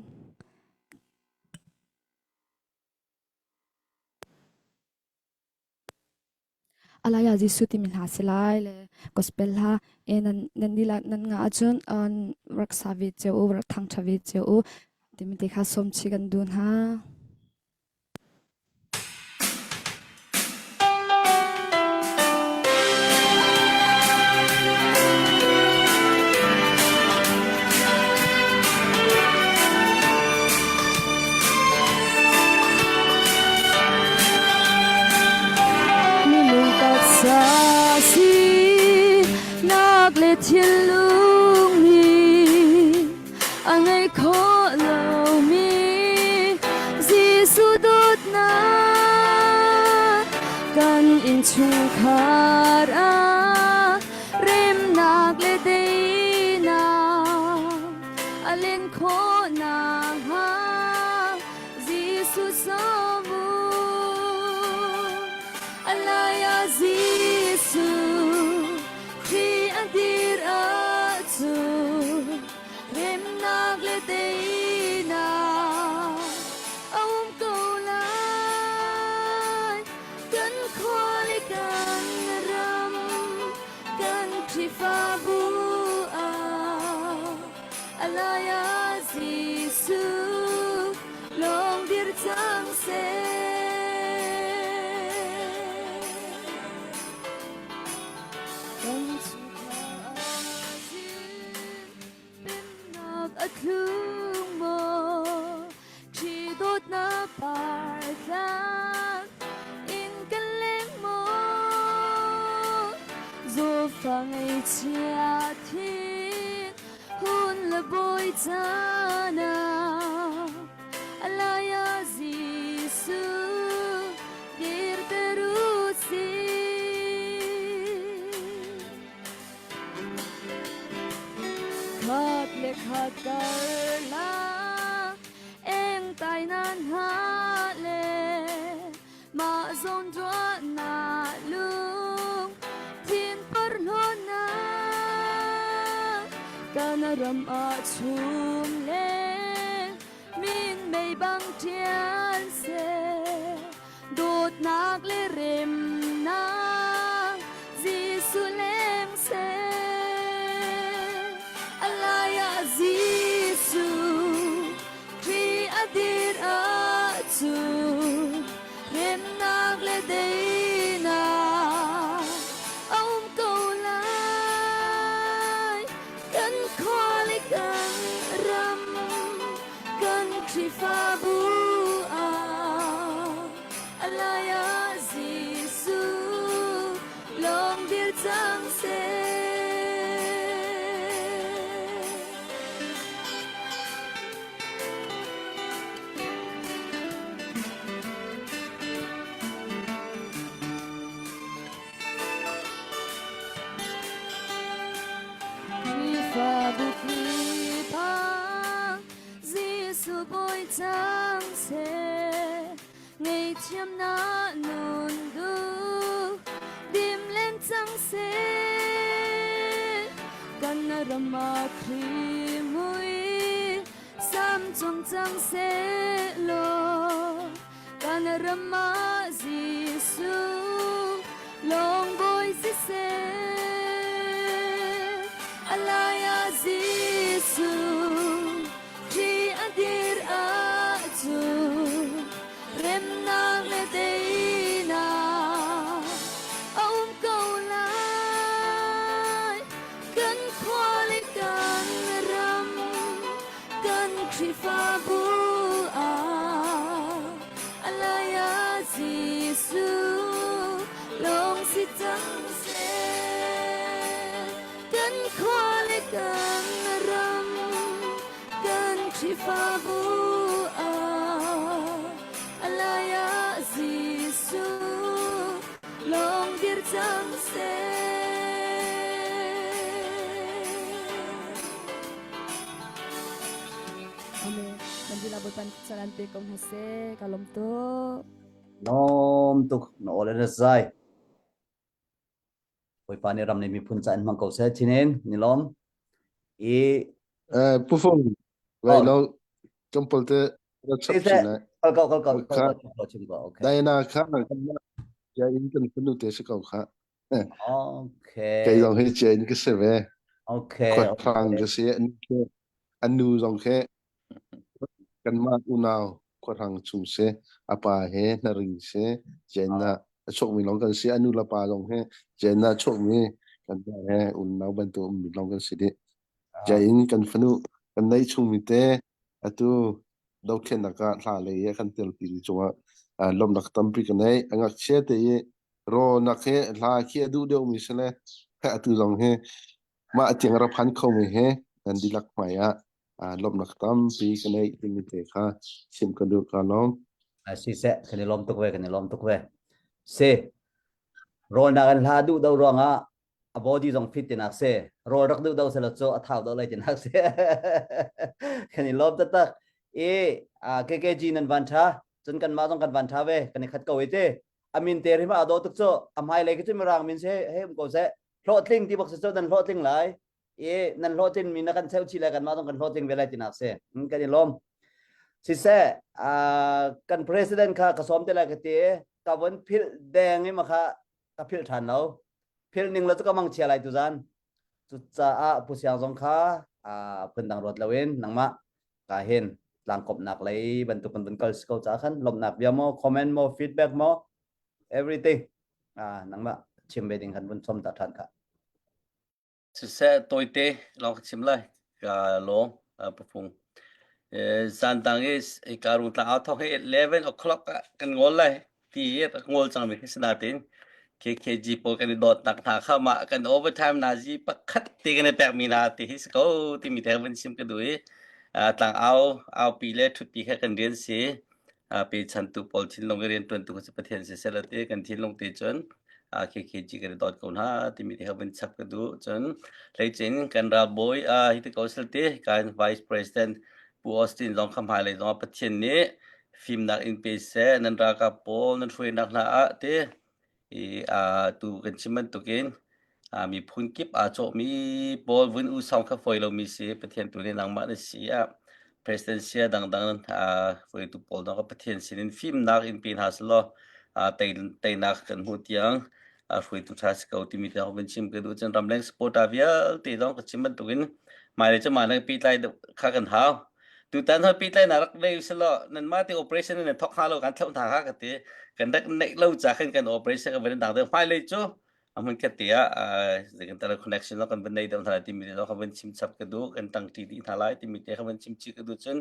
Alaya Jesuh timi hla si lai le gospel hla e nan nan nila nan nga ahcun rak sa ve cio u rak thangṭha ve cio u timi te kha sawm chih kan duh hna. Minung taksa sinak le thinlung hi a ngei kho lomi Jesuh dawtnak kan innchungkhar ah remnak le daihnak a len khawh nakhnga Jesuh sawm u. A lai ah Jesuh Khrih a dir ahcun remnak le teinak a um ko lai. Kan khua le kan ram kan Khrihfabu ah a lai ah Jesuh lawng dir cang seh. Kan chungkhar ah Pemnak a thlung maw? Ṭhi dawtnak par tlang in kan leng maw? Zawfa ngaihchia thin hun le bawi caan ah a lai ah Jesuh dirter u sih. Khat le khat karlak engtai nan ha le mah zawn ruahnak lung thin porhlawtnak kan ram ah chum le min mei bang ṭian seh dawtnak le remnak Jesuh leng seh a lai ah Jesuh Khrih a dir ahcun remnak le daihnak a um ko lai kan khua le kan ram kan Khrihfabu ah a lai ah Jesuh lawng dir cang seh. Khrihfabu kip ah Jesuh bawi cang seh ngaihthiamnak nun duh dim len cang seh kan ram ah Khrih mui sam cung cang seh law kan ram ah Jesuh. Lawng bawi siseh, a lai ah Jesuh Khrih a dir ahcun remnak le teinak a um ko lai. Kan khua le kan ram, kan Khrihfabu ah a lai ah Jesuh lawng si cang seh. Kan khua le kan ram, kan Khrihfabu ah a lai ah Jesuh lawng dir cang seh. Amen. Nan dila Bawipa nih calan pe ko hna seh. Ka lawm tuk. Lawm tuk na aw le na zai. Bawipa nih ram le miphun ca in hmang ko seh thinin ni lawm. I Eh, Pu Fung, lai lo kan pol te ra chap chin lai. Kal ko kal ko kal ko ko chim ko okay. Diana kha kan ya in kan fanu te si ko kha. Okay. Kei zong hi che in ka si ve. Okay. Khuahrang ka si an nu zong khi kanmah unau khuahrang chung si a pa he hnaring si chen ah a chuakmi lawng kan si a nu le pa zong he chen ah chuakmi kan pa he unau bantuk ummi lawng kan si dih. Jain kan fanu kan neih chungmi te atu dothlennak ah hla lei i kan telpi cungah lawmhnak tampi ka nei. A ngakchia te i rawlnak he hla khi a duh deuhmi si le atu zong hi mah tiang ra phan khomi he nan dihlak hmai ah lawmhnak tampi ka neih timi te kha chim ka duh ka lawm. Siseh, kan i lawm tuk ve, kan i lawm tuk ve. Si, rawlnak an hla duh do ruangah a body zong fit tinak si rawl rak duh do sela cu a thau do lai tinak si kan i lawm taktak i KKG nan van tha cun kan mah zong kan van tha ve kan i khat ko i te amin te ri ma ado tuk cu a hmai lei khi cu mirang min se he um ko se hlawhtling ti bak se cu nan hlawhtling lai i nan hlawhtlin mi na kan cheu chi lai kan mah zong kan hlawhtling ve lai tinak si kan i lawm siseh kan president kha ka sawm te lai ka ti ka von philh deng i ma kha ka philh ṭhan lo philh ning lo cu ka mang chia lai tuzan cucaah Pu Siang zong kha phundang ruat loin nangmah ka hin tlangkawmhnak lei bantuk kan vun kal si ko caah khan lawmhnak bia maw comment maw feedback maw everything nangmah chim ve ding khan vun chom ta ṭhan kha Siseh tawite lawng ka chim lai. Ka lawm pafung. Zan dang i hika rungtlang au thawng hi 11 o'clock ah kan ngol lai ti i rak ngol cangmi khi si natin KKG pawl kan i dawtnak hna kha mah kan overtime nazi pakhat te kan i pekmi hna ti hi si ko timi te van chim ka duh i tlang au aupi le ṭhutpi kha kan rian si. Pechantu pawl thinlung i rianṭuantu kha cu Pathian siseh law ti kan thinlung te cun KKG kan i dawt ko hna timi te kha vun chap ka duh. Cun hleicin kan ralbawi hi ti ko sel ti kan Vice President Pu Austin zong kha hmailei zong ah Pathian nih fimnak in pe seh nan ralkap pawl nan hruainak hna ah ti I tu kan chim bantukin miphun kip aa cawhmi pawl vun u song kha fawi lomi si Pathian tu nih nangmah na si ah president sia dangdang hruaitu pawl dong kha Pathian sinin fimnak in pe hna selaw teinak kan hmuh tiang hruaitu ṭha si ko timi tiang vun chim ka duh cun ramleng supporter vialte zong ka chim bantukin hmailei cu mah pehtlai kha kan hau tutan hoi pehtlai na rak nei usalaw nanmah te operation in thok hnga lo kan thloh hna kha ka ti kan rak neih lo ca khan kan operation kan van dang deuh hmailei cu a hmun khat te ah kan tele connection lo kan van nei deuh hna lai timi te kan van chim chap ka duh kan tang ṭi dih hna lai timi te kan van chim chih ka duh cun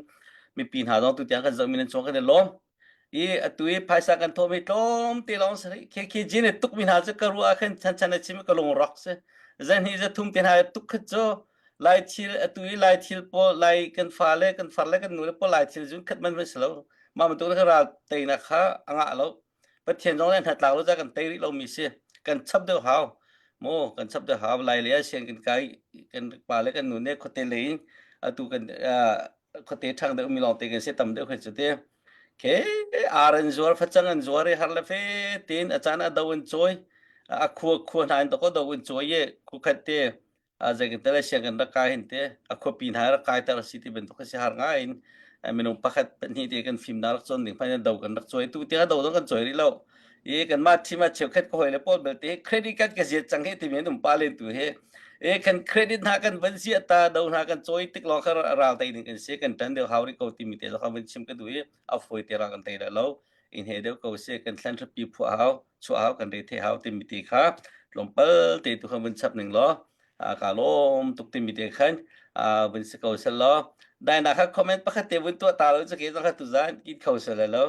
mipi hna zong tu tiang kan zoh mi nan chung kan i lawm i atu i phaisa kan thawhmi tlawm te lawng si khi khi jin i tukmi hna cu ka ruah ah khin chan chan a chim ka lung rawk si zan hi za thum te hna tuk khat cu lai thil atu i lai thil pawl lai kan fa le kan far le kan nu le pawl lai thil zun khat man man si lo mah bantuk na ral teinak kha a ngah lo pathian zong le hnatlak lo ca kan tei rih lomi si kan chap deuh hau mu kan chap deuh hau lai le asian kan kai kan pa le kan nu ne khuate lei in atu kan khuate ṭhang deuh mi lawng te kan si tam deuh khan cu te ke ar an zuar facang an zuar i har le fe tin a caan a do an cawi a khua khua hna in to ko do an cawi i khu khat te a zei kan tele siang kan rak kai hin te a khuapi hna rak kai ter si ti bantuk si har ngai in minung pakhat pahnih te kan fimnak rak cawn ding phan do kan rak cawi tu tiang do dong kan cawi rih lo. I kanmah team ah cheukhat ka hawile pawl belte credit card ka ziat cang hi timi an um pa len tu hi. E kan credit hna kan van ziah ta do hna kan cawi tik lawng kha ral tei ding kan si kan ṭan deuh hau rih ko timi te zong van chim ka duh i a fawi te ral kan tei dah lo. In he deuh ko si kan thlan hrapi phuah hau chuah hau kan re the hau timi te kha tlawmpal te tu kha vun chap ning law ka lawm tuk timi te khan vun si ko sel law dai na kha comment pakhat te vun tuah ta lo chu ke zong kha tu zan kin kho sel lo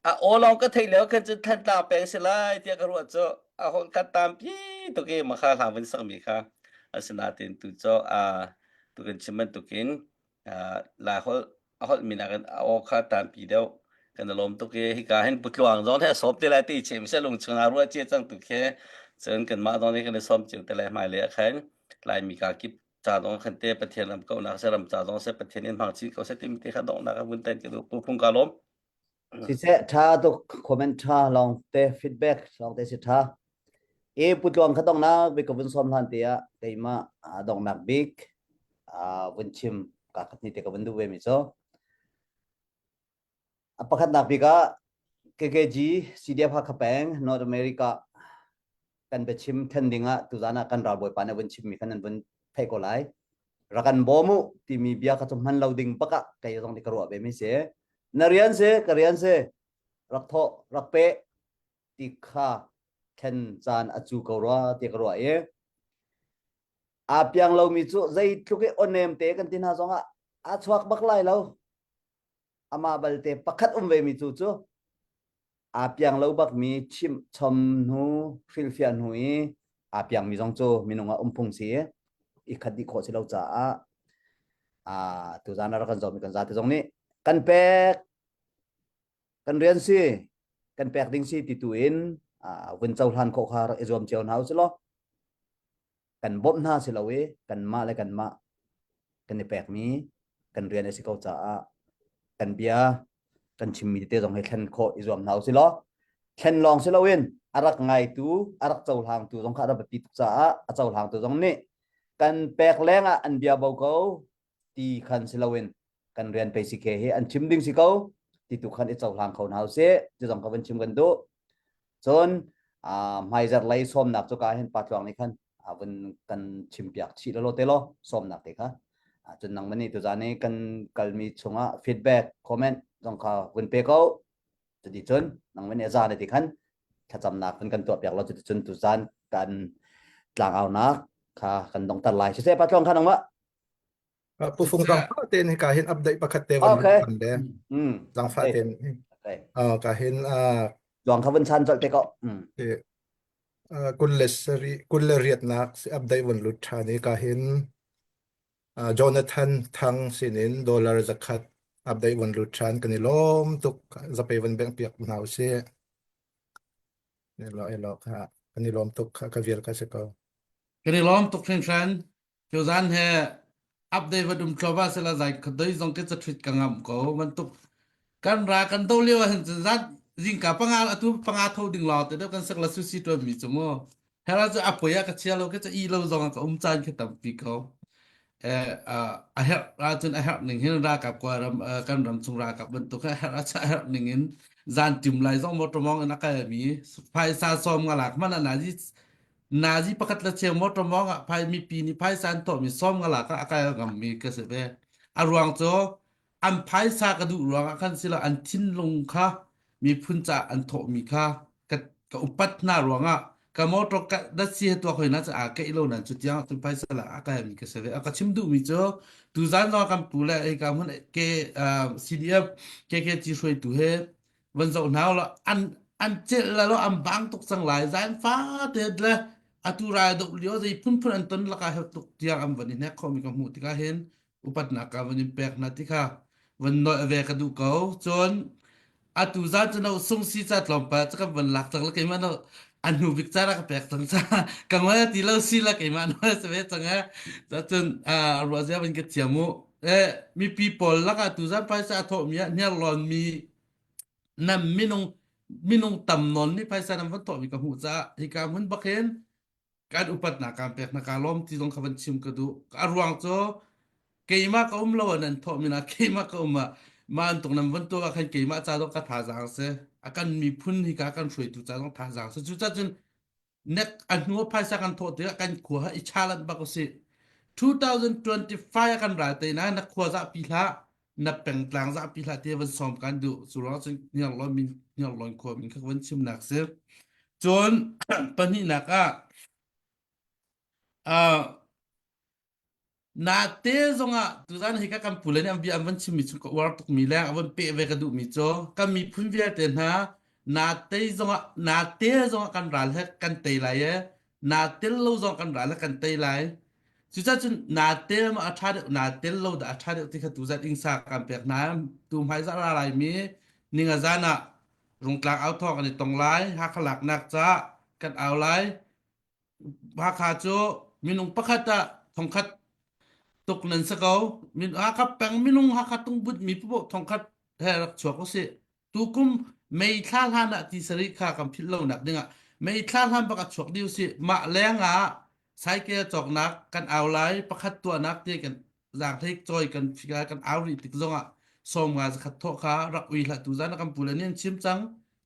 a aw lawng ka theih lio khan cun Thantlang peng si lai tiah ka ruah cu a holh kha tampi tuk i makha hla vun sakmi kha asinain tu cu a tu kan chim bantukin lai holh a holh min ah kan a aw kha tampi deuh kan i lawm tuk i hika hin putluang zong he sawm te lai ti chem se lung chung ah ruah cia cang tu khi cun kanmah zong nih kan i sawm cio te lai hmailei ah khan Laimi ka kip ca zong khan te Pathian ram kauhnak se ram ca zong se Pathian in hmang chin ko se timi te kha donghnak ah vun tan ka duh pu phung ka lawm. Siseh ṭha tuk comment ṭha lawng te feedback lawng te si ṭha. E putluang kha donghnak bik ka vun sawm hlan te ah keimah donghnak bik vun chim ka khat ni te ka vun duh ve mi cu. A pakhatnak bik ah KKG CDF Hakha peng North America kan biachim then ding ah tuzan ah kan ralbawipa nih vun chimmi khan nan vun theih ko lai. Rak kan bawm u timi bia kha cu hman lo ding bak ah kei zong nih ka ruah ve mi si. Na rian si, ka rian si. Rak thawh, rak pe ti kha thlen caan a cu ko rua ti ka ruah i aa piang lomi cu zeitluk i awnem te kan ti hna zong ah aa chuak bak lai lo. Amah balte pakhat um ve mi cu cu aa piang lo bakmi chimh chom hnu hrilhfiah hnu i aa piangmi zong cu minung ah um phung si i khat dih khawh si lo caah aa tuzan a rak kan zawmi kan zate zong nih kan pek kan rian si kan pek ding si ti tu in vun cohlan khawh kha rak i zuam cio hna usih law kan bawmh hna si lo i kanmah le kanmah kan i pekmi kan rian a si ko caah kan bia kan chimmi tete zong hi thlen khawh i zuam hna usih law thlen lawng si loin a rak ngaitu a rak cohlangtu zong kha a rak biapi tuk caah a cohlangtu zong nih kan pek leng ah an bia bo ko ti khan si loin kan rian pei si khe hi an chim ding si ko ti tu khan i cohlang kho hna usih ti zong ka van chim kan duh Cun hmaizarh lei sawmnak cu ka hin pa tluang nih khan vun kan chimpiak chih lawlaw te law sawmnak te kha. Cun nangmah nih tuzaan i kan kalmi chungah feedback, comment zong kha vun pe ko. Cuti cun nangmah nih a za na ti khan thlacamnak vun kan tuahpiak law cuticun tuzaan kan tlangaunak kha kan dongter lai. Siseh pa tluang kha nangmah. Pu Fung zangfah tein hika hin update pakhat te van Okay. van le Mm. zangfah Okay. tein Okay. uh, ka hin uh, Luang kha vun chan colh te ko. Mm. uh, kul le sari kul le riatnak si update van lut than i ka hin uh, Jonathan Thang sinin dollar zakhat update van lut than kan i lawm tuk zape van beng piak hna usih elo elo kha kan i lawm tuk kha ka vial ka si ko Kan i lawm tuk hringhran. Tuzan he update va dum thluahmah sela zai khadoi zong ke chathrit ka ngam ko bantuk kan ra kan do lio ah hin cun zan zingka panga atu panga tho ding law te deuh kan sak la su si tuan mi chu mu hera chu apoi ah ka chia lo ke cha i lo zong ah ka um caan khi tampi ko eh a herh ra cun a herh ning hin ralkap ko ram kan ram chung ralkap bantuk a herh a cha herh ning in zan tim lai zong motor mong in a kal mi phaisa som nga lak man ana ji Nazi pakhat le cheu motor mawng ah phai mipi nih phaisa an tuahmi sawm nga lak ah a kal ngammi ka si ve. A ruang cu an phaisa ka duh ruangah khan silo an thinlung kha miphun caah an thawhmi kha ka, ka upat hna ruangah ka motor ka datsi he tuak hoi na cu aa keih lo nan cu tiang cun phaisa la a kalmi ka si ve. A ka chim duhmi cu tuzan zong kan pu le hika hmun ke uh, CDF KKG hruaitu he van zoh hna law an an celh la lo an bang tuk cang lai zan fa te le atu rai do lio zei phunphun an ton laka he tuk tiang an van i hnek khomi ka hmuh tikah hin upatnak ka van in pek hna ti kha van noi ve ka duh ko cun atu zan cu no sung si ca tlawmpal cu kan van lak cang la keimah no an hnu bik ca ka pek cang ca ka ngol ti lo si la keimah no se ve cang e cun ruah zia van ka thiam u e mipi pawl laka tu zan phaisa a thawh mi ah hniarlawn mi nam minung minung tam nawn nih phaisa nan van tuahmi ka hmuh caah hika hmun bak hin kan upatnak kaan pek na ka lawm ti zong kha van chim ka duh a ruang cu keimah ka um lo ah nan thawh mi na keimah ka um ah ma an tung nan van tuah ah khan keimah ca zong ka thazaang si. A kan miphun hika kan hruaitu ca zong thazaang si. Cucaah cun nek a hnu ah phaisa kan thawh tikah kan khua ha i challenge bak usih. 2025 kan ral te na na khua zahpi hlah na pengtlang zahpi hlah ti van sawm kan duh cu ruang cun hniarlawn min hniarlawn khua min kha van chimnak si cun pahnihnak ah uh, Nate zongah tuzan hika kan pule nih an bia an van chimmi cu ka uar tukmi le a van peh ve ka duhmi cu kan miphun vialte hna nate zongah nate zongah kan ral he kan tei lai e na tel lo zong kan ral he kan tei lai cucaah cun naa tel ma a ṭha deuh naa tel lo dah a ṭha deuh ti kha tuzan ingsa kan pek hna tu hmaizah ra lai mi ninga zan ah rungtlang au thawng an i tong lai Hakha laknak ca kan au lai Hakha cu minung pakhat ah thongkhat tuk nan si ko. Min Hakha peng minung Hakha tungbut mi paoh thongkhat he rak chuak usih. Tukum May thla hlan ah ti sarih kha kan philh lo nak dingah May thla hlan bak ah chuak dih usih. Mah leng ah cycle cawknak kan au lai pakhat tuahnak ti kan zaanghlei cawi kan fika kan au rih tik zongah 50 zakhat thawh kha rak ui hlah tu zan kan pu le nih an chim cang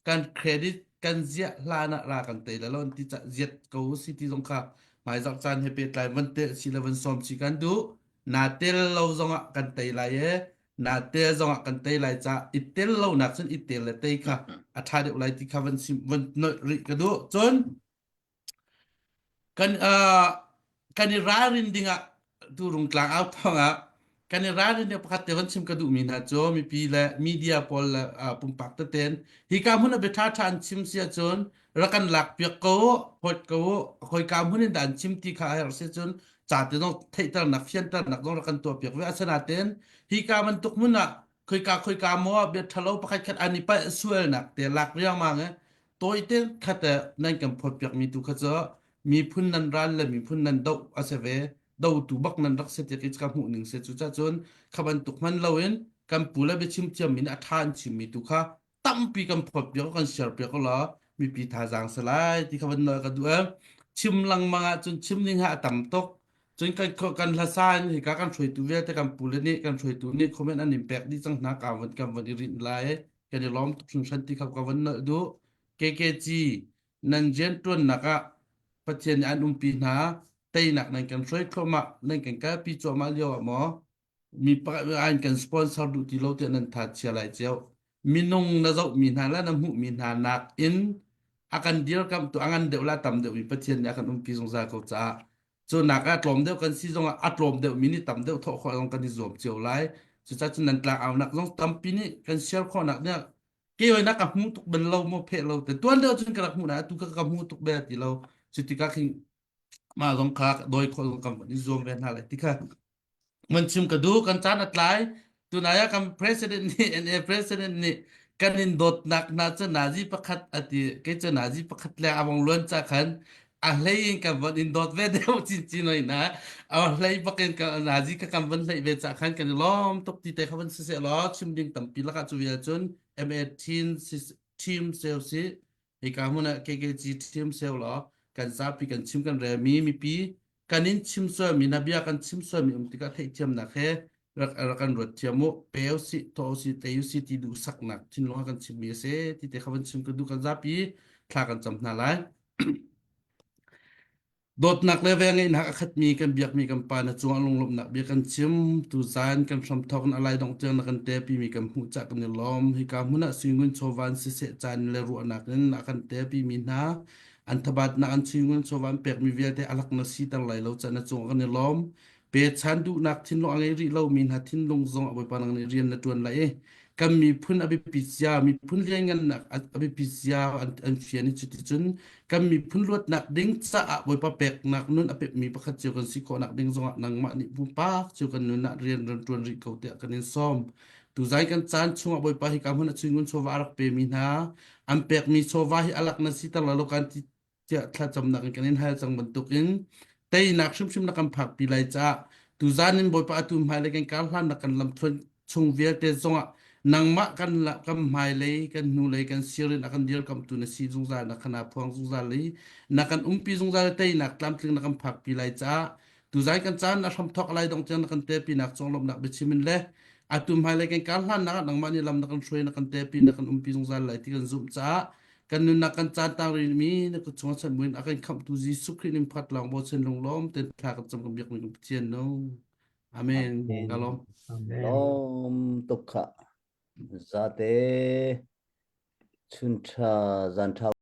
kan credit kan ziah hlan ah ra kan tei la lo an ti cah ziat ko si ti zong kha hmaizarh caan he pehtlai van tel si le van sawm si kan duh na tel lo zongah kan tei lai e na tel zongah kan tei lai ca i tel lo nak cun i tel le tei kha a ṭha deuh lai ti kha van sim van nolh rih ka duh cun Kan uh, kan i ralrin dingah tu rungtlang au thawng ah kan i ralrin ding pakhat te van chim ka duhmi hna cu mipi le media pawl le uh, pumpak teten hika hmun ah bia ṭha ṭha an chim si ahcun rak kan lak piak ko phawt ko khoika hmun in dah an chim ti kha a herh si cun ca te zong theihternak fianternak zong rak kan tuah piak ve asinain hika bantuk hmun ah khoika khoika maw bia ṭhalo pakhat khat an i palh sualnak te lak riangmang i tawite khat nan kan phawtpiakmi tu kha cu miphun nan ral le miphun nan doh a si ve dotu bak nan rak si tiak i ka hmuh ning si cu cun kha bantuk hman loin kan pu le biachim thiam min a ṭha an chimmi tu kha tampi kan phawtpiak kan share piak la mipi thazaang si lai ti kha van nawl ka duh em chim lengmang ah cun chim ning ha a tam tuk cun kan kan hlasa in hika kan hruaitu vialte kan pu le nih kan hruaitu nih comment an in pek dih cang hna ka van kan van i rinh lai kan i lawm tuk hringhran ti kha ka van nolh duh. KKG nan rianṭuannak ah Pathian nih an umpi hna teinak nan kan hruai thluahmah nan kan kalpi cuahmah lio ah maw mi an kan sponsor duh ti lo tiah nan tha chia lai cio minung na zohmi hna le na hmuhmi hna nak in a kan dirkamhtu a ngan deuh la tam deuhmi Pathian nih a kan umpi zungzal ko caah Cu nak ah tlawm deuh kan si zongah a tlawm deuh mi nih tam deuh thawh khawh zong kan i zuam cio lai. Cucaah cun nan tlangaunak zong tampi nih kan share khawhnak nih ke oi na ka hmu tuk bel lo maw pheh lo te tuan deuh cun ka rak hmuh na atu ka ka hmu tuk bel ti lo cu tikah khin mah zong kha dawi khawh zong kan i zuam ve hna lai ti kha Man chim ka duh kan caan a tlai tunai ah kan president nih NA president nih kan in dawtnak hna cu nazi pakhat a ti kei cu nazi pakhat leng a vong luan ca khan a hlei in kan von in dawt ve deuh chinchin oi na a hlei bak in ka nazi ka kan von hlei ve ca khan kan i lawm tuk ti te kha van si seh law chim ding tampi lakah cu vial cun MA team team seo si hika hmun ah KKG team seo law kan zapi kan chim kan relmi mipi kan in chim sualmi na bia kan chim sualmi um tikah theihthiamnak he rak rak kan ruat thiam u pe usih thaw usih tei usih ti duh saknak thinlung ah kan chimmi a si ti te kha van chim ka duh kan zapi thla kan cam hna lai dawtnak le vengeihnak a khatmi kan biakmi kan pa na cungah lunglawmhnak bia kan chim tu zan kan hramthawk in alai dong tiang na kan tepi mi kan hmuh cah kan i lawm hika hmun ah suingun chawvan siseh caan le ruahnak in a kan tepi mi hna An thabatnak an suingun chawva an pekmi vialte a lak na siter lai lo caah na cungah kan i lawm. Pechan duhnak thinlung a ngei rih lomi hna thinlung zong a Bawipa nang nih rian na ṭuan lai i kan miphun a biapi cia miphun lianngannak a biapi cia an, an fian i cuticun kan miphun luatnak ding caah Bawipa peknak nun a pekmi pakhat cio kan si khawhnak ding zongah nangmah nih pumpak cio kan nun ah rian ran ṭuan rih ko tiah kan in sawm. Tuzai kan caan chungah Bawipa hika hmun a suingun chawva a rak pemi hna an pekmi chawva hi alak na siter lo kan ti tiah thlacamnak in kan in hal cang bantukin teinak hrimhrim na kan phakpi lai caah tuzan in Bawipa atu hmailei kan kar hlannak kan lamthluan chung vialte zongah nangmah kan kan hmailei kan hnulei kan sirin a kan dirkamtu na si zungzal na khana phuang zungzal i na kan umpi zungzal teinak tlamtling na kan phakpi lai caah tuzai kan caan a hramthok lai dong tiang na kan tepinak conglawmhnak biachim in le. Atu hmailei kan kar hlannak ah nangmah nih lam na kan hruai na kan tepi na kan umpi zungzal lai ti kan zumh caah kan nunnak kan caan tang rihmi na kut chungah chanh buin a kan khamhtu Jesuh Khrih ning pakhat lawng bochan lunglawm ten thla kan cam kan biakmi kan Pathian no. Amen. Amen. Ka lawm. Amen. Lawm tuk kha. Zate chun tha zan tha.